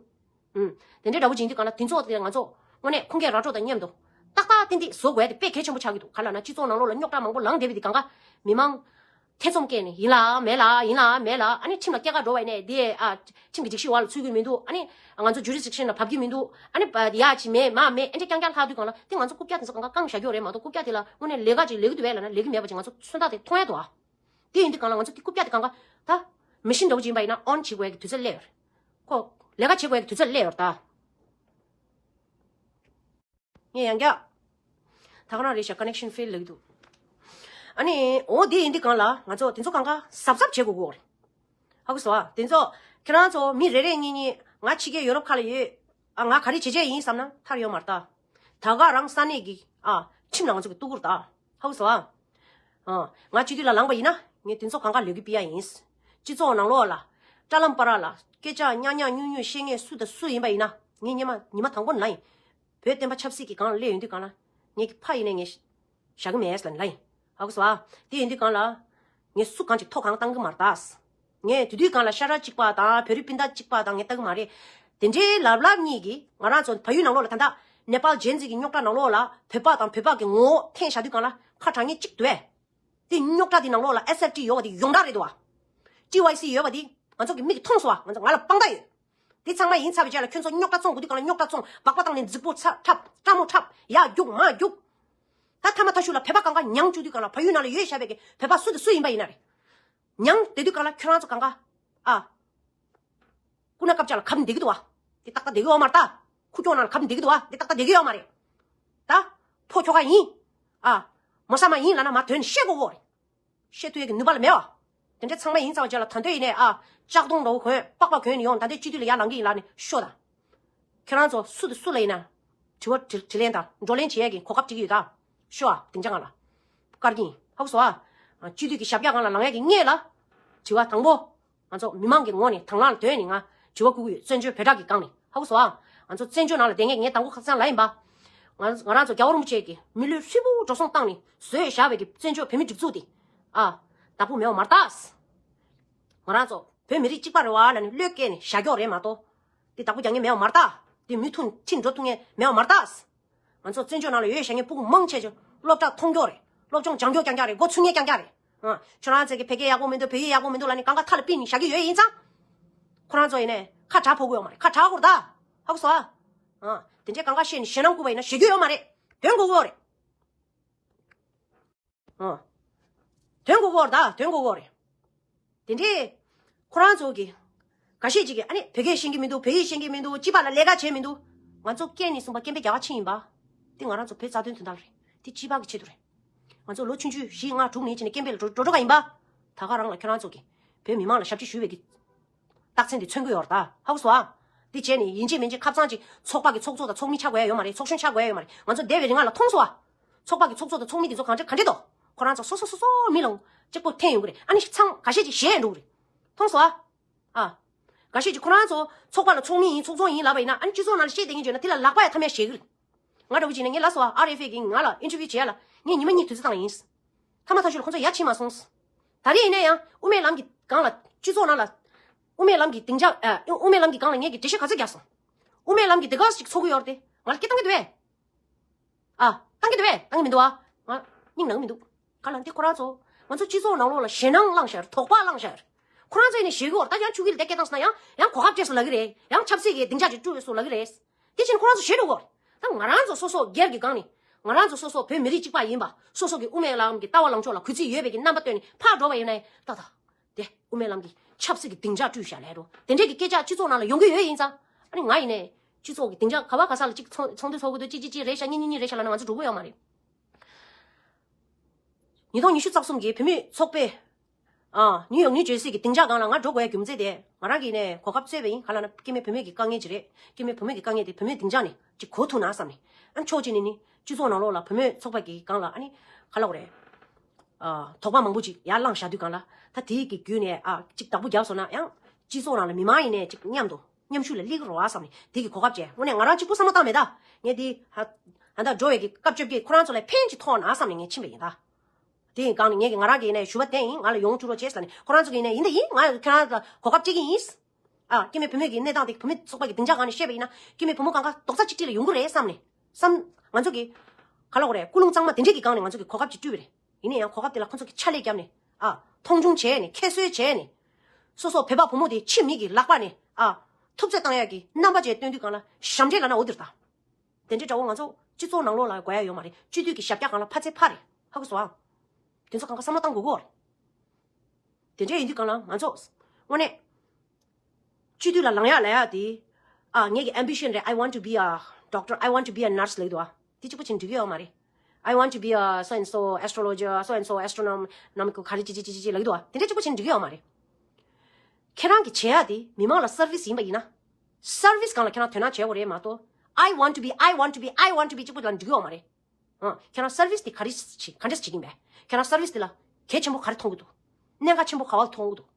ཨུམ། དེ་འདྲའི་འདྲ་པོ་ཅིག་ཡིན་དུས་སྒང་ལ་དེ་ཚོ་དེ་ང་ཚོ་དངོས་གནས་ཁུངས་སྐྱེལ་ར་སྤྲོད་དང་མཉམ་དུ་ཏག་ཏག་ཏན་ཏན་བཟོ་དགོས་ཡ་དེ་དཔེ་གལ་ཆེན་པོ་ཆགས་ཀྱི་འདུག་ག་ལབ་ན་སྤྱི་ཚོགས་ནང་ལོགས་ལ་རྙོག་དྲ་མང་པོ་ལངས་བསྡད་པ་དེ་སྒང་ག་མི་མང་ཐེ་ཚོམ་སྐྱེས་ནས་ཡིན་ལ་མེད་ལ་ཡིན་ལ་མེད་ལ། ཨ་ནི་ཁྲིམས་ལ་སྐྱེལ་ག་འགྲོ་བ་ཡིན་ནའི་དེ་ཨ་ཁྲིམས་ཀྱི་སྒྲིག་གཞི་འོག་ལ་ཚུད་ཀྱི་མི་འདུག་ཨ་ནི་ང་ཚོ་ཇུ་རི་སི་ཌིག་ཤན་ལ་བབས་ཀྱི་མི་འདུག་ཨ་ནི་ཡ་ཅི་མེད་མ་མེད་ཨེ་འདྲ་རྐྱང་རྐྱང་ལྷག་དུས་སྒང་ལ་དེ་ང་ཚོ་རྐུབ་བཀྱག་དེ་ཚོ་སྒང་ག་བཀང་བཞག་རྒྱུ་རེད་མ་གཏོགས་རྐུབ་བཀྱག་དེ་ལ་དངོས་གནས་ལས་ཀ་ཅིག་ལས་ཀྱི་འདུག་བས་ལབ་ན་ལས་ཀྱི་མེད་པ་ཅིག་ང་ཚོ་མཚོན་རྟགས་དེ་མཐོང་ཡ་འདུག་ཨ། དེ་ཡིན་དུས་སྒང་ལ་ང་ཚོ་དེ་རྐུབ་བཀྱག་དེ་སྒང་ག་ད་མེ་ཤིན་འདྲ་པོ་ཅིག་ཡིན་པ་ཡིན་ན་ཨོན་བྱེད་དགོས་ཡ་གི་དུས་ཚོད་སླེབས་ཡོད་རེད། ཁོ་ལས་ཀ་བྱེད་དགོས་ཡ་གི་དུས་ཚོད་སླེབས་ཡོད་རེད་ད། ངས་ཡང་བསྐྱར། ད་ག་རང་རེད་ཤག connection fail ལབ་ཀྱི་འདུག་ཨ་ནི་འོ་དེ་ཡིན་དུས་སྒང་ལ་ང་ཚོ་དེ་ཚོ་སྒང་ག་གཟབ་གཟབ་བྱེད་དགོས་ཀྱི་ཡོད་རེད། ཧ་གོ་སོང་ཨ། དེ་ཚོ་ཁྱེད་རང་ཚོ་མི་རེ་རེ་གཉིས་གཉིས་ང་ཕྱི་རྒྱལ་ཡོ་རོབ་ཁག་ལ་ཡོད། ཨ་ང་ག་རེ་བྱེད་བྱེད་ཡིན་བསམ་ན་ཐར་ཡོད་མ་རེད་ད། ད་ག་རང་ས་གནས་ཀྱི་ཨ་ཁྲིམས་ལ་ང་ཚོ་གི་གཏུག་གི་རེད་ད། ཧ་གོ་སོང་ཨ། ཨ་ང་སྤྱི་འཐུས་ལ་ལངས་པ་ཡིན་ན་ངས་དེ་ཚོ་སྒང་ག་ལས་འགུལ་སྤེལ་ཡ་ཡིན། སྤྱི་ཚོགས་ནང་ལོགས་ལ་དྲ་ལམ་བར་ལ་སྐད་ཆ་ཉག་ཉག་ཉུང་ཉུང་བཤད་མཁན་སུ་དང་སུ་ཡིན་པ་ཡིན་ན་ངས་སྔོན་མ་ཉི་མ་དང་པོ་ནས་ལབ་ཡིན། བོད་བསྟན་པ་ཆབ་སྲིད་ཀྱི་སྒང་ལ་སླེབས་ཡོང་དུས་སྒང་ལ་ངས་ཀྱི་ཕ་ཡིན་ནས་ངས་བཞག་གི་མེད་ཟེར་ལབ་ཡིན། ཧ་གོ་སོང་ཨ། དེ་ཡིན་དུས་སྒང་ལ་ངས་སུ་གང་ཅིག་ཐོ་གང་བཏང་གི་མ་རེད་ད། ངས་དེ་དུས་སྒང་ལ་ཤ་ཁྲག་གཅིག་པ་དང་བོད་རིགས་སྤུན་ཟླ་གཅིག་པ་དང་ངས་ལྟ་གི་མ་རེད། དེ་འདྲའི་ལབ་ལབ་གཉིས་ཀྱིས་ང་རང་ཚོ་བལ་ཡུལ་ནང་ལོགས་ལ་ད་ལྟ་ནེ་པཱལ་ཇེན་ཛི་གི་རྙོག་དྲ་ནང་ལོགས་ལ་བོད་པ་དང་བོད་པ་གི་ངོ་བོ་འཐེན་བཞག་དུས་སྒང་ལ་ཁ་གྲག་མཁན་གཅིག་འདུག་བས། དེ་རྙོག་དྲ་དེ་ནང་ལོགས་ལ་ཨེས་ཨེཕ་ཊི་ཡོད་པ་དེ་ཡོངས་གྲགས་རེད་འདུག་བ། ཊི་ཝའི་སི་ཡོད་པ་དེ་ང་ཚོ་གི་མིག་གིས་མཐོང་སོང་བ། ང་ཚོ་ང་ལ་དཔང་རྟགས་ཡོད། དེ་ཚང་མ་ཡིན་ཚར་བའི་རྗེས་ལ་ཁྱོད་ཚོ་རྙོག་དྲ་བཙོང་དགོས་དུས་སྒང་ལ་རྙོག་དྲ་བཙོང་། སྦག་སྦག་བཏང་ནས་རྫིག་པོ་ཚ་འཁྲབ་སྤྲང་མོ་འཁྲབ་ཡར་རྒྱུག་མར་རྒྱུག་ད་མཐའ་མ་མཐའ་གཞུག་ལ་བོད་པ་སྒང་ག་མྱངས་བཅུག་དུས་སྒང་ལ་བལ་ཡུལ་ནང་ལ་ཡོད་བཞག་པའི་གི་བོད་པ་སུ་དང་སུ་ཡིན་པ་ཡིན་ན་རེད། མྱངས་བསྡད་དུས་སྒང་ལ་ཁྱོད་རང་ཚོ་སྒང་ག་ཨ། སྐུ་ན་སྐབས་ཅིག་ལ་གབ་བསྡད་ཀྱི་འདུག་བ། དེ་ཏག་ཏག་བསྡད་ཀྱི་ཡོད་མ་རེད་ད། ཁུག་ཀྱོག་ནང་ལ་གབ་བསྡད་ཀྱི་འདུག་བ། དེ་ཏག་ཏག་བསྡད་ཀྱི་ཡོད་མ་རེད། ད། ཕོ་ཁྱོ་ག་ཡིན། ཨ། མོ་ས་མ་ཡིན་ལབ་ན་མ་དོན་བཤད་དགོས་གོ་རེད། བཤད་ཐུབ་ཡས་ཀྱི་ནུས་པ་ལ་མེད་བ། དེ་འདྲ་ཚང་མ་ཡིན་ཙང་བ་རྗེས་ལ་ད་འདོད་ཡིན་ནས་ཨ། ལྕགས་གདོང་འདྲ་བོ་གོན་པགས་པ་གོན་ནས་ཡོང་ད་འདི་སྤྱི་འཐུས་ལ་ཡར་ལངས་ཀྱི་ཡིན་ལབ་ནས་ཤོག་ད། ཁྱེད་རང་ཚོ་སུ་དང་སུ་ལ་ཡིན་ན། དྲི་བ་དྲི་དྲིས་ལན་དང་བགྲོ་གླེང་བྱེད་ཡས་ཀྱི་གོ་སྐབས་སྤྲད་ཀྱི་ཡོད་ད། ཤོག་ཨ་སྡིངས་ཆ་སྒང་ལ། བཀར་གྱི་ཡིན་ཧ་གོ་སོང་ཨ། སྤྱི་འཐུས་ཀྱི་ཞབས་བཀྱག་སྒང་ལ་ལངས་ཡས་ཀྱི་སྔོན་ལ། དྲི་བ་དང་པོ། ང་ཚོ་མི་མང་གི་ངོས་ནས་དང་བླངས་ལ་བཏོན་ནས་ང་དྲི་བ་བསྐུར་གྱི་ཡོད། བཙན་བྱོལ་བོད་དྲ་གི་སྒང་ནས་ཧ་གོ་སོང་ཨ། ང་ཚོ་བཙན་བྱོལ་ནང་ལ་བསྡད་མཁན་ངས་དང་པོ་ཁ་སང་ལབ་ཡིན་པ། ང་ང་རང་ཚོ་རྒྱལ་བ་རིན་པོ་ཆེ་གིས་མི་ལུས་ཧྲིལ་པོ་འགྲོ་སོང་བཏང་ནས་བཟོས་བཞག་པའི་གི་བཙན་བྱོལ་བོད་མིའི་སྒྲིག་འཛུགས་དེ། ཨ། བདག་པོ་མེད་པ་མ་རེད་ད། ང་རང་ཚོ་བོད་མི་རིགས་གཅིག་པ་རེད་བ་ལབ་ནས་བློས་བཀལ་ནས་བཞག་རྒྱུ་རེད་མ་གཏོགས། དེ་བདག་པོ་རྒྱག་མཁན་མེད་པ་མ་རེད་ད། དེ་མུ་མཐུད་ཁྲིད་འགྲོ་ཐུབ་མཁན་མེད་པ་མ་རེད་ད། ང་ཚོ་བཙན་བྱོལ་ནང་ལ་ཡོད་བཞག་མཁན་ཕྲུ་གུ་མང་ཆེ་ཆེ་སློབ་གྲྭ་མཐོང་རྒྱུ་རེད། སློབ་སྦྱོང་སྦྱང་རྒྱུ་རྐྱང་རྐྱང་རེད། མགོ་ཚོས་མཁན་རྐྱང་རྐྱང་རེད། ཨ། ཁྱོད་རང་ཚོ་གི་བོད་སྐད་ཡག་པོ་མི་འདུག་བོད་ཡིག་ཡག་པོ་མི་འདུག་ལབ་ནས་སྒང་ག་མཐའ་ལ་ཕུད་ནས་བཞག་གི་ཡོད་ཡིན་ཙང་། ཁོ་རང་ཚོ་ཡིན་ནས་ཁ་གྲག་ཕོག་གི་ཡོད་མ་རེད། ཁ་གྲག་དགོས་རེད་ད། ཧ་གོ་སོང་ཨ། ཨ། དེ་འདྲའི་སྒང་ག་བཤད་ནས་ཞེད་སྣང་བསྐུར་བ་ཡིན་ན་ཞེད་རྒྱུ་ཡོད་མ་རེད། དོན་གོ་གི་ཡོད་རེད། ཨ། དོན་གོ་གི་ཡོད་རེད་ད། དོན་གོ་གི་ཡོད་རེད། དེ་འདྲའི་ ཁོ་རང་ཚོ་གི་འགའ་ཤས་ཅིག་གིས་ཨ་ནི་བོད་སྐད་ཤེས་ཀྱི་མི་འདུག་བོད་ཡིག་ཤེས་ཀྱི་མི་འདུག་སྤྱི་པ་ལ་ལས་ཀ་བྱས་མི་འདུག་ང་ཚོ་སྐད་ནས་གསུངས་པ་སྐད་འབོད་རྒྱག་པ་ཕྱིན་ཡིན་པ། དེ་ང་རང་ཚོ་བོད་རྩ་དོན་དོན་དག་རེད། དེ་སྤྱི་པ་གི་ཆེད་དུ་རེད། ང་ཚོ་ལོ་ཆུང་ཆུང་བཞི་ལྔ་དྲུག་ནས་བྱས་ནས་སྐད་འབོད་ལ་འགྲོ་འགྲོ་འགྲོ་ག་ཡིན་པ། ད་ག་རང་ལ་ཁྱོད་རང་ཚོ་གིས་བོད་མི་མང་ལ་ཞབས་ཕྱི་ཞུ་བའི་གི་རྟགས་མཚན་དེ་མཚོན་གྱི་ཡོད་རེད་ད། ཧ་གོ་སོང་ཨ། དེ་བྱས་ནས་ཡིན་གཅིག་མིན་གཅིག་ཁ་སང་ཅིག་ཚོགས་པ་གི་ཚོགས་གཙོ་དང་ཚོགས་མི་ཆགས་དགོས་ཡ་ཡོད་མ་རེད། ཚོགས་གཞོན་ཆགས་དགོས་ཡ་ཡོད་མ་རེད། ང་ཚོ་འདས་པའི་རིང་ལ་མཐོང་སོང་ཨ། ཚོགས་པ་གི་ཚོགས་གཙོ་དང་ཚོགས་མི་དེ་ཚོ་གང་འདྲ་ག་འདྲ་འདུག་ཁོ་རང་ཚོ་སོ་སོ་སོ་སོ་མི་ལ་གཅིག་པོ་འཐེན་ཡོང་གི་རེད། ཨ་ནི་ཚང་ཁ་ཤས་ཅིག་ཞེད་འགྲོ་གི་རེད། མཐོང་སོང་ཨ། ཨ། འགའ་ཤས་ཀྱིས་ཁོ་རང་ཚོ་ཚོགས་པ་ལ་ཚོགས་མི་ཡིན་ཚོགས་གཙོ་ཡིན་ལབ་པ་ཡིན་ན། ཨ་ནི་སྤྱི་ཚོགས་ནང་ལ་བཤད་བསྡད་མཁན་བྱས་ན་དེ་ལ་ལག་པ་ཡང་ཐམ་ཡ་བཞེས་ཀྱི་རེད། ང་འདྲ་བོ་ཅིག་ནས་ངས་ལབ་སོང་ཨ། ཨར་ཨེཕ་ཨེ་གིས་ང་ལ་ཨིན་ཊར་བིའུ་བྱེད་ཡ་ལ་ངས་ཉི་མ་གཉིས་དུས་ཚོད་བཏང་ཡ་ཡིན། མཐའ་མ་མཐའ་གཞུག་ལ་ཁོ་ཚོ་ཡ་ཕྱིན་མ་སོང་། ད་རེས་ཡིན་ན་ཡང་དབུ་མའི་ལམ་གྱི་སྒང་ལ་སྤྱི་ཚོགས་ནང་ལ་དབུ་མའི་ལམ་གྱི་སྡིངས་ཆ་ཨ་དབུ་མའི་ལམ་གྱི་སྒང་ལ་ངས་ཀྱི་འགྲེལ་བཤད་ག་ཚོད་རྒྱག་སོང་། དབུ་མའི་ལམ་གྱི་དེ་ག་ཅིག་ཚོགས་ཀྱི་ཡོད་རེད་དེ་ང་ལ་སྐད་བཏང་གི་འདུག་བས། ཨ། བཏང་གི་འདུག་བས། བཏང་གི་མི་འདུག་ཨ། ང་སྙིང་ནང་མི་འདུག་ག་ལ་འདི་ཁོ་རང་ཚོ་ང་ཚོ་སྤྱི་ཚོགས་ནང་ལོགས་ལ་ཞེད་སྣང་བསླངས་ཤར། དོགས་པ་བསླངས་ཤར། ཁོ་རང་ཚོ་ཡིན་ནས་ཞེད་ཀྱི་ཡོད་རེད། ད་ཡང་ཆུ་གིལ་དེ་སྐད་བཏང་སོང་ན་ཡང་ཡང་གོ་སྐབས་སྤྲད་སོང་ལབ་ཀྱི་རེད། ཡང་ཆབ་སྲིད་ཀྱི་སྡིངས་ཆ་ཅིག་བསྐྲུན་སོང་ལབ་ཀྱི་རེད། དེ་བཞིན་ཁོ་རང་ཚོ་ཞེད་འགྲོ་གི་ཡོད་རེད། ད་ང་རང་ཚོ་སོ་སོ་སྒེར་གྱི་སྒང་ནས་ང་རང་ཚོ་སོ་སོ་བོད་མི་རིགས་གཅིག་པ་ཡིན་པ། སོ་སོ་གི་དབུ་མའི་ལམ་གྱི་ལྟ་བ་ལངས་ཕྱོགས་ལ་གུས་བརྩི་ཡོད་པའི་གི་རྣམ་པ་བཏོན་ནས་ཕར་འགྲོ་བ་ཡིན་ན་ཡང་ད་ད། དེ་དབུ་མའི་ལམ་གྱི་ཆབ་སྲིད་ཀྱི་སྡིངས་ཆ་བསྐྲུན་བཞག་ལས་རོ། དེ་འདྲས་ཀྱི་སྐད་ཆ་སྤྱི་ཚོགས་ནང་ལ་ཡོང་གི་ཡོད་ཡིན་ཙང་། ཨ་ནི་ང་ཡིན་ནས་སྤྱི་ཚོགས་ཀྱི་སྡིངས་ཆ་ག་བ་ག་ས་ལ་གཅིག་ཚོགས་ཚོགས་འདུ་ཚོགས་དགོས་འདུག་གཅིག་གཅིག་གཅིག་རེད་ཤག་གཉིས་གཉིས་གཉིས་རེད་ཤག་ལབ་ན་ང་ཚོ་འགྲོ་གི་ཡོད་མ་རེད། ཉིས་སྟོང་ཉི་ཤུ་རྩ་གསུམ་གྱི་བུད་མེད་ཚོགས་པའི་ཨ་ནིའུ་ཡོག་ནིའུ་ཇར་སི་གི་སྡིངས་ཆ་སྒང་ལ་ང་འགྲོ་དགོས་ཡ་རྒྱུ་མཚན་དེ་ང་རང་གིས་ནས་གོ་སྐབས་བཙལ་བ་ཡིན། ག་ལབ་ན་སྐྱེ་དམན་བུད་མེད་ཀྱི་དཀའ་ངལ་ཅིག་རེད། སྐྱེ་དམན་བུད་མེད་ཀྱི་དཀའ་ངལ་དེ་བུད་མེད་སྡིངས་ཆ་ནས་ཅིག་གོ་ཐུབ་ན་བསམ་ནས། ཨ་ནི་ཕྱོགས་གཅིག་ནས་ནི་སྤྱི་ཚོགས་ནང་ལོགས་ལ་བུད་མེད་ཚོགས་པ་གི་སྒང་ལ་ཨ་ནི་ག་ལབ་དགོས་རེད། ཨ། དོགས་པ་མང་པོ་ཅིག་ཡར་བསླངས་བཞག་དུས་སྒང་ལ། ད་དེའི་གི་བརྒྱུད་ནས་ཨ་ཅིག་བདག་པོ་བརྒྱབ་སོང་ན་ཡང་སྤྱི་ཚོགས་ནང་ལ་མི་མང་ཡིན་ནས་ཅིག་མཉམ་དུ་མཉམ་ཞུགས་ལ་སླེབས་ཀྱི་རེད་བ་བསམ་ནས་དེ་གི་གོ་སྐབས་བྱས། དངོས་གནས་ང་རང་གཅིག་པུ་བསམ་བློ་བཏང་མེད་ད། ངས་འདི་ཧ་ཧ་ད་འགྲོ་བའི་གི་སྐབས་བཅོ་བརྒྱད་ཁོ་རང་ཚོ་ལ་ཕན་ཅིག་ཐོགས་ན་བསམ་ནས་ངས་ཕྱིན་པ་ཡིན་ད། དེ་ཡིན་སྒང་ནས་ངས་ཀྱི་ང་རང་གི་ནས་ཞུ་བ་བསྟན་ཡིན། ང་ལ་ཡོང་བཅུག་རོགས་བྱས་ཟེར་ནས་ཁོ་རང་ཚོ་གིས་ནས་ཡིན་ད་ཡིན། ང་ཁྱོད་རང་ལ་གོ་སྐབས་སྤྲད་ཀྱི་ཡིན། ཨ། སྐྱེ་དམན་བུད་མེད་ཀྱི་གནས་སྟངས་དེ་བུད་མེད་ཚོགས་པ་གི་སྡིངས་ཆ་སྒང་ནས་བཤད་པ་ཡིན་ན་སྐྱེ་དམན་བུ་མོ་གང་ག་རྡོག་རྩ་གཅིག་སྒྲིལ་ལ་ཡོང་གི་རེད་བསམ་ནས་བསམ། ང་ཚོ་གི་ག་ལབ་དགོས་རེད། ཀུན་སློང་གཙང་མ་དེ་འདྲས་ཀྱི་སྒང་ནས་ང་ཚོ་གི་གོ་སྐབས་ཅིག་བསྐྲུན་པ་རེད། ཡིན་ན་ཡང་གོ་སྐབས་དེ་ལ་ཁོ་ཚོ་གི་ཕྱག་ལས་བརྒྱབ་ནས་ཨ་མཐོང་ཆུང་བྱས་ནས་ཁྱད་གསོད་བྱས་ནས། སོ་སོ་བོད་པ་བུ་མོ་དེ་ཕྱི་མི་གི་ལག་པ་ནས་ཨ་ཐུབ་ཚོད་བཏང་ཡག་གི་རྣམ་པ་ཅིག་སྟོན་དུས་སྒང་ལ་ཞབས་འདྲེན་ལབ་ན་འོ་དེ་རེད་ད། དེ་འདྲའི་འདྲ་བོ་ང་ཚོ་སྤྱི་ཚོགས་ནང་ལོགས་ལ་དགོས་ཡ་ཡོད་མ་རེད། སྤྱི་འཐུས་ཀྱི་ཞབས་བཀྱག་སྒང་ལ་ཕར་ཚད་ཕར་རེད། ཧ་གོ་སོང་ཨ། དེ་ཚོ་གང་ག་བསམ་བློ་བཏང་དགོས་ཀྱི་ཡོད་རེད། དེ་འདྲ་ཡིན་དུས་སྒང་ལ་ང་ཚོ་དངོས་གནས་སྤྱི་འཐུས་ལ་ལངས་ཡག་ལབ་ཡག་དེ། ཨ། ངེད་ཀྱི་ambition རེད། I want to be a doctor, I want to be a nurse ལབ་ཀྱི་འདུག་ཨ། དེ་གཅིག་པོ་བྱས་ནས་འགྲིག་གི་ཡོད་མ་རེད། I want to be a so and so astrologer, so and so astronom ནམ་ག་རེ་ཅི་ཅི་ཅི་ཅི་ཅི་ལབ་ཀྱི་འདུག་ཨ། དེ་འདྲ་གཅིག་པོ་བྱས་ནས་འགྲིག་གི་ཡོད་མ་རེད། ཁྱེད་རང་གི་བྱེད་ཡག་དེ་མི་མང་ལ་service ཡིན་པ་ཡིན་ན། service སྒང་ལ་ཁྱེད་རང་དོ་སྣང་བྱེད་དགོས་རེད་མ་གཏོགས། I want to be, I want to be, I want to be གཅིག་པོ་ལ་འགྲིག་གི་ཡོད་མ་རེད། ཨ། ཁྱེད་རང་service དེ་ག་རེ་བྱེད་ག་འདྲས་བྱེད་ཀྱིན་པས། ཁྱེད་རང་service དེ་ལ་གལ་ཆེན་པོ་ག་རེ་མཐོང་གི་འདུག་གནད་འགག་ཆེན་པོ་ག་བ་ལ་མཐོང་གི་འདུག་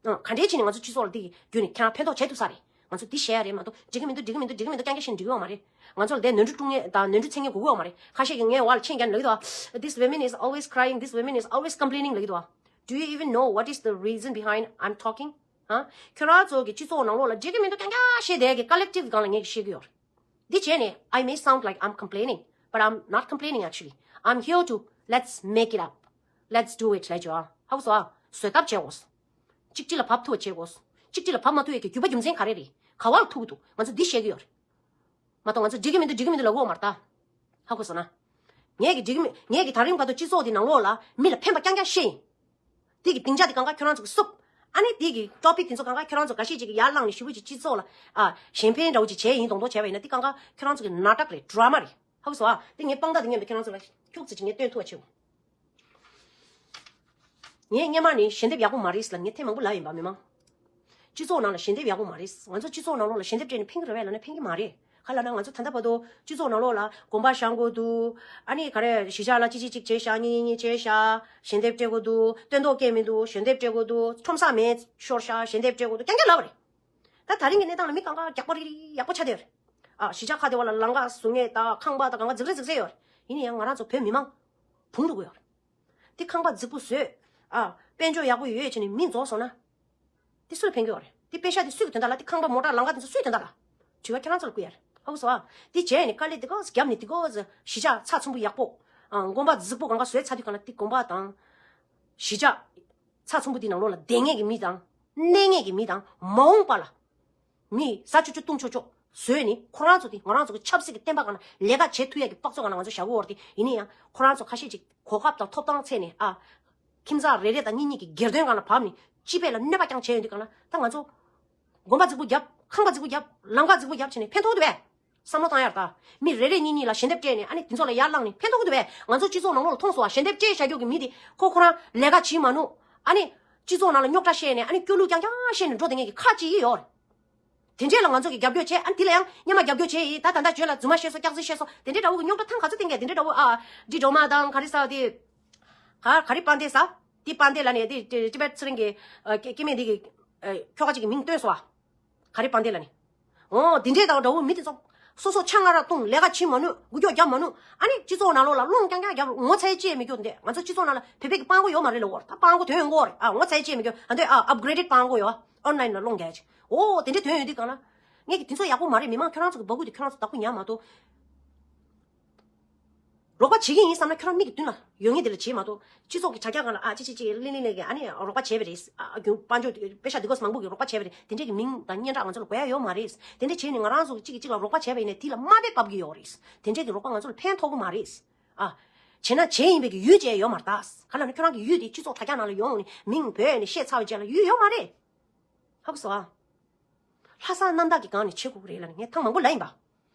ཨ། ག་འདྲས་བྱས་ནས་ང་ཚོ་སྤྱི་ཚོགས་ལ་འདི་གི་བརྒྱུད་ནས་ཁྱེད་རང་ཕན་ཐོགས་བྱས་ཐུབ་ས་རེད། ང་ཚོ་འདི་བཤད་ཡ་རེད་མ་གཏོགས་འགྲིག་གི་མི་འདུག་འགྲིག་གི་མི་འདུག་འགྲིག་གི་མི་འདུག་རྐྱང་རྐྱང་བཤད་ནས་འགྲིག་གི་ཡོད་མ་རེད། ང་ཚོ་ལ་དེ་ནོར་འཁྲུལ་བསྐྲུན་མཁན་དང་ནོར་འཁྲུལ་འཚོལ་མཁན་དགོས་ཀྱི་ཡོད་མ་རེད། ཁ་ཤས་ཀྱིས་ངའི་འོག་ལ་མཆན་རྒྱག་ནས་ལབ་ཀྱི་འདུག This woman is always crying, this woman is always complaining ལབ་ཀྱི་འདུག Do you even know what is the reason behind I'm talking? ཨ། ཁྱོད་རང་ཚོ་གི་སྤྱི་ཚོགས་ནང་ལོགས་ལ་འགྲིག་གི་མི་འདུག་རྐྱང་རྐྱང་བཤད་བསྡད་ཀྱི་collective སྒང་ལ་ངས་བཤད་ཀྱི་ཡོད་རེད། འདི་བྱས་ནས་I may sound like I'm complaining, but I'm not complaining actually. I'm here to let's make it up. Let's do it ལབ་ཀྱི་ཡོད། ཧ་གོ་སོང་ཨ། བཟོད་ཐབས་བྱེད་དགོས། གཅིག་སྒྲིལ་ལ་བབས་ཐུབ་པ་བྱེད་དགོས། གཅིག་སྒྲིལ་ལ་བབས་མ་ཐུབ་ཡས་ཀྱི་རྒྱུ་པ་རྒྱུ་མཚན་ག་རེ་རེད། ག་བ་ལ་ཐུག་གི་འདུག་ང་ཚོ་འདི་བཤད་ཀྱི་ཡོད་རེད། མ་གཏོགས་ང་ཚོ་འགྲིག་གི་མི་འདུག་འགྲིག་གི་མི་འདུག་ལབ་ཀྱི་ཡོད་མ་རེད་ད། ཧ་གོ་སོང་ན། ངས་ཀྱི་འགྲིག་གི་མི་ངས་ཀྱི་ད་རིང་བར་དུ་སྤྱི་ཚོགས་འདི་ནང་ལོགས་ལ་མི་ལ་ཕན་པ་རྐྱང་རྐྱང་བཤད་ཡིན། དེ་གི་སྡིངས་ཆ་དེ་གང་ག་ཁྱོད་རང་ཚོ་གི་བསུབ། ཨ་ནི་དེ་གི་topic དེ་ཚོ་གང་ག་ཁྱོད་རང་ཚོ་འགའ་ཤས་ཅིག་གི་ཡར་བླངས་ནས་ཞེ་པོ་ཅིག་སྤྱི་ཚོགས་ལ་ཨ་གཞན་ཕན་འདྲ་བོ་ཅིག་བྱས་ཡིན་མདོག་མདོག་བྱས་པ་ཡིན་ན། དེ་གང་ག་ཁྱོད་རང་ཚོ་གི་ནག་ཊག་རེད། ཌ་ར་མ་རེད། ཧ་གོ་སོང་ཨ། དེ་ངས་དཔང་རྟགས་དེ་ངས་འདི་ཁྱོད་རང་ཚོ་ལ་ཁྱུག་ཙམ་ཅིག་ངས་སྟོན་ཐུབ་པ་བྱེད། ངས་སྔོན་མ་ནས་ཞལ་འདེབས་ཡག་པོ་མ་རེད་ཟེར་ལ་ངས་ཐེངས་མང་པོ་ལབ་ཡིན་པ་མི་མང་། སྤྱི་ཚོགས་ནང་ལ་ཞལ་འདེབས་ཡག་པོ་མ་རེད། ང་ཚོ་སྤྱི་ཚོགས་ནང་ལོགས་ལ་ཞལ་འདེབས་སྤྲད་ནས་ཕན་གྱི་རེད་པས་ལབ་ན་ཕན་གྱི་མ་རེད། ག་ལབ་ན་ང་ཚོ་ད་ལྟ་བར་དུ་སྤྱི་ཚོགས་ནང་ལོགས་ལ་དགོན་པ་བཞེངས་དགོས་འདུག་ཨ་ནི་ག་རེ་གཞིས་ཆགས་ལ་གཅིག་གཅིག་གཅིག་བྱས་ཤག་གཉིས་གཉིས་གཉིས་བྱས་ཤག་ཞལ་འདེབས་སྤྲད་དགོས་འདུག་སྟོན་ཐོག་སྐད་མི་འདུག་ཞལ་འདེབས་སྤྲད་དགོས་འདུག་ཁྲོམ་ས་མེད་ཤོར་ཤག་ཞལ་འདེབས་སྤྲད་དགོས་འདུག་རྐྱང་རྐྱང་ལབ་པ་རེད། ད་ད་རིང་གི་གནས་སྟངས་ལ་མི་གང་ག་རྒྱག་པ་རིག་རིག་ཡག་པོ་ཆགས་བསྡད་ཡོད་རེད། ཨ། གཞིས་ཆགས་ཁག་དེ་བ་ལ་ལམ་ཁ་བཟོ་མཁན་དང་ཁང་པ་དང་གང་ག་འཛུགས་རེས་འཛུགས་རེས་ཡོད་རེད། ཡིན་ན་ཡང་ང་རང་ཚོ་བོད་མི་མང་བུང་འགྲོ་གི་ཡོད་རེད། དེ་ཁང་པ་རྫིག་པོ་བཟོས། ཨ། དཔལ་འབྱོར་ཡག་པོ་ཡོད་བྱས་ནས་མི་རྫོགས་སོང་ན། དེ་སུ་ལ་ཕན་གྱི་ཡོད་རེད། དེ་པེ་ཤ་དེ་སུས་ཀྱི་དོན་དག་ལ། དེ་ཁང་པ་མོ་ཊ་ལམ་ཁ་དེ་ཚོ་སུའི་དོན་དག་ལ། དྲི་བ་ཁྱེད་རང་ཚོ་ལ་བསྐུར་ཡ་རེད། ཧ་གོ་སོང་ཨ། དེ་བྱས་ནས་དཀའ་ལས་དེ་ག་ཚོད་བརྒྱབ་ནས་དེ་ག་ཚོད་གཞིས་ཆགས་ཚགས་ཚུད་པོ་ཡག་པོ། ཨ། དགོན་པ་རྫིག་པོ་གང་ག་བཟོས་ཚར་དུས་གང་ལ་དེ་དགོན་པ་དང་། གཞིས་ཆགས་ཚགས་ཚུད་པོ་དེ་ནང་ལོགས་ལ་བསྡད་མཁན་གྱི་མི་དང་། གནས་མཁན་གྱི་མི་དང་མ་འོངས་པ་ལ། མི་ཟ་ཆོག་ཆོག་བཏུང་ཆོག་ཆོག་བཟོས་ནས་ཁོ་རང་ཚོ་དེ་ང་རང་ཚོ་གི་ཆབ་སྲིད་ཀྱི་བསྟན་པ་སྒང་ལ་ལས་ཀ་བྱེད་ཐུབ་ཡ་གི་དཔག་ཚོད་སྒང་ལ་ང་ཚོ་བཞག་གི་ཡོད་རེད་དེ། ཡིན་ན་ཡང་ཁོ་རང་ཚོ་ཁ་ཤས་ཅིག་གོ་སྐབས་དང་ཐོབ་ཐང་བཙལ་ནས། ཨ། ཁྱིམ་ཚང་རེ་རེ་དང་གཉིས་གཉིས་ཀྱི་སྒེར་དོན་སྒང་ལ་བབས་ནས་ སྤྱི་པའི་ལ་གནོད་པ་རྐྱང་བྱས་ཡོང་དུས་གང་ལ་ད་ང་ཚོ་དགོན་པ་རྫིག་པོ་བརྒྱབ། ཁང་པ་རྫིག་པོ་བརྒྱབ། ལམ་ཁ་རྫིག་པོ་བརྒྱབ་བྱས་ནས་ཕན་ཐོགས་འདུག་པས། བསམ་བློ་བཏང་ཡར་ད། མི་རེ་རེ་གཉིས་གཉིས་ལ་ཞལ་འདེབས་སྤྲད་ནས་ཨ་ནི་དེ་ཚོ་ལ་ཡར་བླངས་ནས་ཕན་ཐོགས་ཀྱི་འདུག་པས། ང་ཚོ་སྤྱི་ཚོགས་ནང་ལོགས་ལ་མཐོང་སོང་བ། ཞལ་འདེབས་སྤྲད་བཞག་རྒྱུ་གི་མི་དེ་ཁོ་ཁོ་རང་ལས་ཀ་བྱེད་མ་ནུས། ཨ་ནི་སྤྱི་ཚོགས་ནང་ལ་རྙོག་དྲ་བཤད་ནས་ཨ་ནི་སྐྱོ་གླུ་རྐྱང་རྐྱང་བཤད་ནས་འགྲོ་བསྡད་མཁན་གྱི་ཁ་ཅིག་ཡོད་རེད། དེ་འདྲས་ལ་ང་ཚོ་གི་རྒྱབ་སྐྱོར་བྱས། ཨ་ནི་དེ་ལ་ཡང་སྔོན་མ་རྒྱབ་སྐྱོར་བྱས་ཡིན། ད་ད་ལྟ་བརྗོད་ལ་རྫུན་མ་བཤད་སོང་། སྐྱག་རྫུན་བཤད་སོང་། དེ་འདྲས་འདྲ་བོ་གི་རྙོག་དྲ་ཐེངས་ག་ཚོད་བསྟན་གས། དེ་འདྲས་འདྲ་བོ་ཨ་ཌི་ཌོ་མ་དང་ག་རེ་ཟ་དེ་ག་ག་རེ་པན་ཏེ་ཟ། དེ་པན་ཏེ་ལ་ནས་དེ་ཊི་བེཊ་ཚེ་རིང་གི་ཨ་སྐྱེ་སྐྱེ་དམན་དེ་གི་ཨ་ཁྱོ་ག་ཅིག་གི་མིང་བཏོན་སོང་ཨ། ག་རེ་པན་ཏེ་ལ་ནས། འོ་དེ་འདྲས་དང་འདྲ་བོ་མི་དེ་ཚོ་སོ་སོ་ཆ་ང་ར་བཏུང་། ལས་ཀ་བྱེད་མ་ནུས། འགུལ་སྐྱོད་རྒྱབ་མ་ནུས། ཨ་ནི་སྤྱི་ཚོགས་ནང་ལོགས་ལ་སློང་རྐྱང་རྐྱང་རྒྱབ། ངོ་ཚ་ཡི་ཅི་ཡང་མི་སྐྱོ་འདི། ང་ཚོ་སྤྱི་ཚོགས་ནང་ལ་བོད་པའི་གི་སྤྲང་པོ་ཡོད་མ་རེད་ལབ་དགོས་རེད། ད་སྤྲང་པོ་དོན་ཡོང་གི་རེད་ཨ། ངོ་ཚ་ཡི་ཅི་ཡང་མི་སྐྱོ། ཨ་འདི་ཨ་ཨབ་གྷི་རེ་ཌེཌ་སྤྲང་པོ་ཡོད་ཨོན་ལ་ཡིན་ལ་སློང་རྒྱག་ཅིག་འོ་དེ་འདྲས་དོན་ཡོད་དུས་གང་ལ། ངས་ཀྱི་དེ་ཚོ་ཡག་པོ་མ་རེད། མི་མང་ཁྱོད་རང་ཚོ་གི་འབོད་སྐུལ་དེ་ཁྱོད་རང་ཚོ་བདག་པོ་ཉར་མ་གཏོགས། རོགས་པ་བྱེད་ཀྱི་ཡིན་བསམ་ན་ཁྱོད་རང་མིག་གི་མདུན་ལ་ཡོད་མཁན་དེ་ལ་བྱེད་མ་གཏོགས། སྤྱི་ཚོགས་ཀྱི་དྲ་རྒྱ་སྒང་ལ་ཨ་ཅི་ཅི་ཅི་གླེང་གླེང་གླེང་གི་ཨ་ནི་རོགས་པ་བྱས་པ་རེད། ཨ་རྒྱུན་དཔལ་འབྱོར་དཔེ་ཤག་འདི་གོ་མང་པོ་གི་རོགས་པ་བྱས་པ་རེད། དེ་འདྲས་ཀྱི་མིང་དང་སྙན་གྲགས་ང་ཚོ་ལ་དགོས་ཡ་ཡོད་མ་རེད། དེ་འདྲས་བྱས་ནས་ང་རང་ཚོ་གཅིག་གིས་གཅིག་ལ་རོགས་པ་བྱས་པ་ཡིན་ནའི་དེ་ལ་དམའ་འབེབས་འབབ་ཀྱི་ཡོད་རེད། དེ་འདྲས་ཀྱི་རོགས་པ་ང་ཚོ་ལ་ཕན་ཐོགས་ཀྱི་མ་རེད། ཨ། བྱས་ན་བྱས་ཡིན་པའི་གི་ཡུལ་བྱས་ཡོད་མ་རེད་ད། ག་ལ་ནི་ཁྱོད་རང་གི་ཡུལ་དེ་སྤྱི་ཚོགས་དྲ་རྒྱ་ནང་ལ་ཡོང་ནས་མིང་བོས་ནས་བཤད་ཚར་བའི་རྗེས་ལ་ཡུལ་ཡོད་མ་རེད། ཧ་གོ་སོང་ཨ། ལྷག་བསམ་རྣམ་དག་གི་སྒང་ནས་བྱེད་དགོས་ཀྱི་རེད་ལབ་ནས་ངས་ཐེངས་མང་པོ་ལབ་ཡིན་པ།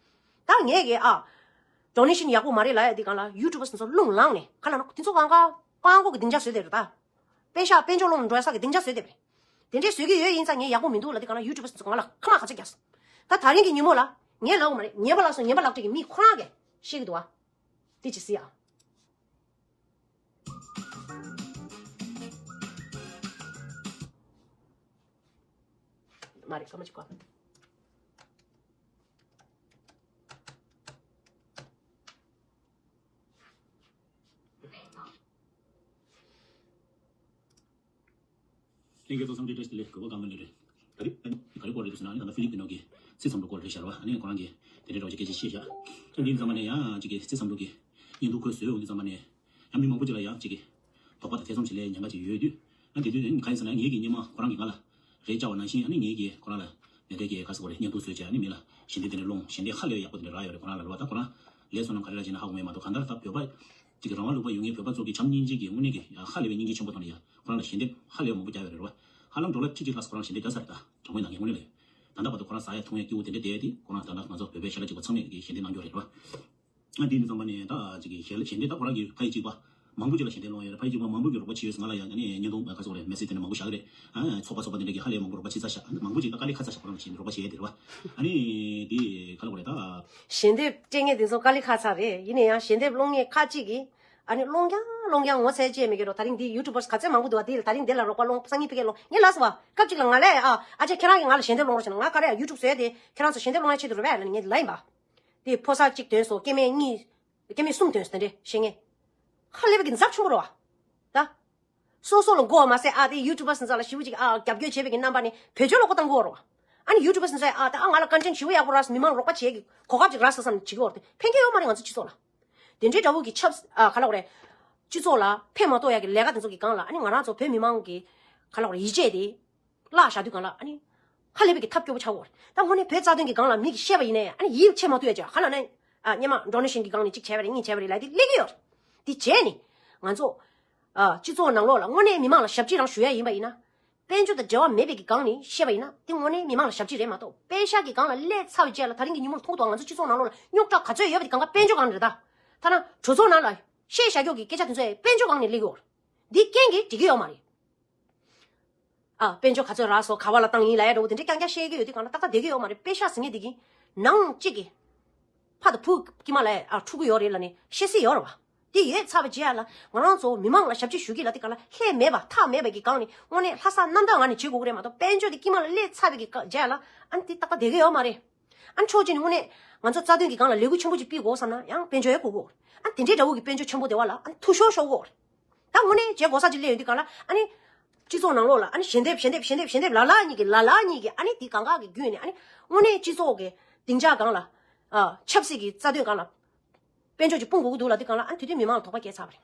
ད་ངས་གི་ཨ། ཌོ་ནེ་ཤན་ཡག་པོ་མ་རེད་ལབ་ཡ་དེ་སྒང་ལ་ཡུ་ཊུབ་པར་སི་ཚོ་རླུང་ལངས་ནས་ག་ལ་ན་དེ་ཚོ་གང་ག་སྤྲང་པོ་གི་སྡིངས་ཆ་བཟོས་བསྡད་རེད་ད། པེ་ཤག་དཔལ་འབྱོར་སློང་འགྲོ་ས་གི་སྡིངས་ཆ་བཟོས་བསྡད་པ་རེད། དེ་འདྲས་བཟོས་ཀྱི་ཡོད་ཡིན་ཙང་ངས་ཡག་པོ་མི་འདུག་ལབ་དེ་སྒང་ལ་ཡུ་ཊུབ་པར་སི་ཚོ་ང་ལ་ཁ་མ་ཁ་ཚ་རྒྱག་སོང་། ད་ད་རིང་གི་ཉིན་མོ་ལ་ངས་ལབ་དགོས་མ་རེད། ཉན་པ་ལགས་སོ། ཉན་པ་ལགས་བཀྲ་གི་མི་ཁོ་རང་གིས་ཤེས་ཀྱི་འདུག་ཨ། དེ་ཅི་སི་ཨ། མ་རེད་སྐར་མ་གཅིག་གོ། ལྷན་རྒྱས་ཚོ་འཚམས་འདྲི་བཀྲ་ཤིས་བདེ་ལེགས། གོ་སྐབས་གང་མ་ནས་རེད། ད་རེས་ག་རེ་སྐོར་རེད་འདུག་ཟེར་ན་ནི་ད་ལྟ་ཧྥི་ལི་པི་ནོ་གི་སྲིད་བསམ་བློ་སྐོར་རེད་ཤག་རེད་བ། ཨ་ནི་ཁོ་རང་གིས་དེ་འདྲའི་རོགས་ཀྱི་སྐད་ཆ་བཤད་ཤག་ཨ་འདི་ཡིན་ཙང་མ་ནས་ཡང་ཅིག་གི་སྲིད་བསམ་བློ་གི་བརྙན་ཐུང་ཁོས་བཟོས་འོང་དུས་ཙང་མ་ནས་ཡང་མི་མང་པོ་ཅིག་ལ་ཡང་ཅིག་གི་དོགས་པ་དང་ཐེ་ཚོམ་ཅིག་སླེབས་ཉེན་ཁ་ཅིག་ཡོད་དུས། ཨ་དེ་དུས་ནི་གང་ཡིན་ཟེར་ན་ངེད་ཀྱི་སྔོན་མ་ཁོ་རང་གིས་ང་ལ་རེ་བཅར་བ་ནང་བཞིན་ཨ་ནི་ངེད་ཀྱིས་ཁོ་རང་ལ་ལས་ཀ་གི་ག་ཟེར་དགོས་རེད། བརྙན་ཐུང་བཟོས་བྱས་ཨ་ནི་མི་ལ་ཞལ་འདེབས་དེ་འདྲ་སློང་། ཞལ་འདེབས་ཧ་ལས་ཡག་པོ་དེ་འདྲ་རག་ཡོད་རེད། ཁོ་རང་ལ་རེད་བ། ད་ཁོ་རང་ལས་བསོད་ནམས་ག་རེ་རག་ཅིག་ན་ཧ་གོ་མེད་མ་གཏོགས། གང་ལྟར་ད་བོད་པ་ཅིག་རང་དབང་ལུང་པ་ཡོད་མཁན་བོད་པ་ཚོ་གི་བྱམས་སྙིང་རྗེ་གི་དངོས་གནས་ཀྱི་ཧ་ལས་པའི་སྙིང་རྗེ་ཆེན་པོ་དང་ཡ། ཁོ་རང་ལ་ཞལ་འདེབས་ཧ་ལས་མང་པོ་རྒྱག་ཡོད་རེད་བ། ཧ་ལམ་ཌོ་ལར་ཁྲི་གཅིག་ལྷག་ཙམ་ཁོ་རང་ཞལ་འདེབས་རྒྱག་ཚར་རེད། ད་དྲང་པོའི་ནང་གི་དངོས་གནས་ལ་ད་ལྟ་བར་དུ་ཁོ་རང་ཟ་ཡ་འཐུང་ཡ་སྐྱིད་པོ་དེ་འདྲ་བསྡད་དེ་ཁོ་རང་ད་ལྟ་ང་ཚོ་བོད་པའི་ཤ་ཁྲག་གཅིག་པ་ཚང་མས་ཀྱི་ཞལ་འདེབས་གནང་རྒྱུ་རེད་བ། ཨ་འདི་ནི་ཚང་མ་ནས་ད་ཅིག་གི་ཞལ་ཞལ་འདེབས་ད་ཁོ་རང་གི་ཕ་ཡི་གཅིག་པ་མང་པོ་ཅིག་ལ་ཞལ་འདེབས་སློང་ཡོད་རེད། ཕ་ཡི་གཅིག་པ་མང་པོ་གིས་རོགས་པ་བྱས་ཡོད་ཟེར་ང་ལ་ཡང་ཨ་ནི་བརྙན་ཐུང་ག་ཚོད་རེད་མེ་སེ་ཇི་དེ་འདྲ་མང་པོ་བཞག་གི་རེད། ཨ་ཚོགས་པ་ཚོགས་པ་དེ་འདྲ་གིས་ཧ་ལས་མང་པོ་རོགས་པ་བྱས་ཚར་ཤག་ཨ་ནི་མང་པོ་ཅིག་ད་དཀའ་ལས་ཁ་ཚ་ཤག་ཁོ་རང་ལ་ཞལ་འདེབས་རོགས་པ་བྱས་ཡོད་དེ་རེད་བ། ཨ་ནི་དེ་ག་ལབ་དགོས་རེད་ད། ཞལ་འདེབས་སྤྲད་མཁན་དེ་ཚོ་དཀའ་ལས་ཁག་ཚ་རེད། ཡིན་ན་ཡང་ཞལ་འདེབས་སློང་མཁན་ཁ་ཅིག་གིས་ཨ་ནི་སློང་རྐྱང་སློང་རྐྱང་ངོ་ཚ་ཅིག་མེད་ཀྱི་རོ། ད་རིང་འདི་ཡུ་ཊུབ་པར་ག་ཚོད་མང་པོ་འདུག་བ། དེ་ལ་ད་རིང་འདི་ལ་རོགས་པ་སློང་སང་ཉིན་ཕ་གིར་སློང་། ངས་ལབ་སོང་བ། སྐབས་ཅིག་ལ་ང་ལ་ཨ་ཨ་ཅེ་ཁྱེད་རང་གིས་ང་ལ་ཞལ་འདེབས་སློང་རོགས་བྱས་ན། ང་ག་རེ་ཡུ་ཊུབ་བཟོས་ཏེ་ཁྱེད་རང་ཚོ་ཞལ་འདེབས་སློང་ཡ་ཆེད་དུ་རེད་པས་ལབ་ནས་ངས་ལབ་ཡིན་པ། དེ་ཕོ་གསར་གཅིག་ཐོན་སོང་། སྐྱེ་དམན་གཉིས། སྐྱེ་དམན་གསུམ་ཐོན་སོང་། དེ་འདྲས་བཤད་མཁན་ཧ་ལས་པའི་གི་འཛབ་ཆེན་པོ་རེད་བ། ད། སོ་སོ་ལ་མགོ་བ་མ་ཟད་ཨ་དེ་ཡུ་ཊུབ་པར་སི་ཚོ་ལ་ཞེ་པོ་ཅིག་ཨ་རྒྱབ་སྐྱོར་བྱས་པའི་གི་རྣམ་པ་ནས་བེད་སྤྱོད་ལ་མགོ་བཏང་གི་ཡོད་རེད་བ། ཨ་ནི་ཡུ་ཊུབ་པར་སི་ཚོས་ཨ་ད་ཨ་ང་ལ་ཀོན་ཊེན་ཊི་ཞེ་པོ་ཡག་པོ་རག་སོང་། མི་མང་རོགས་པ་བྱེད་ཀྱི་གོ་སྐབས་ཅིག་རག་སོང་བསམ་ནས་བྱེད་ཀྱི་ཡོད་རེད་དེ། ཕན་ཁེ་ཡོད་མ་རེད་ང་ཚོ་སྤྱི་ཚོགས་ལ། དེ་འདྲའི་འདྲ་བོ་གི་ཆབ་ཨ་ག་ལབ་དགོས་རེད། སྤྱི་ཚོགས་ལ་ཕན་མ་ཐོགས་ཡག་གི་ལས་ཀ་དེ་ཚོ་གི་སྒང་ལ་ཨ་ནི་ང་རང་ཚོ་བོད་མི་མང་གི་ག་ལབ་དགོས་རེད། ཡིད་ཆེས་དེ་བརླག་བཞག་དུས་སྒང་ལ་ཨ་ནི་ཧ་ལས་པའི་གི་ཐབས་སྐྱོ་པོ་ཆགས་ཀྱི་ཡོད་རེད། ད་དངོས་གནས་བོད་རྩ་དོན་གྱི་སྒང་ལ་མི་གིས་བཤད་པ་ཡིན་ནའི་ཨ་ནི་ཡིད་ཆེས་མ་ཐུབ་ཡག་ཅིག་ག་ལབ་ན་ཨ་སྔོན་མ་ཌོ་ནེ་ཤན་གྱི་སྒང་ནས་གཅིག་བྱས་པ་རེད། གཉིས་བྱས་པ་རེད་ལབ་དེ་སླེབས་ཀྱི་ཡོད་རེད། དེ་བྱས་ནས་ང་ཚོ་ཨ་སྤྱི་ཚོགས་ནང་ལོགས་ལ་དངོས་གནས་མི་མང་ལ་ཞབས་ཕྱི་རང་ཞུ་ཡ་ཡིན་པ་ཡིན་ན། དཔལ་འབྱོར་དང་འབྲེལ་བ་མེད་པའི་གི་སྒང་ནས་བཤད་པ་ཡིན་ན་དེ་དངོས་གནས་མི་མང་ལ་ཞབས་ཕྱི་རེད་མ་གཏོགས། པེ་ཤག་གི་སྒང་ལ་སླེབས་ཚར་བའི་རྗེས་ལ་ད་རིང་གི་ཉིན་མོར་མཐོང་དང་ང་ཚོ་སྤྱི་ཚོགས་ནང་ལོགས་ལ་རྙོག་དྲ་ག་ཚོད་ཡོད་པ་དེ་གང་ག་དཔལ་འབྱོར་སྒང་ནས་རེད་ད། ཐ་ན་གྲོས་ཚོགས་ནང་ལ་བཤད་བཞག་ཀྱོག་གི་སྐད་ཆ་དེ་ཚོ་ཡང་དཔལ་འབྱོར་སྒང་ནས་སླེབས་ཀྱི་ཡོད་རེད། འདི་རྐྱེན་གྱིས་འགྲིག་གི་ཡོད་མ་རེད། ཨ་དཔལ་འབྱོར་ག་ཚོད་རག་སོང་། ག་བ་ལ་བཏང་ཡིན་ལབ་ཡ་འདྲ་བོ་དེ་འདྲ་རྐྱང་རྐྱང་བཤད་ཀྱི་ཡོད་དུས་སྒང་ལ་ཏག་ཏག་བསྡད་ཀྱི་ཡོད་མ་རེད། པེ་ཤག་ཟེར་མཁན་དེ་གིས་ནང་གཅིག་གིས་ཕ་དང་བུ་དཀྱིལ་མ་ལ་ཨ་འཁྲུག་གི་ཡོད་རེད་ལབ་ནས་བཤད་སྲིད་ཡོད་རེད་བ། དེ་ཡོད་ཚར་བའི་རྗེས་ལ་ང་རང་ཚོ་མི་མང་ལ་ཞབས་ཕྱི་ཞུ་གི་ལབ་དུས་སྒང་ལ་ལྷད་མེད་པ་ཐག་མེད་པ་གི་སྒང་ནས་དངོས་གནས་ལྷག་བསམ་རྣམ་དག་ངང་ནས་བྱེད་དགོས་ཀྱི་རེད་མ་གཏོགས། དཔལ་འབྱོར་དེ་དཀྱིལ་མ་ལ་སླེབས་ཚར་བའི་གི་རྗེས་ལ་ཨ་ནི་དེ་ཏག་ཏག་བསྡད་ཀྱི་ཡོད་མ་རེད། ཨ་ནི་ཕྱོགས་གཅིག་ནས་དངོས་གནས་ང་ཚོ་རྩ་དོན་གྱི་སྒང་ལ་ལས་འགུལ་ཆེན་པོ་ཅིག་སྤེལ་དགོས་བསམ་ན་ཡང་དཔལ་འབྱོར་ཡང་དགོས་ཀྱི་ཡོད་རེད། ཨ་ནི་དེ་འདྲའི་འདྲ་བོ་གི་དཔལ་འབྱོར་ཆེན་པོ་དེ་བ་ལ་ཨ་ནི་འཐུས་ཤོར་ཤོར་གྱི་ཡོད་རེད། ད་དངོས་གནས་བྱེད་དགོས་ས་ཅིག་སླེབས་ཡོང་དུས་སྒང་ལ་ཨ་ནི་སྤྱི་ཚོགས་ནང་ལོགས་ལ་ཨ་ནི་ཞལ་འདེབས་ཞལ་འདེབས་ཞལ་འདེབས་ཞལ་འདེབས་ལ་ལ་གཉིས་ཀྱི་ལ་ལ་གཉིས་ཀྱི་ཨ་ནི་དེ་གང་ག་གི་བརྒྱུད་ནས་ཨ་ནི་དངོས་གནས་སྤྱི་ཚོགས་ཀྱི་སྡིངས་ཆ་སྒང་ལ་ཨ་ཆབ་སྲིད་ཀྱི་རྩ་དོན་སྒང་ལ་དཔལ་འབྱོར་ཅིག་སྤུངས་དགོས་ཀྱི་འདུག་ལབ་དུས་སྒང་ལ་ཨ་ནི་དེ་དུས་མི་མང་ལ་དོགས་པ་སྐྱེས་ཚར་བ་རེད།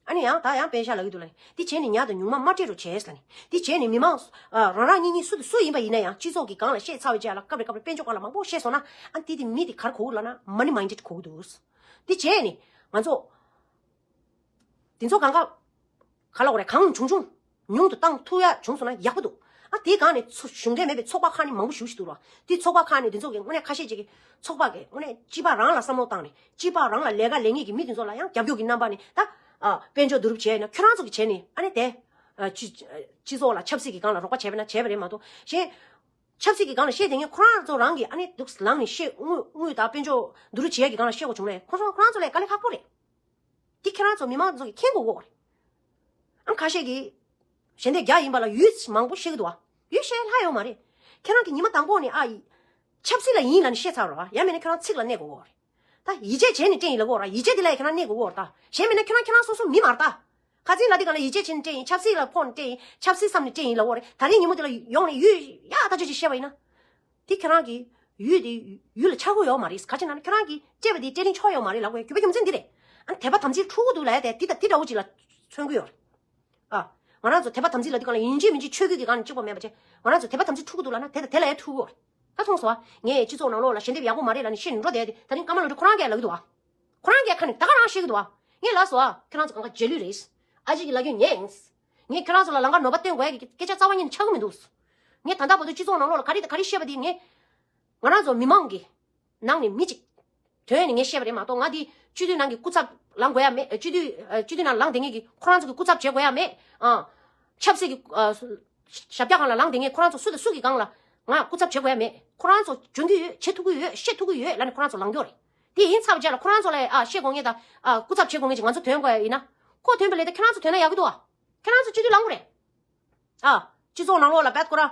ཨ་ནི་ཡང་ད་ཡང་པེ་ཤག་ལབ་ཀྱི་འདུག་ལབ་ནས་འདི་བྱས་ནས་ཉག་དང་ཉུང་མ་མ་སྤྲད་རོགས་བྱས་ལབ་ནས་འདི་བྱས་ནས་མི་མང་ཨ་རང་རང་གཉིས་གཉིས་སུ་དང་སུ་ཡིན་པ་ཡིན་ན་ཡང་སྤྱི་ཚོགས་ཀྱི་སྒང་ལ་བཤད་ཚར་བའི་རྗེས་ལ་སྐབས་རེ་སྐབས་རེ་དཔལ་འབྱོར་སྒང་ལ་མང་པོ་བཤད་སོང་ན་ཨ་འདི་དེ་མི་དེ་ག་རེ་གོ་གི་ལབ་ན་མ་ནི་མའིན་ཌེཌ་གོ་གི་འདུག་འདི་བྱས་ནས་ང་ཚོ། དེ་ཚོ་གང་ག་ག་ལབ་དགོས་རེད། གང་བྱུང་བྱུང་ ཉུང་དུ་བཏང་ཐུབ་ཡ་བྱུང་སོང་ན་ཡག་པོ་འདུག་ཨ་དེའི་སྒང་ནས་ཚོ་གཞུང་འབྲེལ་མེད་པའི་ཚོགས་པ་ཁག་ནི་མང་པོ་ཞེ་པོ་ཅིག་འདུག་ར། དེ་ཚོགས་པ་ཁག་ནི་དེ་ཚོ་གི་དངོས་གནས་ཁ་ཤས་ཅིག་གི་ཚོགས་པ་གི་དངོས་གནས་སྤྱི་པ་རང་ལ་བསམ་བློ་བཏང་ནས་སྤྱི་པ་རང་ལ་ལས་ཀ་ལས་མཁན་གྱི་མི་དེ་ཚོ་ལ་ཡང་རྒྱབ་སྐྱོར་གྱི་རྣམ་པ་ནས་ད་ཨ་དཔལ་འབྱོར་བསྡུ་རུབ་བྱས་ན་ཁྱོད་རང་ཚོ་གི་བྱས་ནས་ཨ་ནི་དེ་ཨ་སྤྱི་སྤྱི་ཚོགས་ལ་ཆབ་སྲིད་ཀྱི་སྒང་ལ་རོགས་པ་བྱས་པ་ན་བྱས་པ་རེད་མ་གཏོགས་གཞན་ཆབ་སྲིད་ཀྱི་སྒང་ལ་བཤད་དེ་ངས་ཁོ་རང་ཚོ་རང་གི་ཨ་ནི་འདུག་ལངས་ནས་བཤད་དངུལ་དངུལ་དང་དཔལ་འབྱོར་བསྡུ་རུབ་བྱེད་ཡ་གི་སྒང་ལ་བཤད་དགོས་བྱུང་ན་ཁོ་ཚོ་ཁོ་རང་ཚོ་ལ་དཀའ་ལས་ཁག་པོ་རེད། དེ་ཁྱེད་རང་ཚོ་མི་མང་ཚོ་གིས་མཁྱེན་དགོས་ཀྱི་རེད། ཨང་ཁ་ཤས་ཀྱིས་ཞལ་འདེབས་རྒྱག་ཡིན་པ་ལ་ཡུལ་མང་པོ་བཤད་ཀྱི་འདུག་བ། ཡུལ་བཤད་ལྷག་ཡོད་མ་རེད། ཁྱེད་རང་གིས་ཉི་མ་དང་པོ་ནས་ཨ་ཡི་ཆབ་སྲིད་ལ་ཡིན་ལབ་ནས་བཤད་ཚར་རོགས་བ། ཡང་མིན་ན་ཁྱེད་རང་ཚིག་ལ་གནས་དགོས་ཀྱི་རེད། ད་ཡིད་ཆེས་བྱས་ནས་སྤྲད་ཡིན་ལབ་དགོས་ར། ཡིད་ཆེས་དེ་ལ་ཁྱེད་རང་གནས་དགོས་ཀྱི་རེད་ད། གཞན་མིན་ན་ཁྱེད་རང་ཁྱེད་རང་སོ་སོ་མི་མ་རེད་ད། ཁ་ཚིག་ལ་དེ་ག་ལ་ཡིད་ཆེས་བྱས་ནས་སྤྲད་ཡིན། ཆབ་སྲིད་ལ་ཕོག་ནས་སྤྲད་ཡིན། ཆབ་སྲིད་བསམ་ནས་སྤྲད་ཡིན་ལབ་དགོས་རེད། ད་རེས་ཉིན་མོ་དེ་ལ་ཡོང་ནས་ཡུལ་ཡག་ཐག་ཆོད་ཅིག་བཤད་པ་ཡིན་ན། དེ་ཁྱེད་རང་གི་ཡུལ་དེ་ཡུལ་ལ་ཆགས་ཀྱི་ཡོད་མ་རེད། ག་ཅི་ན་ཁྱེད་རང་གིས་སྤྲད་པ་དེ་སྤྲད་རིན་ཆོག་ཡོད་མ་རེད་ལབ་དགོས་རྒྱུ་མཚན་འདི་རེད། ཨ་ནི་དད་པ་དམ་ཚིག་འཁྲུག་གི་འདུག་ལབ་ཡ་དེ་དེ་ལྟ་དེ་འདྲ་བོ་ཅིག་ལ་མཚོན་གྱི་ཡོད་རེད། ཨ། ང་རང་ཚོ་དད་པ་དམ་ཚིག་ལབ་དུས་གང་ལ་ཡིན་གཅིག་མིན་གཅིག་ཆོས་བརྒྱུད་ཀྱི་སྒང་ནས་གཅིག་པ་མེད་པ་བྱས། ང་རང་ཚོ་དད་པ་དམ་ཚིག་འཁྲུག་གི་འདུག་ལབ་ན་དེ་དང་དེ་ལ་ཡང་འཁྲུག་གི་ཡོད་རེད། ད་མཐོང་སོང་བ། ངས་སྤྱི་ཚོགས་ནང་ལོགས་ལ་ཞལ་འདེབས་ཡག་པོ་མ་རེད་ལབ་ནས་བཤད་ནས་འགྲོ་བསྡད་དེ་ད་རིང་ཀརྨ་ལགས་འདི་ཁོ་རང་གིས་ལབ་ཀྱི་འདུག་བ། ཁོ་རང་གིས་ཁ་ནས་ད་ག་རང་བཤད་ཀྱི་འདུག་བ། ངས་ལབ་སོང་བ། ཁྱེད་རང་ཚོ་གང་ག་རྗེས་ལུས་རེད། ཨ་ཅེ་གིས་ལབ་རྒྱུ་ཉན། ངས་ཁྱེད་རང་ཚོ་ལ་ལམ་ཁ་ནོར་བ་སྟོན་དགོས་ཡ་གི་སྐད་ཆ་རྩ་བ་ཉིད་ནས་ཆགས་ཀྱི་མི་འདུག་ངས་ད་ལྟ་བར་དུ་སྤྱི་ཚོགས་ནང་ལོགས་ལ་ག་རེ་དང་ག་རེ་བཤད་པ་དེ་ངས། ང་རང་ཚོ་མི་མང་གི་ནང་ནས་མི་གཅིག་དོན་ནས་ངས་བཤད་པ་རེད་མ་གཏོགས། ང་འདི་སྤྱི་འཐུས་ནང་གི་སྐུ་ཚབ་ལངས་དགོས་ཡ་མེད། སྤྱི་འཐུས་ཨ། སྤྱི་འཐུས་ནང་ལངས་བསྡད་མཁན་གྱི་ཁོ་རང་ཚོ་གི་སྐུ་ཚབ་བྱེད་དགོས་ཡ་མེད། ཨ། ཆབ་སྲིད་ཀྱི་ཨ། ཞབས་བཀྱག་སྒང་ལ་ལངས་བསྡད་མཁན་ཁོ་རང་ཚོ་སུ་དང་སུ་གི་སྒང་ལ་ང་སྐུ་ཚབ་བྱེད་དགོས་ཡ་མེད། ཁོ་རང་ཚོ་འཇོན་གྱི་ཡོད། བྱེད་ཐུབ་ཀྱི་ཡོད། བཤད་ཐུབ་ཀྱི་ཡོད་ལབ་ནས་ཁོ་རང་ཚོ་ལངས་རྒྱུ་རེད། དེ་ཡིན་ཚར་བ་རྗེས་ལ་ཁོ་རང་ཚོ་ལ་ཨ། བཤད་དགོས་མཁན་དང་ཨ། སྐུ་ཚབ་བྱེད་དགོས་མཁན་ཅིག་ང་ཚོ་ཐོན་དགོས་ཡ་ཡིན་ན། ཁོ་ཐོན་པ་ལས་ད་ཁྱེད་རང་ཚོ་ཐོན་ན་ཡག་གི་འདུག་ཨ། ཁྱེད་རང་ཚོ་སྤྱི་འཐུས་ལངས་དགོས་རེད། ཨ། སྤྱི་ཚོགས་ནང་ལོགས་ལ་བད་ཁོ་རང་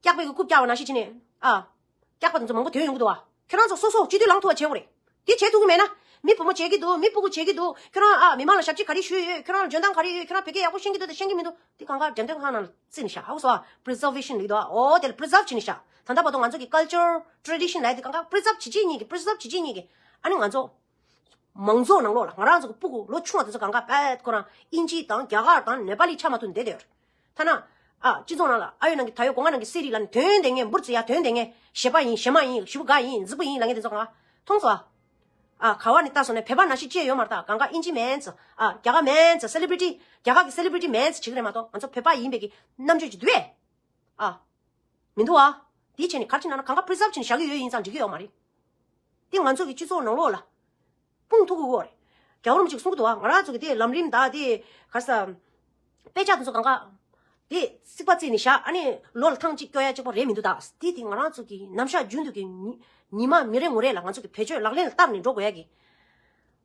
སྐྱག་པའི་གི་རྐུབ་བཀྱག་པ་ནང་བཞིན་བྱས་ནས། ཨ། སྐྱག་པ་དེ་ཚོ་མང་པོ་ཐོན་ཡོང་གི་འདུག་ཨ། ཁྱོད་རང་ཚོ་སོ་སོ་སྤྱི་འཐུས་ལངས་ཐུབ་པ་བྱེད་དགོས་རེད། དེ་བྱེད་ཐུབ་ཀྱི་མེད་ན། མི་བུ་མོ་བྱེད་ཀྱི་འདུག་མི་སྤུ་གུ་བྱེད་ཀྱི་འདུག་ཁྱོད་རང་ཨ། མི་མང་ལ་ཞབས་ཕྱི་ག་རེ་ཞུས་ཡོད། ཁྱོད་རང་ལ་འཇོན་ཐང་ག་རེ་ཡོད། ཁྱོད་རང་ལ་བོད་སྐད་ཡག་པོ་ཤེས་ཀྱི་འདུག་དང་ཤེས་ཀྱི་མི་འདུག་དེ་གང་ག་འགྲེམས་སྟོན་ཁང་ནང་ལ་བརྩིས་ནས་བཞག་ཧ་གོ་སོང་ཨ། པི་རི་ཛར་ཝེ་ཤན་ལབ་ཀྱི་འདུག་ཨ། འོ་དེ་ལ་པི་རི་ཛརབ་བྱས་ནས་བཞག་ད་ལྟ་བར་དུ་ང་ཚོ་གི་ཀལ་ཅར་ཊེ་རེ་ཌི་ཤན་ལབ་ཡ་དེ་གང་ག་པི་རི་ཛརབ་བྱེད་ཀྱི་ཡིན་གྱི། པི་རི་ཛརབ་བྱེད་ཀྱི་ཡིན་གྱི། ཨ་ནི་ང་ཚོ་མང་ཚོགས་ནང་ལོགས་ལ་ང་རང་ཚོ་གི་སྤུ་གུ་ལོ་ཆུང་བ་དེ་ཚོ་གང་ག་བད་ཁོ་རང་ཨིན་ཇི་དང་རྒྱ་གར་དང་ནེ་པ་ལི་ཆ་མ་ཐུབ་བསྡད་དེ་ཡོད་རེད། ཐ་ན། ཨ། སྤྱི་ཚོགས་ནང་ལ་ཨ་ཡོད་ནང་གི་ད་ཡོད་སྒོ་ང་ནང་གི་སི་རི་ལ་ནི་དོན་ལྡན་མཁན་འབུར་རྩི་ཡ་དོན་ལྡན་མཁན་གཞས་པ་ཡིན། གཞས་མ་ཡིན། ཞེ་པོ་དགའ་ཡིན། རྫིག་པོ་ཡིན་ལབ་མཁན་དེ་ཚོ་གང་ག་མཐོང་སོང་ཨ། ཨ། ག་བ་ནས་ལྟ་སོང་ན་བོད་པ་ནང་བཞིན་ཅི་ཡང་ཡོད་མ་རེད་ད། གང་ག་ཨིན་ཇི་མིན་ཙི། ཨ། རྒྱ་གར་མིན་ཙི། སེ་ལི་བི་རི་ཊི། རྒྱ་གར་གི་སེ་ལི་བི་རི་ཊི་མིན་ཙི་བྱེད་ཀྱི་རེད་མ་གཏོགས་ང་ཚོ་བོད་པ་ཡིན་པའི་གི་རྣམ་དཔྱོད་ཅིག་འདུག་གས། ཨ། མི་འདུག་ཨ། དེའི་ཆ་ནས་ག་རེ་བྱས་ན་གང་ག་པི་རི་ཛརབ་བྱས་ནས་བཞག་གི་ཡོད་ཡིན་ཙང་འགྲིག་གི་ཡོད་མ་རེད། དེ་ང་ཚོ་གི་སྤྱི་ཚོགས་ནང་ལོགས་ལ་སྤུངས་ཐུབ་དགོས་རེད། རྒྱལ་བ་རིན་པོ་ཆེས་གསུང་གི་འདུག་བ། ང་རང་ཚོ་གི་དེ་ལམ་རིམ་དང་དེ་ག་རེ་ཟ། དཔེ་ཆ་དེ་ཚོ་གང་ག་དེ་རྩིག་པ་བརྩིགས་ནས་བཞག་ཨ་ནི་ལོ་ལ་ཐེངས་གཅིག་སྐྱོར་ཡ་གཅིག་པོ་རེད་མི་འདུག་ད་དེ་དེ་ང་རང་ཚོ་གི་ནམ་ཞག་རྒྱུན་དུ་གི་ཉི་ཉི་མ་མི་རེ་ངོ་རེ་ལ་ང་ཚོ་གི་བེད་སྤྱོད་ལག་ལེན་ལ་བསྟར་ནས་འགྲོ་དགོས་ཡ་གི་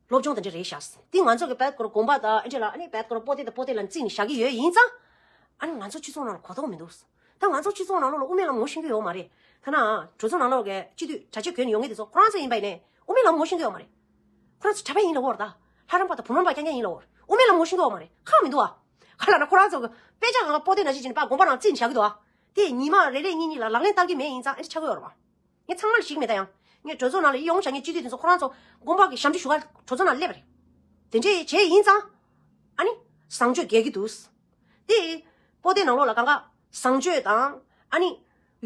སློབ་སྦྱོང་དེ་འདྲ་རེད་ཤག་དེ་ང་ཚོ་གི་བད་ཀོར་དགོན་པ་དང་ཨ་འདྲ་ལ་ཨ་ནི་བད་ཀོར་པོ་ཏི་དང་པོ་ཏི་ལ་བརྩིས་ནས་བཞག་གི་ཡོད་ཡིན་ཙང་། ཨ་ནི་ང་ཚོ་སྤྱི་ཚོགས་ནང་ལ་གོ་རྟོགས་མི་འདུག་ད་ང་ཚོ་སྤྱི་ཚོགས་ནང་ལོགས་ལ་དབུ་མའི་ལམ་ངོ་ཤེས་ཀྱི་ཡོད་མ་རེད། ཐ་ན་གྲོས་ཚོགས་ནང་ལོགས་ཀྱི་སྤྱི་འཐུས་གྲྭ་ཆས་གྱོན་ནས་ཡོང་མཁན་དེ་ཚོ་ཁོ་རང་ཚོ་ཡིན་པ་ཡིན་ནའི་དབུ་མའི་ལམ་ངོ་ཤེས་ཀྱི་ཡོད་མ་རེད། ཁོ་རང་ཚོ་གྲྭ་པ་ཡིན་ལབ་ཀྱི་ཡོད་རེད་ད། ལྷ་རམས་པ་དང་བུ་རམས་པ་རྐྱང་རྐྱང་ཡིན་ལབ་ཀྱི་ཡོད་རེད། དབུ་མའི་ལམ་ངོ་ཤེས་ཀྱི་ཡོད་མ་རེད། ཁག་མི་འདུག་ཨ། ག་ལབ་ན་ཁོ་རང་ཚོ་གི་དཔེ་ཆ་སྒང་ག་པོ་ཏི་ནང་བཞིན་བྱས་ནས་ཕར་དགོན་པ་ནང་བརྩིས་ནས་བཞག་གི་འདུག་ཨ། དེ་ཉི་མ་རེ་རེ་གཉིས་གཉིས་ལ་ལག་ལེན་བསྟར་གྱི་མེད་ཡིན་ཙང་ཨ་འདྲ་ཆགས་ཀྱི་ཡོད་རེད་བ། ངས་ཚང་མ་ལ་ཞིག་མེད་ད་ཡང་། ངས་གྲོས་ཚོགས་ནང་ལ་ཡིད་ཡོང་བྱ་ངའི་སྤྱི་འཐུས་དེ་ཚོ་ཁོ་རང་ཚོ་དགོན་པ་གི་ཞབས་འདྲེན་ཞུ་ག་གྲོས་ཚོགས་ནང་སླེབས་པ་རེད། དེ་འདྲས་བྱས་ཡིན་ཙང་། ཨ་ནི། བཟང་སྤྱོད་འགལ་གྱི་འདུག་དེ། པོ་ཏི་ནང་ལོགས་ལ་གང་ག་བཟང་སྤྱོད་དང་། ཨ་ནི།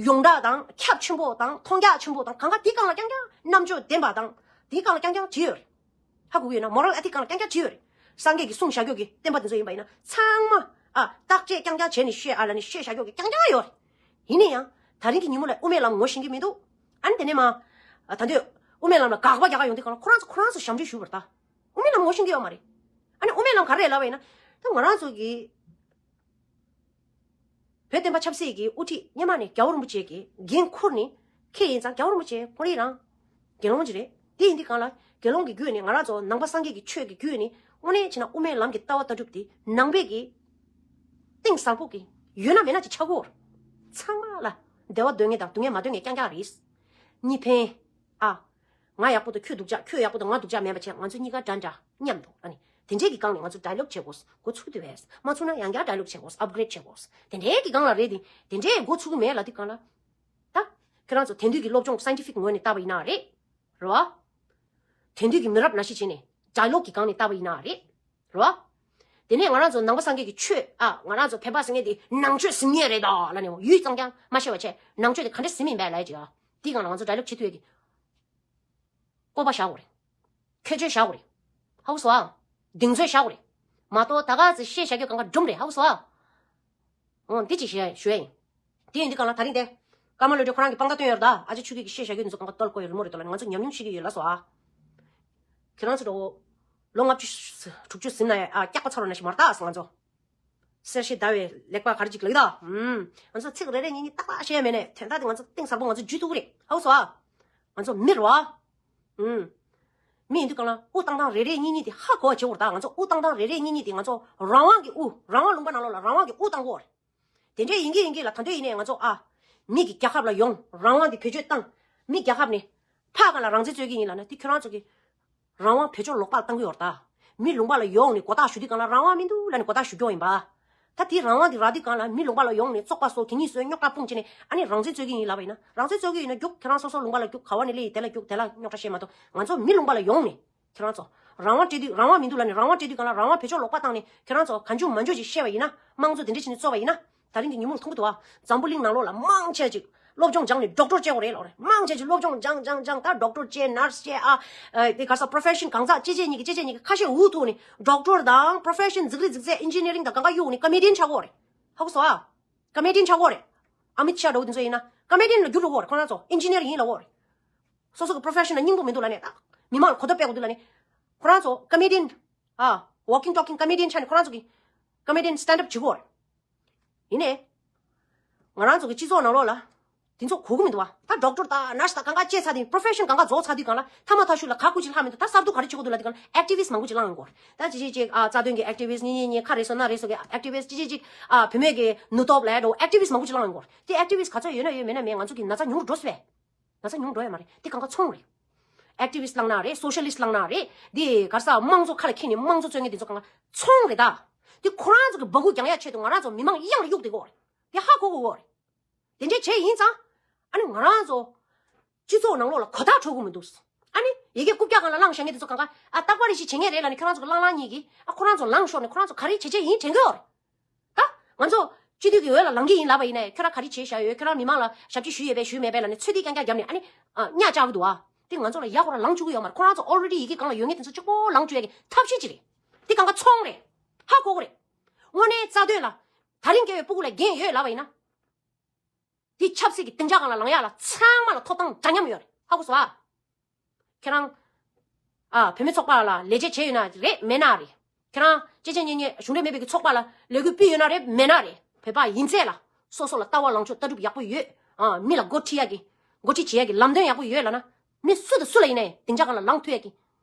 ཡོངས་གྲགས་དང་ཁྱབ་ཆེན་པོ་དང་མཐོང་རྒྱ་ཆེན་པོ་དང་གང་ག་དེ་སྒང་ལ་རྐྱང་རྐྱང་རྣམ་དཔྱོད་ལྡན་པ་དང་། དེ་སྒང་ལ་རྐྱང་རྐྱང་བྱས་ཡོད་རེད། ཧ་གོ་གི་ཡོད་ན་མོ་རལ་ཨེ་ཐིག་སྒང་ལ་རྐྱང་རྐྱང་བྱས་ཡོད་རེད། སངས་རྒྱས་ཀྱིས་གསུངས་བཞག་རྒྱུ་གི་བསྟན་པ་དེ་ཚོ་ཡིན་པ་ཡིན་ན་ཚང་མ། ཨ། བརྟག་དཔྱད་རྐྱང་རྐྱང་བྱས་ནས་བཤད་ཨ་ལ་ནི་བཤད་བཞག་རྒྱུ་གི་རྐྱང་རྐྱང་ཡོད་རེད། ཡིན་ན་ཡང་། ད་རིང་གི་ཉིན་མོ་ལ་དབུ་མའི་ལམ་ངོ་ཤེས་ཀྱི་མི་འདུག་ཨ་ནི་དེ་ནས་མ། ཨ། ད་དུས་དབུ་མའི་ལམ་ལ་དགག་པ་རྒྱག་ག་ཡོང་དུས་གང་ལ་ཁོ་རང་ཚོ་ཁོ་རང་ཚོ་ཞབས་འདྲེན་ཞུ་བར་ད། དབུ་མའི་ལམ་ངོ་ཤེས་ཀྱི་ཡོད་མ་རེད། ཨ་ནི་དབུ་མའི་ལམ་ག་རེ་རེད་ལབ་པ་ཡིན་ན། ད་ང་རང་ཚོ་གི་བོད་བསྟན་པ་ཆབ་སྲིད་ཀྱི་དབུ་ཁྲིད་སྔོན་མ་ནས་རྒྱལ་བ་རིན་པོ་ཆེ་གི་འགན་འཁུར་ནས་འཁྱེར་ཡིན་ཙང་རྒྱལ་བ་རིན་པོ་ཆེ་ཁོ་རང་རང་དགེ་སློང་ཅིག་རེད། དེ་ཡིན་དུས་གང་ལ་དགེ་སློང་གི་བརྒྱུད་ནས་ང་རང་ཚོ་ནང་པ་སངས་རྒྱས་ཀྱི་ཆོས་ཀྱི་བརྒྱུད་ནས་དངོས་གནས་བྱས་ན་དབུ་མའི་ལམ་གྱི་ལྟ་བ་ལྟ་གྲུབ་དེ་ནང་པའི་གི་གཏིང་ཟབ་པོ་གི་ཡོད་ན་མེད་ན་ཅིག་ཆགས་ཀྱི་ཡོད་རེད། ཚང་མ་ལ་བདེ་བ་འདོད་མཁན་དང་སྡུག་བསྔལ་མ་འདོད་མཁན་རྐྱང་རྐྱང་རེད། གཉིས་ཕན། ཨ། ང་ཡག་པོ་དང་ཁྱོད་སྡུག་ཅག་ཁྱོད་ཡག་པོ་དང་ང་སྡུག་ཅག་མེད་པ་བྱས་ང་ཚོ་གཉིས་ཀ་འདྲ་འདྲ་མཉམ་དུ་ཨ་ནི་དེ་འདྲས་ཀྱི་སྒང་ནས་ང་ཚོ་ཌའི་ལོག་བྱེད་དགོས། འགོ་ཚུགས་དུས་བས་མ་ཚུགས་ན་ཡང་བསྐྱར་ཌའི་ལོག་བྱེད་དགོས། ཨབ་གྷི་རེཌ་བྱེད་དགོས། དེ་འདྲས་ཀྱི་སྒང་ལ་རེད་དེ་དེ་འདྲས་འགོ་ཚུགས་ཀྱི་མེད་ལབ་དུས་སྒང་ལ། ད། ཁྱེད་རང་ཚོ་དེང་དུས་ཀྱི་སློབ་སྦྱོང་སའིན་ཊི་ཕིག་ངོས་ནས་བལྟས་པ་ཡིན་ན་རེད། རེད་བ། དེང་དུས་ཀྱི་མི་རབས་ནང་བཞིན་བྱས་ནས་ཌའི་ལོག་གི་སྒང་ནས་བལྟས་པ་ཡིན་ན་རེད། རེད་བ། དེ་ནས་ང་རང་ཚོ་ནང་པ་སངས་རྒྱས་ཀྱི་ཆོས་ཨ་ང་རང་ཚོ་བོད་པ་ཟེར་མཁན་དེ་ནང་ཆོས་ཟིན་ངེས་རེད་ད་ལབ་ནས་ཡུལ་ཙང་ཀྱང་མ་ཤེས་པ་བྱས་ནང་ཆོས་དེ་ག་འདྲ་ཟིན་མིན་པས་ལབ་ཡ་ཅིག་ཨ། དེའི་སྒང་ལ་ང་ཚོ་ཌའི་ལོག་བྱེད་ཐུབ་ཡ་གི། སྤོབས་པ་བཞག་དགོས་རེད། ཁྱད་ཆོས་བཞག་དགོས་རེད། ཧ་གོ་སོང་ཨ། གདེང་ཚོད་བཞག་དགོས་རེད། མ་གཏོགས་ད་ག་ཚོད་བཤད་བཞག་རྒྱུ་གང་ག་སྒྲུང་རེད། ཧ་གོ་སོང་ཨ། འོ་འདི་ཅིག་ཞུ་ཡ་ཞུ་ཡ་ཡིན། དེ་ཡིན་དུས་གང་ལ་ད་རིང་དེ། ཀརྨ་བློ་གྲོས་ཁོ་རང་གི་དཔང་རྟགས་བཏོན་ཡོད་རེད་ད། ཨ་ཅེ་ཆོས་སྐྱིད་ཀྱིས་བཤད་བཞག་རྒྱུ་འདི་ཚོ་གང་ག་ལྟོ་ལ་བསྐོར་ཡོད་རེད་མོ་རེད་དོ་ལ། ང་ཚོ་ཉམས་མྱོང་ཤེས་ཀྱི་ཡོད་ལ་སོ་ཨ། ཁྱེད་རང་ཚོ་འདྲ་བོ། ལོ་ལྔ་བཅུ་དྲུག་ཅུ་ཟིན་ན་ཡ་ཨ་སྐྱག་པ་ཚོར་བ་ན་ཞིག་མ་རེད་ད་ང་ཚོ། གསལ་བཤད་ཟླ་བའི་ལེགས་པ་ག་རེ་ཅིག་ལགས་ད། ཨུམ། ང་ཚོ་ཚིག་རེ་རེ་གཉིས་གཉིས་ཏག་ཏག་བཤད་ཡ་མེད་ནས་དོན་དག་དེ་ང་ཚོ་གཏིང་ཟབ་པོ་ང་ཚོ་འཇུས་ཐུབ་ཀྱི་རེད་ཧ་གོ་སོ་ཨ། ང་ཚོ་མི་རེད་བ། ཨུམ། མི་ཡིན་དུས་གང་ལ་དབུ་བཏང་སྟངས་རེ་རེ་གཉིས་གཉིས་དེ་ཧ་གོ་བ་བྱེད་དགོས་རེད་ད། ང་ཚོ་དབུ་བཏང་སྟངས་རེ་རེ་གཉིས་གཉིས་དེ་ང་ཚོ་རང་དབང་གི་དབུ་རང་དབང་ལུང་པ་ནང་ལོགས་ལ་རང་དབང་གི་དབུ་བཏང་དགོས་རེད། དེ་འདྲས་ཡིན་གྱི་ཡིན་གྱི་ལ་ད་འདོད་ཡིན་ནས་ང་ཚོ་ཨ། མི་གི་རྒྱལ་ཁབ་ལ་ཡོང་རང་དབང་དེ་བེད་སྤྱོད་བཏང་། མི་རྒྱལ་ཁབ་ནས་ཕ་ག་ལ་རང་བཙན་རྩོད་ཀྱི་ཡིན་ལབ་ན་དེ་ཁྱོད་རང་ཚོ་གི་རང་དབང་བེད་སྤྱོད་ལོག་པར་བཏང་གི་ཡོད་རེད་ད། མི་ལུང་པ་ལ་ཡོང་ནས་གོ་རྟགས་ཞུ་དུས་གང་ལ་རང་དབང་མི་འདུག་ལབ་ནས་གོ་རྟགས་ཞུ་རྒྱུ་ཡིན་པ། ད་དེ་རང་དབང་དེ་རག་དུས་གང་ལ་མི་ལུང་པ་ལ་ཡོང་ནས་བཙོག་པ་བཟོ་གད་སྙིགས་བཟོས་རྙོག་དྲ་སྤུངས་བྱས་ནས་ཨ་ནི་རང་བཙན་རྩོད་ཀྱི་ཡིན་ལབ་པ་ཡིན་ན་རང་བཙན་རྩོད་ཀྱི་ཡིན་ན་རྒྱུགས་ཁྱེད་རང་སོ་སོ་ལུང་པ་ལ་རྒྱུགས། ག་བ་ནས་སླེབས་ཡིན་དེ་ལ་རྒྱུགས། དེ་ལ་རྙོག་དྲ་བཤད་མ་གཏོགས་ང་ཚོ་མི་ལུང་པ་ལ་ཡོང་ནས། ཁྱེད་རང་ཚོ། རང་དབང་སྤྲད་དུས་རང་དབང་མི་འདུག་ལབ་ནས་རང་དབང་སྤྲད་དུས་གང་ལ་རང་དབང་བེད་སྤྱོད་ལོག་པ་བཏང་ནས་ཁྱེད་རང་ཚོ་གང་བྱུང་མང་བྱུང་ཅིག་བཤད་པ་ཡིན་ན། དམངས་གཙོ་དེ་འདྲ་བྱས་ནས་རྩོད་པ་ཡིན་ན། ད་རིང་གི་ཉིན་མོར་མཐོང་གི་འདུག་བ། འཛམ་བུ་གླིང་ནང་ལོགས་ལ་མང་ཆེ་ཅིག་སློབ་སྦྱོང་སྦྱངས་ནས་ཌོག་ཊར་བྱས་པ་རེད་ལབ་རེད། མང་ཆེ་ཅིག་སློབ་སྦྱོང་སྦྱངས་སྦྱངས་སྦྱངས་ད་ཌོག་ཊར་བྱས་ནར་སི་བྱས་ཨ། དེ་ག་ས་པྲོ་ཕེ་ཤན་གང་ཟག་ཅི་བྱས་ཉིད་ཀྱི་ཅི་བྱས་ཉིད་ཀྱི་ཁ་ཤས་འུ་ཐུག་ནས་ཌོག་ཊར་དང་པྲོ་ཕེ་ཤན་འཛིག་རིས་འཛིག་ཚད་ཨིན་ཇི་ནི་རིང་དང་གང་ག་གཡུག་ནས་ཀ་མེ་ཌི་ཡན་ཆགས་ཀྱི་ཡོད་རེད། ཧ་གོ་སོང་ཨ། ཀ་མེ་ཌི་ཡན་ཆགས་ཀྱི་ཡོད་རེད། ཨ་མིད་ཤ་འདྲ་བོ་དེ་ཚོ་ཡིན་ན་ཀ་མེ་ཌི་ཡན་ལ་འགྱུར་འགྲོ་གི་ཡོད་རེད། ཁོ་རང་ཚོ་ཨིན་ཇི་ནི་ཡར་ཡིན་ལབ་ཀྱི་ཡོད་རེད། སོ་སོ་གི་པྲོ་ཕེ་ཤན་ལ་སྙིང་པོ་མི་འདུག་ལབ་ནས་ད། མི་མང་ལ་གོ་རྟོགས་སྤེལ་དགོས་འདུག་ལབ་ནས། ཁོ་རང་ཚོ་ཀ་མེ་ཌི་ཡན། ཨ། ཝོག་ཀིང་ཊོག་ཀིང་ཀ་མེ་ཌི་ཡན་ཆགས་ནས་ཁོ་རང་ཚོ་གི། ཀ་མེ་ཌི་ཡན་སི་ཊེན་ཌ་ཨབ་བྱེད་ཀྱི་ཡོད་རེད། ཡིན་ནའི། ང་རང་ཚོ་གི་སྤྱི་ཚོགས་ནང་ལོགས་ལ། དེ་ཚོ་གོ་གི་མི་འདུག་བ། ད་ཌོག་ཊར་དང་ནར་སི་དང་གང་ག་བྱས་ཚར་དུས་པྲོ་ཕེ་ཤན་གང་ག་རྫོགས་ཚར་དུས་གང་ལ་ཐ་མ་ཐག་ཤུ་ལ་ག་ཀུ་ཅིག་ལྷག་མི་འདུག་ད་གསར་དུ་ག་རེ་བྱེད་དགོས་འདུག་ལབ་དུས་གང་ལ་ཨེག་ཊི་ཝི་སི་མང་པོ་ཅིག་ལངས་ཡོང་གི་ཡོད་རེད། ད་ཅི་ཅི་ཅིག་ཨ་རྩ་དོན་གྱི་ཨེག་ཊི་ཝི་སི་གཉིས་གཉིས་གཉིས་ཁ་རེ་སོ་ན་རེ་སོ་གི་ཨེག་ཊི་ཝི་སི་ཅི་ཅི་ཅིག་ཨ་བུད་མེད་ཀྱི་ནུས་སྟོབས་ལ་ཨེ་འགྲོ་ཨེག་ཊི་ཝི་སི་མང་པོ་ཅིག་ལངས་ཡོང་གི་ཡོད་རེད། དེ་ཨེག་ཊི་ཝི་སི་ག་ཚོད་ཡོད་ན་ཡོད་མེད་ན་མེད་ང་ཚོ་གི་ན་ཚ་ཉུང་རུ་འགྲོ་སྲིད་པས། ན་ཚ་ཉུང་རུ་འགྲོ་ཡ་མ་རེད། དེ་གང་ག་ཚོང་རེད། ཨེག་ཊི་ཝི་སི་ལངས་ན་རེད། སོ་ཤ་ལི་སི་ལངས་ན་རེད། དེ་ག་རེ་ཟ་དམངས་གཙོ་ཁ་ལ་འཁྱེར་ནས་དམངས་གཙོ་རྩོད་མཁན་དེ་ཚོ་གང་ག་ཚོང་རེད་ད། དེ་ཁོ་རང་ཚོ་གི་འབག་གུ་རྒྱང་ཡག་ཆེད་དུ་ང་རང་ཚོ་མི་མང་གཡང་ལ་གཡུག་བསྡད་ཀྱི་ཡོད་རེད། དེ་ཧ་གོ་དགོས་ཀྱི་ཡོད་རེད། དེ་འདྲས་བྱས་ཡིན་ཙང་། ཨ་ནི་ང་རང་ཚོ་སྤྱི་ཚོགས་ནང་ལོགས་ལ་གོ་བརྡ་འཕྲོད་ཀྱི་མི་འདུག་ཨ་ནི་ཡི་གེ་རྐུབ་བཀྱག་སྒང་ལ་བླངས་བཞག་མཁན་དེ་ཚོ་གང་ག་ཨ་རྟག་པར་རེ་ཞིག་བྱེད་མཁན་རེད་ལབ་ནས་ཁྱོད་རང་ཚོ་གླང་གླང་གཉིས་ཀྱིས་ཨ་ཁོ་རང་ཚོ་ལངས་ཤོར་ནས་ཁོ་རང་ཚོ་ག་རེ་བྱེད་བྱེད་ཡིན་དྲན་གྱི་ཡོད་རེད། ད་ང་ཚོ་སྤྱི་འཐུས་ཀྱི་འོས་ལ་ལངས་ཀྱི་ཡིན་ལབ་པ་ཡིན་ནའི་ཁྱོད་རང་ག་རེ་བྱས་བཞག་ཡོད། ཁྱོད་རང་མི་མང་ལ་ཞབས་ཕྱི་ཞུས་ཡོད་པས་ཞུས་མེད་པས་ལབ་ནས་ཚོད་ལྟ་རྐྱང་རྐྱང་བརྒྱབ་ནས་ཨ་ནི་ཨ་གཉའ་བཅག་གི་འདུག་ཨ། དེ་ང་ཚོ་ལ་ཡག་པོ་རང་ལངས་བཅུག་གི་ཡོད་མ་རེད། ཁོ་རང་ཚོ་ཨོལ་རེ་ཌི་ཡི་གེ་སྒང་ལ་ཡོད་མཁན་དེ་ཚོ་གཅིག་པོ་ལངས་བཅུག་ཡ་གི་ཐབས་ཤེས་ཅིག་རེད། དེ་གང་ག་ཚོང་རེད། ཧ་གོ་གི་རེད། དངོས་གནས་རྩ་དོན་ལ། ད་རིང་སྐྱེ་བའི་སྤུ་གུ་ལ་འགན་ཡོད་ལབ་པ་ཡིན་ན། དེ་ཆབ་སྲིད་ཀྱི་སྡིངས་ཆ་སྒང་ལ་ལངས་ཡག་ལ་ཚང་མ་ལ་ཐོབ་ཐང་འདྲ་མཉམ་ཡོད་རེད། ཧ་གོ་སོང་ཨ། ཁྱེད་རང་། ཨ་བུད་མེད་ཚོགས་པ་ལ་ལས་བྱེད་བྱས་ཡོད་ན་རེད་མེད་ན་རེད། ཁྱེད་རང་གཅེས་གཅེས་གཉེན་གཉེན་གཞུང་འབྲེལ་མེད་པའི་གི་ཚོགས་པ་ལ་ལས་འགུལ་སྤེལ་ཡོད་ན་རེད་མེད་ན་རེད། བོད་པ་ཡིན་ཚད་ལ་སོ་སོ་ལ་ལྟ་བ་ལངས་ཕྱོགས་ལྟ་གྲུབ་ཡག་པོ་ཡོད། ཨ་མི་ལ་འགོ་ཁྲིད་ཡག་གི། འགོ་ཁྲིད་བྱེད་ཡག་གི་ལམ་སྟོན་ཡག་པོ་ཡོད་ལབ་ན། མི་སུ་དང་སུ་ལ་ཡིན་ནའི་སྡིངས་ཆ་སྒང་ལ་ལངས་ཐུབ་ཡག་གི།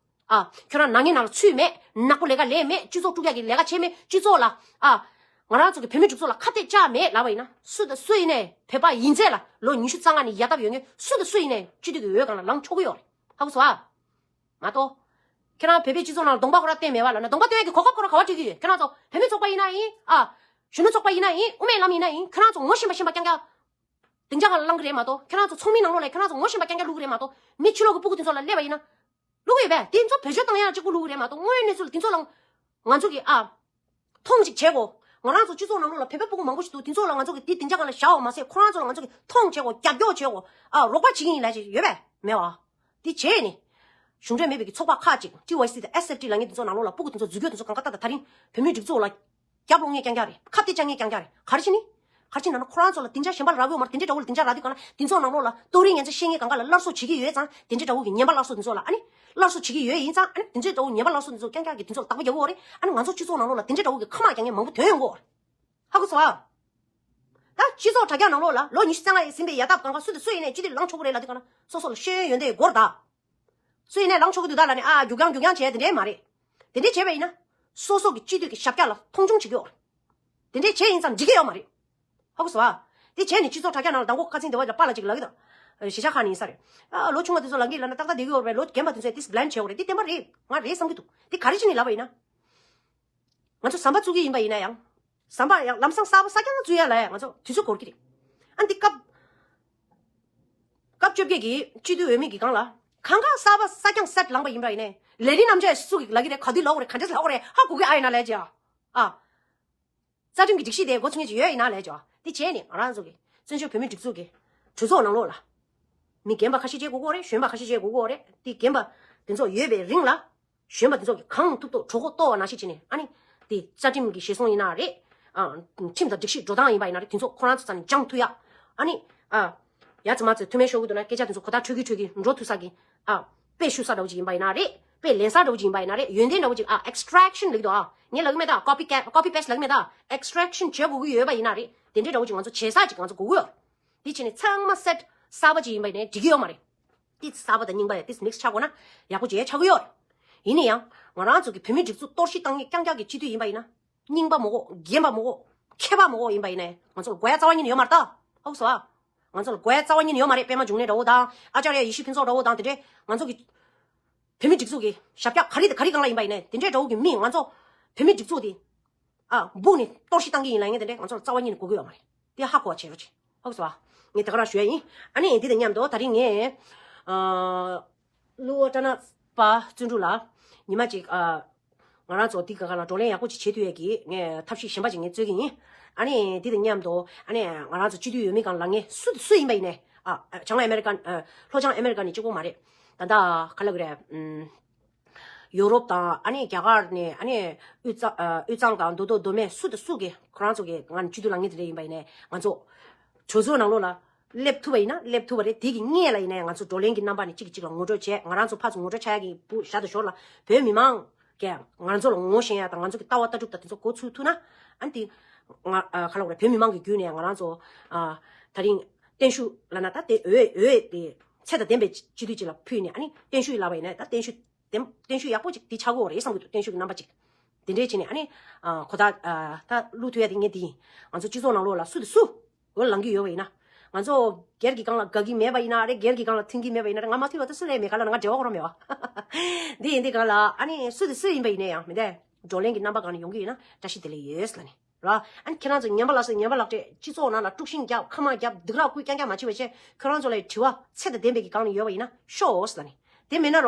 ཨ། ཁྱོད་རང་ནག་ཉེས་ནང་ལ་ཚུད་མེད། ནག་པོ་ལས་ཀ་ལས་མེད། སྤྱི་ཚོགས་དཀྲུག་ཡག་གི་ལས་ཀ་བྱས་མེད། སྤྱི་ཚོགས་ལ། ཨ། ང་རང་ཚོ་གི་བོད་མི་སྒྲིག་འཛུགས་ལ་ཁ་གཏད་བཅག་མེད་ལབ་པ་ཡིན་ན། སུ་དང་སུ་ཡིན་ནའི་བོད་པ་ཡིན་ཚད་ལ་ལོ་ཉི་ཤུ་རྩ་ལྔ་ནས་ཡར་བལྟས་ཡོད་མཁན་སུ་དང་སུ་ཡིན་ནའི་སྤྱི་འཐུས་ཀྱི་འོས་སྒང་ལ་ལངས་ཆོག་གི་ཡོད་རེད། ཧ་གོ་སོང་ཨ། མ་གཏོགས། ཁྱེད་རང་བོད་པའི་སྤྱི་ཚོགས་ནང་ལ་གདོང་པ་ཁོ་རང་བསྟན་མེད་པ་ལབ་ན། གདོང་པ་བསྟན་ཡག་གི་གོ་སྐབས་ཁོ་རང་ག་པར་སྤྲད་ཀྱི་ཡོད། ཁྱེད་རང་ཚོ་བོད་མི་ཚོགས་པ་ཡིན་ན་ཡིན། ཨ། གཞོན་ནུ་ཚོགས་པ་ཡིན་ན་ཡིན། དབུ་མའི་ལམ་ཡིན་ན་ཡིན། ཁྱེད་རང་ཚོ་ངོ་ཤེས་པ་ཤེས་པ་རྐྱང་རྐྱང་སྡིངས་ཆ་སྒང་ལ་ལངས་ཀྱི་རེད་མ་གཏོགས། ཁྱེད་རང་ཚོ་ཚོགས་མི་ནང་ལོགས་ལ་ཁྱེད་རང་ཚོ་ངོ་ཤེས་པ་རྐྱང་རྐྱང་བླུག་གི་རེད་མ་གཏོགས། མི་ཕྱི་ལོགས་ཀྱི་སྤུ་གུ་དེ་ཚོ་ལ་སླེབས་པ་ཡིན་ན། བླུག་གི་ཡོད་པས། དེ་ཚོ་བེད་སྤྱོད་བཏང་ཡག་གཅིག་པུ་བླུག་གི་རེད་མ་གཏོགས། དངོས་གནས་ཚུལ་དེ་ཚོ་ལ་ང་ཚོ་གི་ཨ། མཐོང་ཅིག་བྱེད་དགོས། ང་རང་ཚོ་སྤྱི་ཚོགས་ནང་ལོགས་ལ་བོད་པའི་སྤུ་གུ་མང་པོ་ཞིག་འདུག་དེ་ཚོ་ལ་ང་ཚོ་གི་དེ་སྡིངས་ཆ་སྒང་ལ་བཞག་པ་མ་ཟད། ཁོ་རང་ཚོ་ལ་ང་ཚོ་གི་མཐོང་བྱེད་དགོས། རྒྱབ་སྐྱོར་བྱེད་དགོས། ཨ། རོགས་པ་བྱེད་ཀྱི་ཡིན་ལབ་ཅིག་ཡོད་པས་མེད་པ། དེ་བྱས་ནས། གཞུང་འབྲེལ་མེད་པའི་གི་ཚོགས་པ་ཁག་ཅིག་ཊི་ཝའི་སི་དང་ཨེས་ཨེཕ་ཊི་ལབ་མཁན་དེ་ཚོ་ནང་ལོགས་ལ་སྤུ་གུ་དེ་ཚོ་འཛུལ་སྐྱོད་དེ་ཚོ་གང་ག་ད་ད་ད་རིང་བོད་མིའི་སྒྲིག་འཛུགས་ལ་རྒྱབ་ལོག་མཁན་རྐྱང་རྐྱང་རེད། ཁ་གཏད་བཅག་མཁན་རྐྱང་རྐྱང་རེད། ག་རེ་བྱས་ནི། ག་རེ་བྱས་ན་ན་ཁོ་རང་ཚོ་ལ་སྡིངས་ཆ་གཞན་པ་རག་གི་ཡོད་མ་རེད། དེ་འདྲའི་འདྲ་བོ་ལ་སྡིངས་ཆ་རག་དུས་གང་ལ་དེ་ཚོ་ནང་ལོགས་ལ་རྡོ་རིང་ངན་ཚོ་བཤད་མཁན་གང་ག་ལ་སླར་གསོ་བྱེད་ཀྱི་ཡོད་ཙང་། དེ་འདྲའི་འདྲ་བོ་གི་ངན་པ་སླར་གསོ་དེ་ཚོ་ལ་ཨ་ནི། སླར་གསོ་བྱེད་ཀྱི་ཡོད་ཡིན་ཙང་། ཨ་ནི་དེ་འདྲའི་འདྲ་བོ་ངན་པ་སླར་གསོ་དེ་ཚོ་རྐྱང་རྐྱང་གིས་དེ་ཚོ་ལ་བདག་པོ་རྒྱག་གི་ཡོད་རེད། ཨ་ནི་ང་ཚོ་སྤྱི་ཚོགས་ནང་ལོགས་ལ་དེ་འདྲའི་འདྲ་བོ་གི་ཁ་དམག་རྒྱག་མཁན་མང་པོ་ཐོན་ཡོང་གི་ཡོད་རེད། ཧ་གོ་སོང་ཨ། ད་སྤྱི་ཚོགས་དྲ་རྒྱ་ནང་ལོགས་ལ་ལོ་ཉི་ཤུ་རྩ་ལྔ་ཡས་ཟིན་པའི་ཡ་ཐབས་གང་ག་སུ་དང་སུ་ཡིན་ནའི་སྤྱི་འཐུས་ལངས་ཆོག་གི་རེད་ལབ་དུས་གང་ལ་སོ་སོ་ལ་ཤེས་ཡོན་ཡོན་ཏན་དགོས་རེད་ད། སུ་ཡིན་ནའི་ལངས་ཆོག་གི་འདུག་ད་ལབ་ནས་ཨ་རྒྱུག་རྐྱང་རྒྱུག་རྐྱང་བྱས་དེ་འདྲས་མ་རེད། དེ་འདྲས་བྱས་པ་ཡིན་ན། སོ་སོ་གི་སྤྱི་འཐུས་ཀྱི་ཞབས་བཀྱག་ལ་མཐོང་ཆུང་བྱེད་ཀྱི་ཡོད་རེད། དེ་འདྲས་བྱས་ཡིན་ཙང་འགྲིག་གི་ཡོད་མ་རེད། ཧ་གོ་སོང་ཨ། དེ་བྱས་ནས་སྤྱི་ཚོགས་དྲ་རྒྱ་ནང་ལ་མདང་དགོང་ཁ་སང་དེ་བ་ལ་པཱ་ལགས་ཅིག་ལབ་ཀྱི་འདུག་གཞིས་ཆགས་ཁག་ནས་ཡིན་ས་རེད། ཨ་ལོ་ཆུང་བ་དེ་ཚོ་ལབ་ཀྱི་ལབ་ན་ཏག་ཏག་བསྡད་ཀྱི་ཡོད་རེད། ལོ་རྒན་པ་དེ་ཚོས་དེ་སི་བི་ལེམ་བྱེད་ཡོད་རེད། དེ་བདེན་པ་རེད། ང་རེད་བསམ་གྱི་འདུག་དེ་ག་རེ་བྱས་ནས་ལབ་པ་ཡིན་ན། ང་ཚོ་ཟམ་པ་བཙུགས་ཀྱི་ཡིན་པ་ཡིན་ན་ཡང་། ཟམ་པ་ཡང་ལམ་སང་གསར་པ་གསར་རྐྱང་བཙུགས་ཡ་ལ་ཡང་ང་ཚོ་དུས་ཚོད་འགོར་གྱི་རེད། ཨ་འདི་སྐབས། སྐབས་བཅོ་བརྒྱད་ཀྱི་སྤྱི་འཐུས་འོས་མི་གི་སྒང་ལ། གང་ག་གསར་པ་གསར་རྐྱང་སེཊ་ལངས་པ་ཡིན་པ་ཡིན་ནའི། ལས་རིམ་རྣམ་གཞག་སུ་གིས་ལབ་ཀྱི་རེད། ག་དུས་ལབ་དགོས་རེད། ག་འདྲས་ལབ་དགོས་རེད། ཧ་གོ་གི་ཨ་ཡིན་ན་ལབ་ཀྱི་ཨ། ཨ། རྩ་ཁྲིམས་ཀྱི་སྒྲིག་གཞི་དེ་འགོ་ཚུགས་མཁན་ཅིག་ཡོད་ཡིན་ན་ལབ་ཀྱི་ཨ། དེ་བྱས་ནས་ང་རང་ཚོ་གི་བཙན་བྱོལ་བོད་མིའི་སྒྲིག་འཛུགས་ཀྱི་གྲོས་ཚོགས་ནང་ལོགས་ལ། མི་རྒན་པ་ཁ་ཤས་བྱེད་དགོས་ཀྱི་ཡོད་རེད། གཞོན་པ་ཁ་ཤས་བྱེད་དགོས་ཀྱི་ཡོད་རེད། དེ་རྒན་པ་དེ་ཚོ་ཡོད་པའི་རིང་ལ། གཞོན་པ་དེ་ཚོ་གིས་གང་ཐུབ་ཐུབ་གྲོད་ཁོག་ལྟོགས་པ་ནང་བཞིན་བྱས་ནས་ཨ་ནི། དེ་རྩ་ཁྲིམས་ཀྱི་གཞིར་བཟུང་ཡིན་ན་རེད། ཨ། ཁྲིམས་དང་སྒྲིག་གཞི་འགྲོ་སྟངས་ཡིན་པ་ཡིན་ན་རེད། དེ་ཚོ་ཁོ་རང་ཚོ་རྩ་ནས་སྦྱང་ཐུབ་ཡ། ཨ་ནི། ཨ། ཡ་ཚ་མ་ཚ་ཐུ་མེད་ཤོར་གི་འདུག་ན་སྐད་ཆ་དེ་ཚོ་གོ་ཐག་ཆོད་གི་ཆོད་གི་འགྲོ་ཐུབ་ས་གི། ཨ། དཔེ་ཞུ་ས་འདྲ་བོ་ཅིག་ཡིན་པ་ཡིན་ན་རེད། དཔེ་ལེན་ས་འདྲ་བོ་ཅིག་ཡིན་པ་ཡིན་ན་རེད། ཡོན་ཏན་འདྲ་བོ་ཅིག་ཨ། extraction ལབ་ཀྱི་འདུག་ཨ། ངས་ལབ་གི་མེད་ད། copy cat copy paste ལབ་གི་མེད་ད། extraction བྱེད་དགོས་ཀྱི་ཡོད་པ་ཡིན་ན་རེད། དེ་འདྲའི་འདྲ་བོ་ཅིག་ང་ཚོ་བྱེད་ས་ཅིག་ང་ཚོ་དགོས་ཀྱི་ཡོད་རེད། དེ་བྱས་ནས་ཚང་མ་set གསར་པ་ཅིག་ཡིན་པ་ཡིན་ན་འགྲིག་གི་ཡོད་མ་རེད། ཏིས་གསར་པ་དང་རྙིང་པ་ཡ་ཏིས་mix ཆགས་དགོས་ན་ཡག་པོ་བྱས་ཆགས་ཀྱི་ཡོད་རེད། ཡིན་ན་ཡང་ང་རང་ཚོ་གི་བོད་མི་སྒྲིག་འཛུགས་གཏོར་བཤིག་བཏང་མཁན་རྐྱང་རྐྱང་གི་སྤྱི་འཐུས་ཡིན་པ་ཡིན་ན། རྙིང་པ་མ་དགོས། རྒན་པ་མ་དགོས། མཁས་པ་མ་དགོས། ཡིན་པ་ཡིན་ནའི་ང་ཚོ་ལ་དགོས་ཡ་རྩ་བ་ཉིད་ནས་ཡོད་མ་རེད་ད། ཧ་གོ་སོང་ཨ། ང་ཚོ་ལ་དགོས་ཡ་རྩ་བ་ཉིད་ནས་ཡོད་མ་རེད། པད་མ་འབྱུང་གནས་འདྲ་བོ་དང་ཨ་ཅར་ཡ་ཡེ་ཤེས་ཕུན་ཚོགས་འདྲ་བོ་དང་དེ་འདྲས་ང་ཚོ་གི་བོད་མི་སྒྲིག་འཛུགས་ཀྱི་ཞབས་བཀྱག་ག་རེ་དང་ག་རེ་སྒང་ལ་ཡིན་པ་ཡིན་ནའི་དེ་འདྲས་འདྲ་བོ་གི་མི་ང་ཚོ་བོད་མི་སྒྲིག་འཛུགས་དེ་ཨ་སྦུག་ནས་གཏོར་བཤིག་བཏང་གི་ཡིན་ལབ་མཁན་དེ་འདྲས་ང་ཚོ་ལ་རྩ་བ་ཉིད་ནས་དགོས་ཀྱི་ཡོད་མ་རེད། དེ་ཧ་གོ་བ་བྱེད་རོགས་བྱེད། ཧ་གོ་སོང་ཨ། ངས་དེ་ག་རང་ཞུ་ཡ་ཡིན། ཨ་ནི་འདི་དང་མཉམ་དུ་ད་རིང་ངས་ཨ། གླུ་བ་ཊ་ན་པ་བརྩོན་འགྲུས་ལགས་ཉི་མ་གཅིག་ཨ། ང་རང་ཚོ་འདི་ག་ག་ལ་བགྲོ་གླེང་ཡག་པོ་ཅིག་བྱེད་ཐུབ་ཡས་ཀྱི་ངས་ཐབས་ཤེས་གཞན་པ་ཅིག་ངས་རྩོད་ཀྱི་ཡིན། ཨ་ནི་འདི་དང་མཉམ་དུ་ཨ་ནི་ང་རང་ཚོ་སྤྱི་འཐུས་ཡོད་མི་སྒང་ལ་ངས་སུ་དང་སུ་ཡིན་པ་ཡིན་ནའི་ཨ། བྱང་ཨ་མེ་རི་ཀ་ཨ། ལྷོ་བྱང་ཨ་མེ་རི་ཀ་ནས་གཅིག་པོ་མ་རེད། ད་ལྟ་ག་ལབ་དགོས་རེད། ཨུམ། ཡོ་རོབ་དང་ཨ་ནི་རྒྱ་གར་ནས་ཨ་ནི་དབུས་གཙང་ཨ། དབུས་གཙང་དང་མདོ་སྟོད་མདོ་སྨད་སུ་དང་སུ་གིས་ཁོ་རང་ཚོ་གི་ང་ནི་སྤྱི་འཐུས་ལངས་མཁན་དེ་འདྲ་ཡིན་པ་ཡིན་ནའི་ང་ཚོ་གྲོས་ཚོགས་ནང་ལོགས་ལ་སླེབས་ཐུབ་པ་ཡིན་ན་སླེབས་ཐུབ་པ་རེད། དེ་གི་སྔོན་ལ་ཡིན་ནའི་ང་ཚོ་བགྲོ་གླེང་གི་རྣམ་པ་ནས་གཅིག་གིས་གཅིག་ལ་ངོ་སྤྲོད་བྱས། ང་རང་ཚོ་ཕར་ཚུར་ངོ་སྤྲོད་བྱ་ཡག་གི་བུ་བཞག་དང་ཞོར་ལ་བོད་མི་མང་གིས་ང་ཚོ་ལ་ངོ་ཤེས་ཡ་དང་ང་ཚོ་གི་ལྟ་བ་ལྟ་གྲུབ་དང་དེ་ཚོ་གོ་ཚུད་ཐུབ་ན་ཨ་ནི་དེ་ང་ཨ། ག་ལབ་དགོས་རེད། བོད་མི་མང་གི་བརྒྱུད་ནས་ང་རང་ཚོ་ཨ། ད་རིང་བརྟན་བཞུགས་ལབ་ན་ད་དེ་འོས་འོས་དེ་ཚད་དང་ལྡན་པའི་སྤྱི་འཐུས་ཅིག་ལ་ཕུལ་ནས་ཨ་ནི་བརྟན་བཞུགས་ལབ་པ་ཡིན་ན་ད་བརྟན་བཞུགས་བརྟན་བརྟན་བཞུགས་ཡག་པོ་ཅིག་དེ་ཆགས་ཀྱི་ཡོད་རེད་བསམ་གྱི་འདུག་བརྟན་བཞུགས་ཀྱི་རྣམ་པ་ཅིག་དེ་འདྲས་བྱས་ནས་ཨ་ནི་ཨ། གོ་ཐག་ཨ། ད་བླུག་ཐུབ་ཡ་དེ་ངས་དེ་ཡིན། ང་ཚོ་སྤྱི་ཚོགས་ནང་ལོགས་ལ་སུ་དང་སུ་འོས་ལངས་ཀྱི་ཡོད་པ་ཡིན་ན་ང་ཚོ་སྒེར་གྱི་སྒང་ལ་དགའ་གི་མེད་པ་ཡིན་ན་རེད། སྒེར་གྱི་སྒང་ལ་མཐུན་གྱི་མེད་པ་ཡིན་ན་རེད། ང་མ་མཐུན་པ་དེ་སུ་ལ་ཡང་མེད། ག་ལབ་ན་ང་འབྲེལ་བ་ཁོ་རང་མེད་པ། འདི་ཡིན་དུས་སྒང་ལ་ཨ་ནི་སུ་དང་སུ་ཡིན་པ་ཡིན་ན་ཡང་མི་འདའི་བགྲོ་གླེང་གི་རྣམ་པ་སྒང་ནས་ཡོང་གི་ཡོད་ན་བཀྲ་ཤིས་བདེ་ལེགས་ཡོད་ལབ་ནས། ར། ཨ་ནི་ཁྱེད་རང་ཚོ་ངན་པ་ལ་སོགས་ངན་པ་ལག་སྤྲད། སྤྱི་ཚོགས་ནང་ལ་དཀྲུག་ཤིང་རྒྱབ། ཁ་དམག་རྒྱབ། སྡིགས་ར་བསྐུལ་རྐྱང་རྐྱང་མ་བྱེད་པ་བྱས། ཁྱོད་རང་ཚོ་ལ་དྲི་བ་ཚད་དང་ལྡན་པའི་གི་སྒང་ནས་ཡོད་པ་ཡིན་ན་ཤོག་ལབ་ནི། དེ་མིན་ན་ར།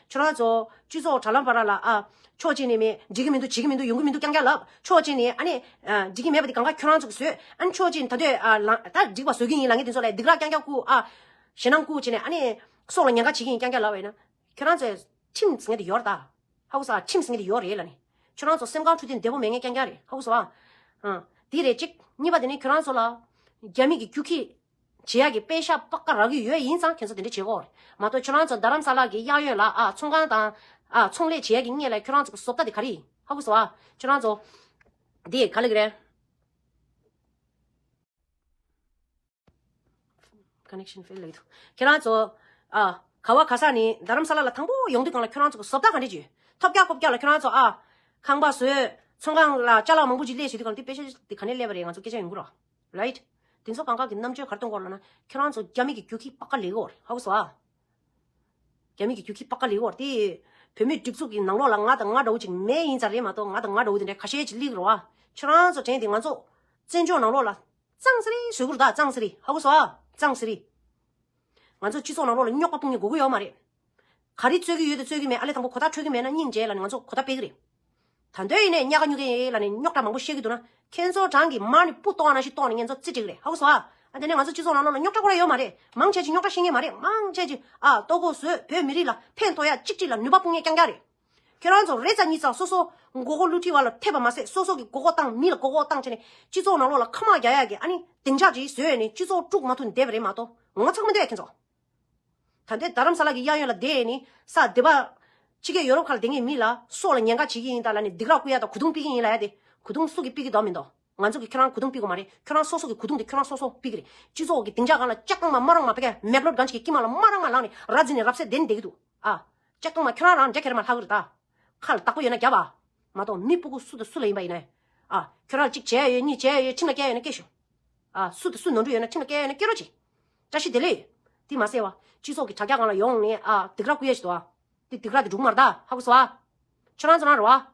ཁྱོད་རང་ཚོ་སྤྱི་ཚོགས་དྲ་ལམ་བར་ལ་ཨ། ཕྱོགས་གཅིག་ནས་མི་འགྲིག་གི་མི་འདུག་བྱེད་ཀྱི་མི་འདུག་ཡོང་གི་མི་འདུག་རྐྱང་རྐྱང་ལབ། ཕྱོགས་གཅིག་ནས་ཨ་ནི་ཨ། འགྲིག་གི་མེད་པ་དེ་གང་ག་ཁྱོད་རང་ཚོ་གིས་བཟོས། ཨ་ནི་ཕྱོགས་གཅིག་ནས་ད་འདོད་ཨ། ལ་ད་འགྲིག་པ་བཟོ་གི་ཡིན་ལབ་མཁན་དེ་ཚོ་ལ་སྡིགས་ར་རྐྱང་རྐྱང་བསྐུལ་ཨ། ཞེད་སྣང་བསྐུལ་བྱས་ནས་ཨ་ནི་སྲོག་ལ་ཉེན་ཁ་བྱེད་ཀྱི་ཡིན་རྐྱང་རྐྱང་ལབ་པ་ཡིན་ན། ཁྱོད་རང་ཚོས་ཁྲིམས་ཟེར་མཁན་དེ་ཡོད་རེད་ད། ཧ་གོ་སོང་ཨ། ཁྲིམས་ཟེར་མཁན་དེ་ཡོད་རེད་ལབ་ནི། ཁྱོད་རང་ཚོ་སེམས་ཁམས་འཁྲུལ་དེ་བདེ་པོ་མེད་མཁན་རྐྱང་རྐྱང་རེད། ཧ་གོ་སོང་ཨ། ཨ། དེ་རེད་གཅིག་གཉིས་པ་དེ་ནི་ཁྱོད་རང་ཚོ་ལ་རྒྱ་མི་གི་རྒྱུག་ཁྱི་བྱེད་ཡག་གི་པེ་ཤག་པ་ཀ་རག་གི་ཡོད་ཡིན་ཙང་ཁྱེད་ཚོ་དེ་འདྲ་བྱེད་དགོས་རེད་མ་གཏོགས། ཁྱོད་རང་ཚོ་རྡ་རམ་ས་ལ་གི་གཡག་གཡོན་ལ་ཨ། ཚོང་ཁང་དང་ཨ། ཚོང་ལས་བྱེད་ཡག་གི་སྔོན་ལ་ཁྱོད་རང་ཚོ་གི་བཟོ་ལྟ་དེ་ག་རེ་ཡིན། ཧ་གོ་སོང་ཨ། ཁྱོད་རང་ཚོ་དེ་ག་ལབ་གི་རེད། Connection fail ལབ་ཀྱི་འདུག་ཁྱེད་རང་ཚོ་ཨ། ག་བ་ག་ས་ནས་རྡ་རམ་ས་ལ་ལ་དང་པོ་ཡོང་དུས་སྒང་ལ་ཁྱོད་རང་ཚོ་གི་བཟོ་ལྟ་ག་འདྲས་བྱོས། ཐོབ་རྒྱག་ཁོབ་རྒྱག་ལ་ཁྱོད་རང་ཚོ་ཨ། ཁང་པ་བཟོས། ཚོང་ཁང་ལ་ཅ་ལག་མང་པོ་ཅིག་སླེབས་ཟེར་དུས་སྒང་ལ་དེ་པེ་ཤག་དེ་ག་ནས་སླེབས་པ་རེད། ང་ཚོ་སྐད་ཆ་ཡོང་གི་རོགས། Right། དེ་ཚོ་གང་ག་གི་རྣམ་དཔྱོད་ག་རེ་གཏོང་དགོས་ལབ་ན་ཁྱོད་རང་ཚོ་རྒྱ་མི་གི་རྒྱུག་ཁྱི་པ་ཀ་ལེགས་གོ་རེད། ཧ་གོ་སོང་ཨ། རྒྱ་མི་གི་རྒྱུག་ཁྱི་པ་ཀ་ལེགས་གོ་རེད། དེ་བོད་མི་སྒྲིག་འཛུགས་ཀྱི་ནང་ལོགས་ལ་ང་དང་ང་འདྲ་བོ་ཅིག་མེད་ཡིན་ཙང་རེད་མ་གཏོགས། ང་དང་ང་འདྲ་བོ་དེ་འདྲ་ཁ་ཤས་ཅིག་སླེབས་ཀྱི་རེད་བ། ཁྱོད་རང་ཚོ་དྲན་དེ་ང་ཚོ་བཙན་བྱོལ་ནང་ལོགས་ལ་གཙང་སེ་རེད་བཟོ་གི་རེད་ད། གཙང་སེ་རེད། ཧ་གོ་སོང་ཨ། གཙང་སེ་རེད། ང་ཚོ་སྤྱི་ཚོགས་ནང་ལོགས་ལ་རྙོག་པ་སྤུངས་ནས་དགོས་ཀྱི་ཡོད་མ་རེད། ག་རེ་རྩོད་ཀྱི་ཡོད་དེ་རྩོད་ཀྱི་མེད། ཨ་ལས་དང་པོ་གོ་བརྡ་འཕྲོད་ཀྱི་མེད་ན་སྙིང་རྗེ་ལབ་ནས་ང་ཚོ་གོ་བརྡ་སྤེལ་གྱི་རེད། ད་འདོད་ཡིན་ནས་ཉག་ག་ཉུག་གི་ལབ་ནས་རྙོག་དྲ་མང་པོ་བཤད་ཀྱི་འདུག་ན་ཁྱེད་ཚོ་རང་གིས་མར་ནས་སྤུ་གཏོང་བ་ནང་བཞིན་གཏོང་ནས་ངེད་ཚོ་རྩིས་སྤྲད་ཀྱི་རེད། ཧ་གོ་སོང་ཨ། ཨ་དེ་ནས་ང་ཚོ་སྤྱི་ཚོགས་ནང་ལོགས་ལ་རྙོག་དྲ་ཁོ་རང་ཡོད་མ་རེད། མང་ཆེ་ཅིག་རྙོག་དྲ་བཤད་མཁན་མ་རེད། མང་ཆེ་ཅིག་ཨ་ལྟོ་གོས་བཟོས་བོད་མི་རིགས་ལ་ཕན་ཐོགས་ཡ་གཅིག་གཅིག་ལ་ནུས་པ་སྤུངས་མཁན་རྐྱང་རྐྱང་རེད། ཁྱེད་རང་ཚོ་རེ་ཙམ་གཉིས་ཙམ་སོ་སོ་མགོ་སྐོར་བསླུ་བྲིད་བ་ལ་ཐེབས་པ་མ་ཟད་སོ་སོ་གི་མགོ་སྐོར་བཏང་མི་ལ་མགོ་སྐོར་བཏང་བྱས་ནས་སྤྱི་ཚོགས་ནང་ལོགས་ལ་ཁ་དམག་རྒྱག་ཡག་གི་ཨ་ནི་སྡིངས་ཆ་ཅིག་བཟོས་ནས་སྤྱི་ཚོགས་དཀྲུག་མ་ཐུབ་བསྡད་པ་རེད་མ་གཏོགས་ངོ་ཚ་གི་མི་འདུག་ཡ་ཁྱེད་ཚོ། ད་ལྟའི་རྡ་རམ་ས་ལ་གི་གཡས་གཡོན་ལ་བསྡད་ནས་ས་སྡེ་པ་ཕྱི་རྒྱལ་ཡོ་རོབ་ཁག་ལ་བསྡད་མཁན་མི་ལ་སྲོག་ལ་ཉེན་ཁ་བྱེད་ཀྱི་ཡིན་ད་ལབ་ནས་སྡིགས་ར་བསྐུལ་ཡ་དང་གོ་རྡུང་ཕུལ་གྱི་ཡིན་ལབ་ཡ་དེ་གོ་རྡུང་སུ་གིས་ཕུལ་གྱི་འདུག་མི་འདུག་ང་ཚོ་གིས་ཁྱོད་རང་གོ་རྡུང་ཕུལ་དགོས་མ་རེད། ཁྱོད་རང་སོ་སོ་གི་གོ་རྡུང་དེ་ཁྱོད་རང་སོ་སོ་ཕུལ་གྱི་རེད། སྤྱི་ཚོགས་ཀྱི་སྡིངས་ཆ་སྒང་ལ་ལྕགས་རྐང་མ་དམར་རྐང་མ་ཕ་གིར་མེབ་ལོད་གང་ཞིག་གི་དཀྱིལ་མ་ལ་དམར་རྐང་མ་ལངས་ནས་ར་འཛིན་ནས་རབ་གསལ་བསྡད་ནས་བསྡད་ཀྱི་འདུག་ཨ། ལྕགས་རྐང་མ་ཁྱོད་རང་རང་འདྲ་ཁྱེར་མ་ལྷག་གི་རེད་ད། ཁ་ལ་བདག་པོ་ཡོད་ན་རྒྱབ་ཨ། མ་གཏོགས་མི་སྤུ་གུ་སུ་དང་སུ་ལ་ཡིན་པ་ཡིན་ནའི། ཨ། ཁྱོད་རང་གཅིག་བྱས་ཡོད་གཉིས་བྱས་ཡོད་ཁྲིམས་ལ་བཀལ་ཡོད་ན་བཀལ་ཤོག་ཨ། སུ་དང་སུ་ནོར་འཁྲུལ་ཡོད་ན་ཁྲིམས་ལ་བཀལ་ཡོད་ན་བཀལ་རོགས་གྱིས། བཀྲ་ཤིས་བདེ་ལེགས། དེ་མ་ཟད་བ། སྤྱི་ཚོགས་ཀྱི་དྲ་རྒྱ་སྒང་ལ་ཡོང་ནས་ཨ། སྡིགས་ར་བསྐུལ་ཡ་ཞིག་འདུག་ཨ། དེ་སྡིགས་ར་དེ་འགྲུག་མ་རེད་ད། ཧ་གོ་སོང་ཨ། ཁྱོད་རང་ཚོ་རང་རེད་བ།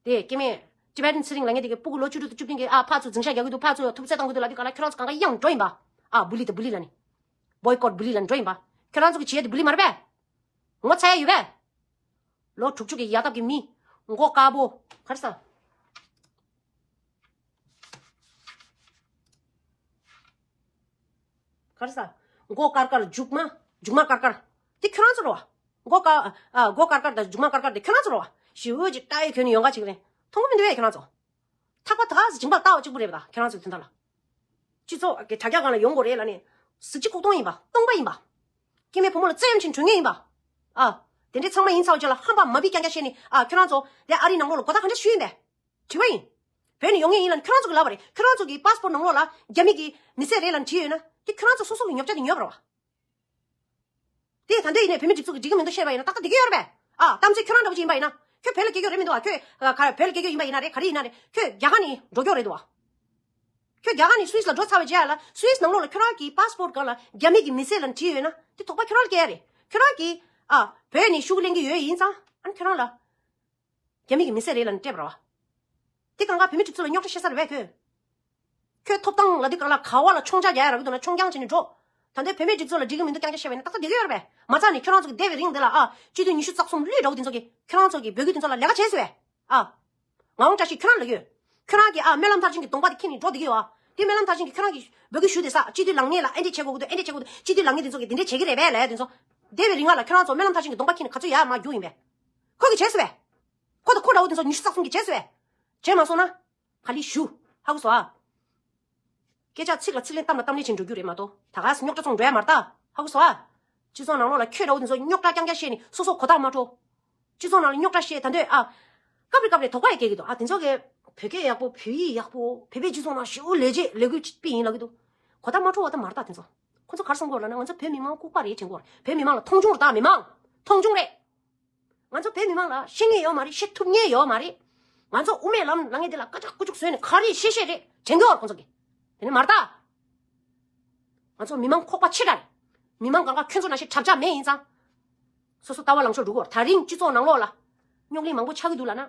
དེ་སྐྱེ་དམན། Tibetan ཚེ་རིང་ལབ་མཁན་དེ་གི་སྤུ་གུ་ལོ་བཅུ་དྲུག་དང་བཅུ་བདུན་གྱི་ཨ་ཕར་ཚུར་འཛིང་ཤག་རྒྱག་གི་འདུག་ཕར་ཚུར་ཐུབ་ཚོད་བཏང་གི་འདུག་ལབ་དུས་ག་ལ་ཁྱོད་རང་ཚོ་གང་ག་གཡང་འགྲོ་ཡིན་པ། ཨ། བུ་ལི་དང་བུ་ལི་ལབ་ནི། བོའི་ཀོཊ་བུ་ལི་ལབ་འགྲོ་ཡིན་པ། ཁྱོད་རང་ཚོ་གི་བྱེད་ཡ་དེ་བུ་ལི་མ་རེད་པས། ངོ་ཚ་ཡ་ཡོད་པས། ལོ་དྲུག་ཅུ་གི་ཡ་སྟབས་ཀྱི་མི། མགོ་དཀར་པོ། ག་རེ་ཟ། ག་རེ་ཟ། མགོ་དཀར་དཀར་མཇུག་མ། མཇུག་མ་དཀར་དཀར། དེ་ཁྱོད་རང་ཚོ་རེད་བ། མགོ་དཀར། ཨ། མགོ་དཀར་དཀར་དང་མཇུག་མ་དཀར་དཀར་དེ་ཁྱོད་རང་ཚོ་རེད་བ། ཞི་བོ་ཅིག་ལྟ་ཡི་གྱོན་ནས་ཡོང་ག་ཅིག་རེད། མཐོང་གི་མི་འདུག་བས་ཁྱོད་རང་ཚོ། ཐག་པ་ད་ག་སེ་སྦྱིན་པ་ལྟ་བ་གཅིག་པུ་རེད་པ། ད་ཁྱོད་རང་ཚོའི་དོན་དག་ལ། སྤྱི་ཚོགས་ཀྱི་དྲ་རྒྱ་སྒང་ལ་ཡོང་དགོས་རེད་ལབ་ནས། གཟི་བརྗིད་ཁོག་སྟོང་ཡིན་པ། སྟོང་པ་ཡིན་པ། སྐྱེ་དམན་བུ་མོ་ལ་བཙན་གཡེམ་བྱས་ནས་གྲོས་ངན་ཡིན་པ། ཨ། དེ་འདྲའི་ཚང་མ་ཡིན་ཚར་བ་རྗེས་ལ་ཧམ་པ་མ་བི་རྐྱང་རྐྱང་བཤད་ནས། ཨ། ཁྱོད་རང་ཚོ་དེ་ཨ་རིའི་ནང་ལོགས་ལ་གོ་བརྡ་ག་འདྲ་ཞུས་ཡིན་པས། དྲི་བ་ཡིན། བོད་ནས་ཡོང་མཁན་ཡིན་ལབ་ནས་ཁྱོད་རང་ཚོ་གིས་ལབ་པ་རེད། ཁྱོད་རང་ཚོ་གི་པཱ་སི་པོར་ནང་ལོགས་ལ་རྒྱ་མི་གི་མི་སེར་རེད་ལབ་ནས་བྲིས་ཡོད་ན། དེ་ཁྱོད་རང་ཚོ་སོ་སོ་གི་ཉོབ་ཆ་དེ་ཉོས་པ་རེད་བ། དེ་ད་འདོད་ཡིན་ནས་བོད་མི་སྒྲིག་འཛུགས་ཀྱི་འགྲིག་གི་མི་འདུག་བཤད་པ་ཡིན་ན། ཏག་ཏག་འགྲིག་གི་ཡོད་རེད་པས། ཨ། གཏམ་ཚོད་ཁྱོད་རང་འདྲ་པོ་ཅིག་ཡིན་པ་ཡིན་ན། ཁྱོད་བོད་ལ་སྐྱེས་རྒྱུ་རེད་མི་འདུག་ཨ། ཁྱོད་ག- བོད་ལ་སྐྱེས་རྒྱུ་ཡིན་པ་ཡིན་ན་རེད། ག་རེ་ཡིན་ན་རེད། ཁྱོད་རྒྱ་གར་ནས་འགྲོ་རྒྱུ་རེད་འདུག་ཨ། ཁྱོད་རྒྱ་གར་ནས་སུད་སི་ལ་འགྲོ་ཚར་བའི་རྗེས་ལ། སུད་སི་ནང་ལོགས་ལ་ཁྱོད་རང་གི་པཱ་སི་པོར་སྒང་ལ་རྒྱ་མི་གི་མི་སེར་ལབ་བྲིས་ཡོད་ན། དེ་དོགས་པ་ཁྱོད་རང་ལ་སྐྱེ་ཡ་རེད། ཁྱོད་རང་གིས། ཨ། བོད་ནས་ཤོག་གུ་ལེན་གྱི་ཡོད་ཡིན་ཙང་། ཨ་ནི་ཁྱོད་རང་ལ་རྒྱ་མི་གི་མི་སེར་རེད་ལབ་ནས་སྤྲད་པ་རེད་བ། དེ་གང་ག་བོད་མི་སྒྲིག་འཛུགས་ལ་རྙོག་དྲ་བཤད་ས་རེད་པས་ཁྱོད། ཁྱོད་ཐོབ་ཐང་ལབ་དུས་སྒང་ལ་ག་བ་ལ་མཆོང་རྒྱག་རྒྱག་ཡ་རག་གི་འདུག་ན་མཆོང་རྒྱག་བྱས་ནས་འགྲོ། ད་ལྟའི་བོད་མི་སྒྲིག་འཛུགས་ལ་འགྲིག་གི་མི་འདུག་རྐྱང་རྐྱང་བཤད་པ་ཡིན་ན་ཏག་ཏག་འགྲིག་གི་ཡོད་རེད་པས། མ་རྩ་ནས་ཁྱོད་རང་ཚོ་གི་འདས་པའི་རིང་འདི་ལ། ཨ། སྤྱི་འཐུས་ཉི་ཤུ་རྩ་གསུམ་བློས་འདྲ་བོ་དེ་ཚོ་གིས་ཁྱོད་རང་ཚོ་གི་བོད་བརྒྱུད་དེ་ཚོ་ལ་ལས་ཀ་བྱས་སོང་བས། ཨ། ངག་དབང་བཀྲ་ཤིས་ཁྱོད་རང་ལབ་ཀྱི་ཡོད། ཁྱོད་རང་གིས། ཨ། སྨོན་ལམ་མཐར་ཕྱིན་གྱི་གདོང་པ་དེ་འཁྱེར་ནས་འགྲོ་བསྡད་ཀྱི་ཡོད། ཨ། དེ་སྨོན་ལམ་མཐར་ཕྱིན་གྱིས་ཁྱོད་རང་གིས་འབོད་སྐུལ་ཞུས་བསྡད་ས། སྤྱི་འཐུས་ལངས་མཁན་ལ་ཨེ་འདྲས་བྱེད་དགོས་ཀྱི་འདུག་ཨེ་འདྲས་བྱེད་དགོས་འདུག་སྤྱི་འཐུས་ལངས་མཁན་དེ་ཚོ་གིས་དེ་འདྲས་བྱེད་ཀྱི་རེད་པས་ལབ་ཡ་དེ་ཚོ། འདས་པའི་རིང་ལ་ཁྱོད་རང་ཚོ་སྨོན་ལམ་མཐར་ཕྱིན་གྱི་གདོང་པ་འཁྱེར་ནས་ག་ཚོད་ཡར་མར་རྒྱུགས་ཡིན་པས། ཁོ་གིས་བྱས་སོང་བས། ཁོ་དང་ཁོ་འདྲ་བོ་དེ་ཚོ་ཉི་ཤུ་རྩ་གསུམ་གྱིས་བྱས་སོང་བས། བྱས་མ་སོང་ན། ག་ལེར་ཞུ། ཧ་གོ་སོང་ཨ། སྐད་ཆ་ཚིག་ལ་ཚིག་ལན་གཏམ་ལ་གཏམ་ལན་བྱས་འགྲོ་རྒྱུ་རེད་མ་གཏོགས། ད་ག་སེ་རྙོག་དྲ་བཙུགས་འགྲོ་ཡ་མ་རེད་ད། ཧ་གོ་སོང་ཨ། སྤྱི་ཚོགས་ནང་ལོགས་ལ་ཁྱོད་འདྲ་བོ་དེ་ཚོ་རྙོག་དྲ་རྐྱང་རྐྱང་བཤད་ནས་སོ་སོ་གོ་བརྡ་མ་འཕྲོད། སྤྱི་ཚོགས་ནང་ལ་རྙོག་དྲ་བཤད་ད་འདོད་ཨ། སྐབས་རེ་སྐབས་རེ་དོགས་པ་ཡང་སྐྱེ་གི་འདུག་ཨ། དེ་ཚོ་གིས་བོད་སྐད་ཡག་པོ། བོད་ཡིག་ཡག་པོ། བོད་པའི་སྤྱི་ཚོགས་ནང་ཞེ་པོ་ལས་བྱེད་ལས་འགུལ་སྤེལ་ཡིན་ལབ་ཀྱི་འདུག་གོ་བརྡ་མ་འཕྲོད་པ་ད་མ་རེད་ད་དེ་ཚོ། ཁོ་ཚོ་ག་རེ་བསམ་གྱི་ཡོད་ལབ་ན། ང་ཚོ་བོད་མི་མང་ལྐུགས་པ་རེད་དྲན་གྱི་ཡོད་རེད། བོད་མི་མང་ལ་མཐོང་ཆུང་རེད་ད་མི་མང་། མཐོང་ཆུང་རེད། ང་ཚོ་བོད་མི་མང་ལ་ཤེས་མཁན་ཡོད་མ་རེད། ཤེས་ཐུབ་མཁན་ཡོད་མ་རེད། ང་ཚོ་དབུ་མའི་ལམ་ལངས་མཁན་དེ་ལ་ཀ་ཅག་ཀུ་ཅུག་བཟོས་ནས་ག་རེ་བཤད་བཤད་རེད་དྲན་གྱི་ཡོད་རེད་ཁོང་ཚོ་གིས། དེ་ནི་མ་རེད་ད། ང་ཚོ་མི་མང་ཁོག་པ་ཆེ་དྲགས་རེད། མི་མང་གང་ག་ཁྱོད་ཚོ་ནང་བཞིན་གྲབས་ཆག་མེད་ཡིན་ཙང་། སོ་སོ་ལྟ་བ་ལངས་ཕྱོགས་འགྲོ་གི་ཡོད་རེད། ད་རིང་སྤྱི་ཚོགས་ནང་ལོགས་ལ་རྙོག་གླེང་མང་པོ་ཆགས་ཀྱི་འདུག་ལབ་ན།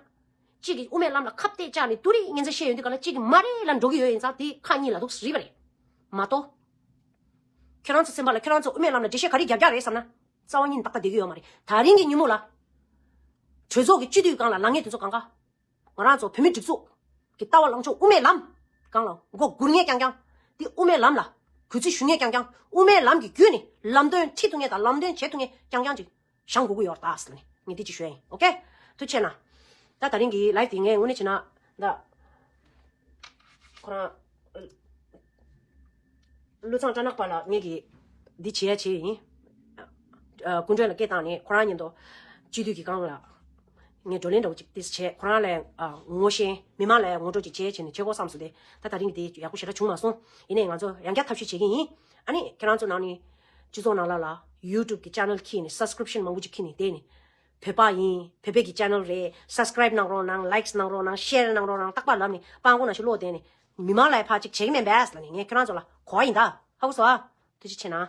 གཅིག་གིས་དབུ་མའི་ལམ་ལ་ཁ་གཏད་བཅག་ནས་དེ་རིང་ངན་ཚ་བཤད་ཡོང་དུས་སྒང་ལ་གཅིག་གིས་མ་རེད་ལབ་འགྲོ་གི་ཡོད་ཡིན་ཙང་། དེ་ཁ་གཉིས་ལ་དུག་རེད་པ་རེད། མ་གཏོགས། ཁྱོད་རང་ཚོ་སེམས་པ་ལ་ཁྱོད་རང་ཚོ་དབུ་མའི་ལམ་ལ་འགྲེལ་བཤད་ག་རེ་རྒྱབ་རྒྱག་རེད་བསམ་ན། རྩ་བ་ཉིད་ནས་ཏག་ཏག་བསྡད་ཀྱི་ཡོད་མ་རེད། ད་རིང་གི་ཉིན་མོ་ལ། གྲོས་ཚོགས་ཀྱི་སྤྱི་འཐུས་སྒང་ལ་ལངས་མཁན་དེ་ཚོ་གང་ག་ང་རང་ཚོ་བོད་མི་སྒྲིག་འཛུགས་ཀྱི་ལྟ་བ་ལངས་ཕྱོགས་དབུ་མའི་ལམ་སྒང་ལ་མགོ་སྒུར་མཁན་རྐྱང་རྐྱང་། དེ་དབུ་མའི་ལམ་ལ་གུས་བརྩི་ཞུ་མཁན་རྐྱང་རྐྱང་། དབུ་མའི་ལམ་གྱི་བརྒྱུད་ནས་ལམ་སྟོན་ཁྲིད་ཐུབ་མཁན་དང་ལམ་སྟོན་བྱེད་ཐུབ་མཁན་རྐྱང་རྐྱང་ཅིག་བཞེངས་དགོས་ཀྱི་ཡོད་རེད་ད་ཟེར་ནས་ངས་འདི་ཅིག་ཞུ་ཡ་ཡིན། ཨོ་ཁེ། ཐུགས་རྗེ་ཆེ་གནང་། ད་ད་རིང་གི་ལའིབ་དེ་ངས་དངོས་གནས་བྱས་ན་ད། ཁོ་རང་། བློ་བཟང་སྤྲ་ནག་པ་ལ་ངས་ཀྱིས་འདི་བྱེད་ཡ་བྱས་ཡིན། ཨ། སྐུ་མགྲོན་ལ་སྐད་བཏང་ནས་ཁོ་རང་ཉིད་དུ་སྤྱི་འཐུས་ཀྱི་སྒང་ལ་ངས་བགྲོ་གླེང་འདྲ་བོ་ཅིག་ཏིས་བྱས། ཁོ་རང་ལ་ཡང་ངོ་ཤེས། མི་མང་ལ་ཡང་ངོ་སྤྲོད་ཅིག་བྱས་བྱས་ནས་བྱེད་དགོས་བསམ་སོང་སྟེ། ད་ད་རིང་གི་དེ་ཡག་པོ་ཞེ་དྲག་བྱུང་མ་སོང་། ཡིན་ནའི་ང་ཚོ་ཡང་བསྐྱར་ཐབས་ཤེས་བྱེད་ཀྱི་ཡིན། ཨ་ནི་ཁྱེད་རང་ཚོ་ནང་ནས་སྤྱི་ཚོགས་ནང་ལ་ལ་YouTube་གི་channel་ཁྱེར་ནས་subscription་མང་པོ་ཅིག་ཁྱེར་ནས་བསྡད་ནས། བོད་པ་ཡིན། བོད་པའི་གི་channel་རེད། subscribe་གནང་རོགས་གནང་། likes་གནང་རོགས་གནང་། share་གནང་རོགས་གནང་། རྟག་པར་ལབ་ནས་སྤྲང་པོ་ནང་བཞིན་ལོག་བསྡད་ནས་མི་མང་ལ་ཡ་ཕར་ཅིག་བྱེད་ཀྱི་མེད་པས་ལབ་ནས་ངས་ཁྱེད་རང་ཚོ་ལ་གོ་བ་ཡིན་ད། ཧ་གོ་སོང་ཨ། ཐུགས་རྗེ་ཆེ་གནང་།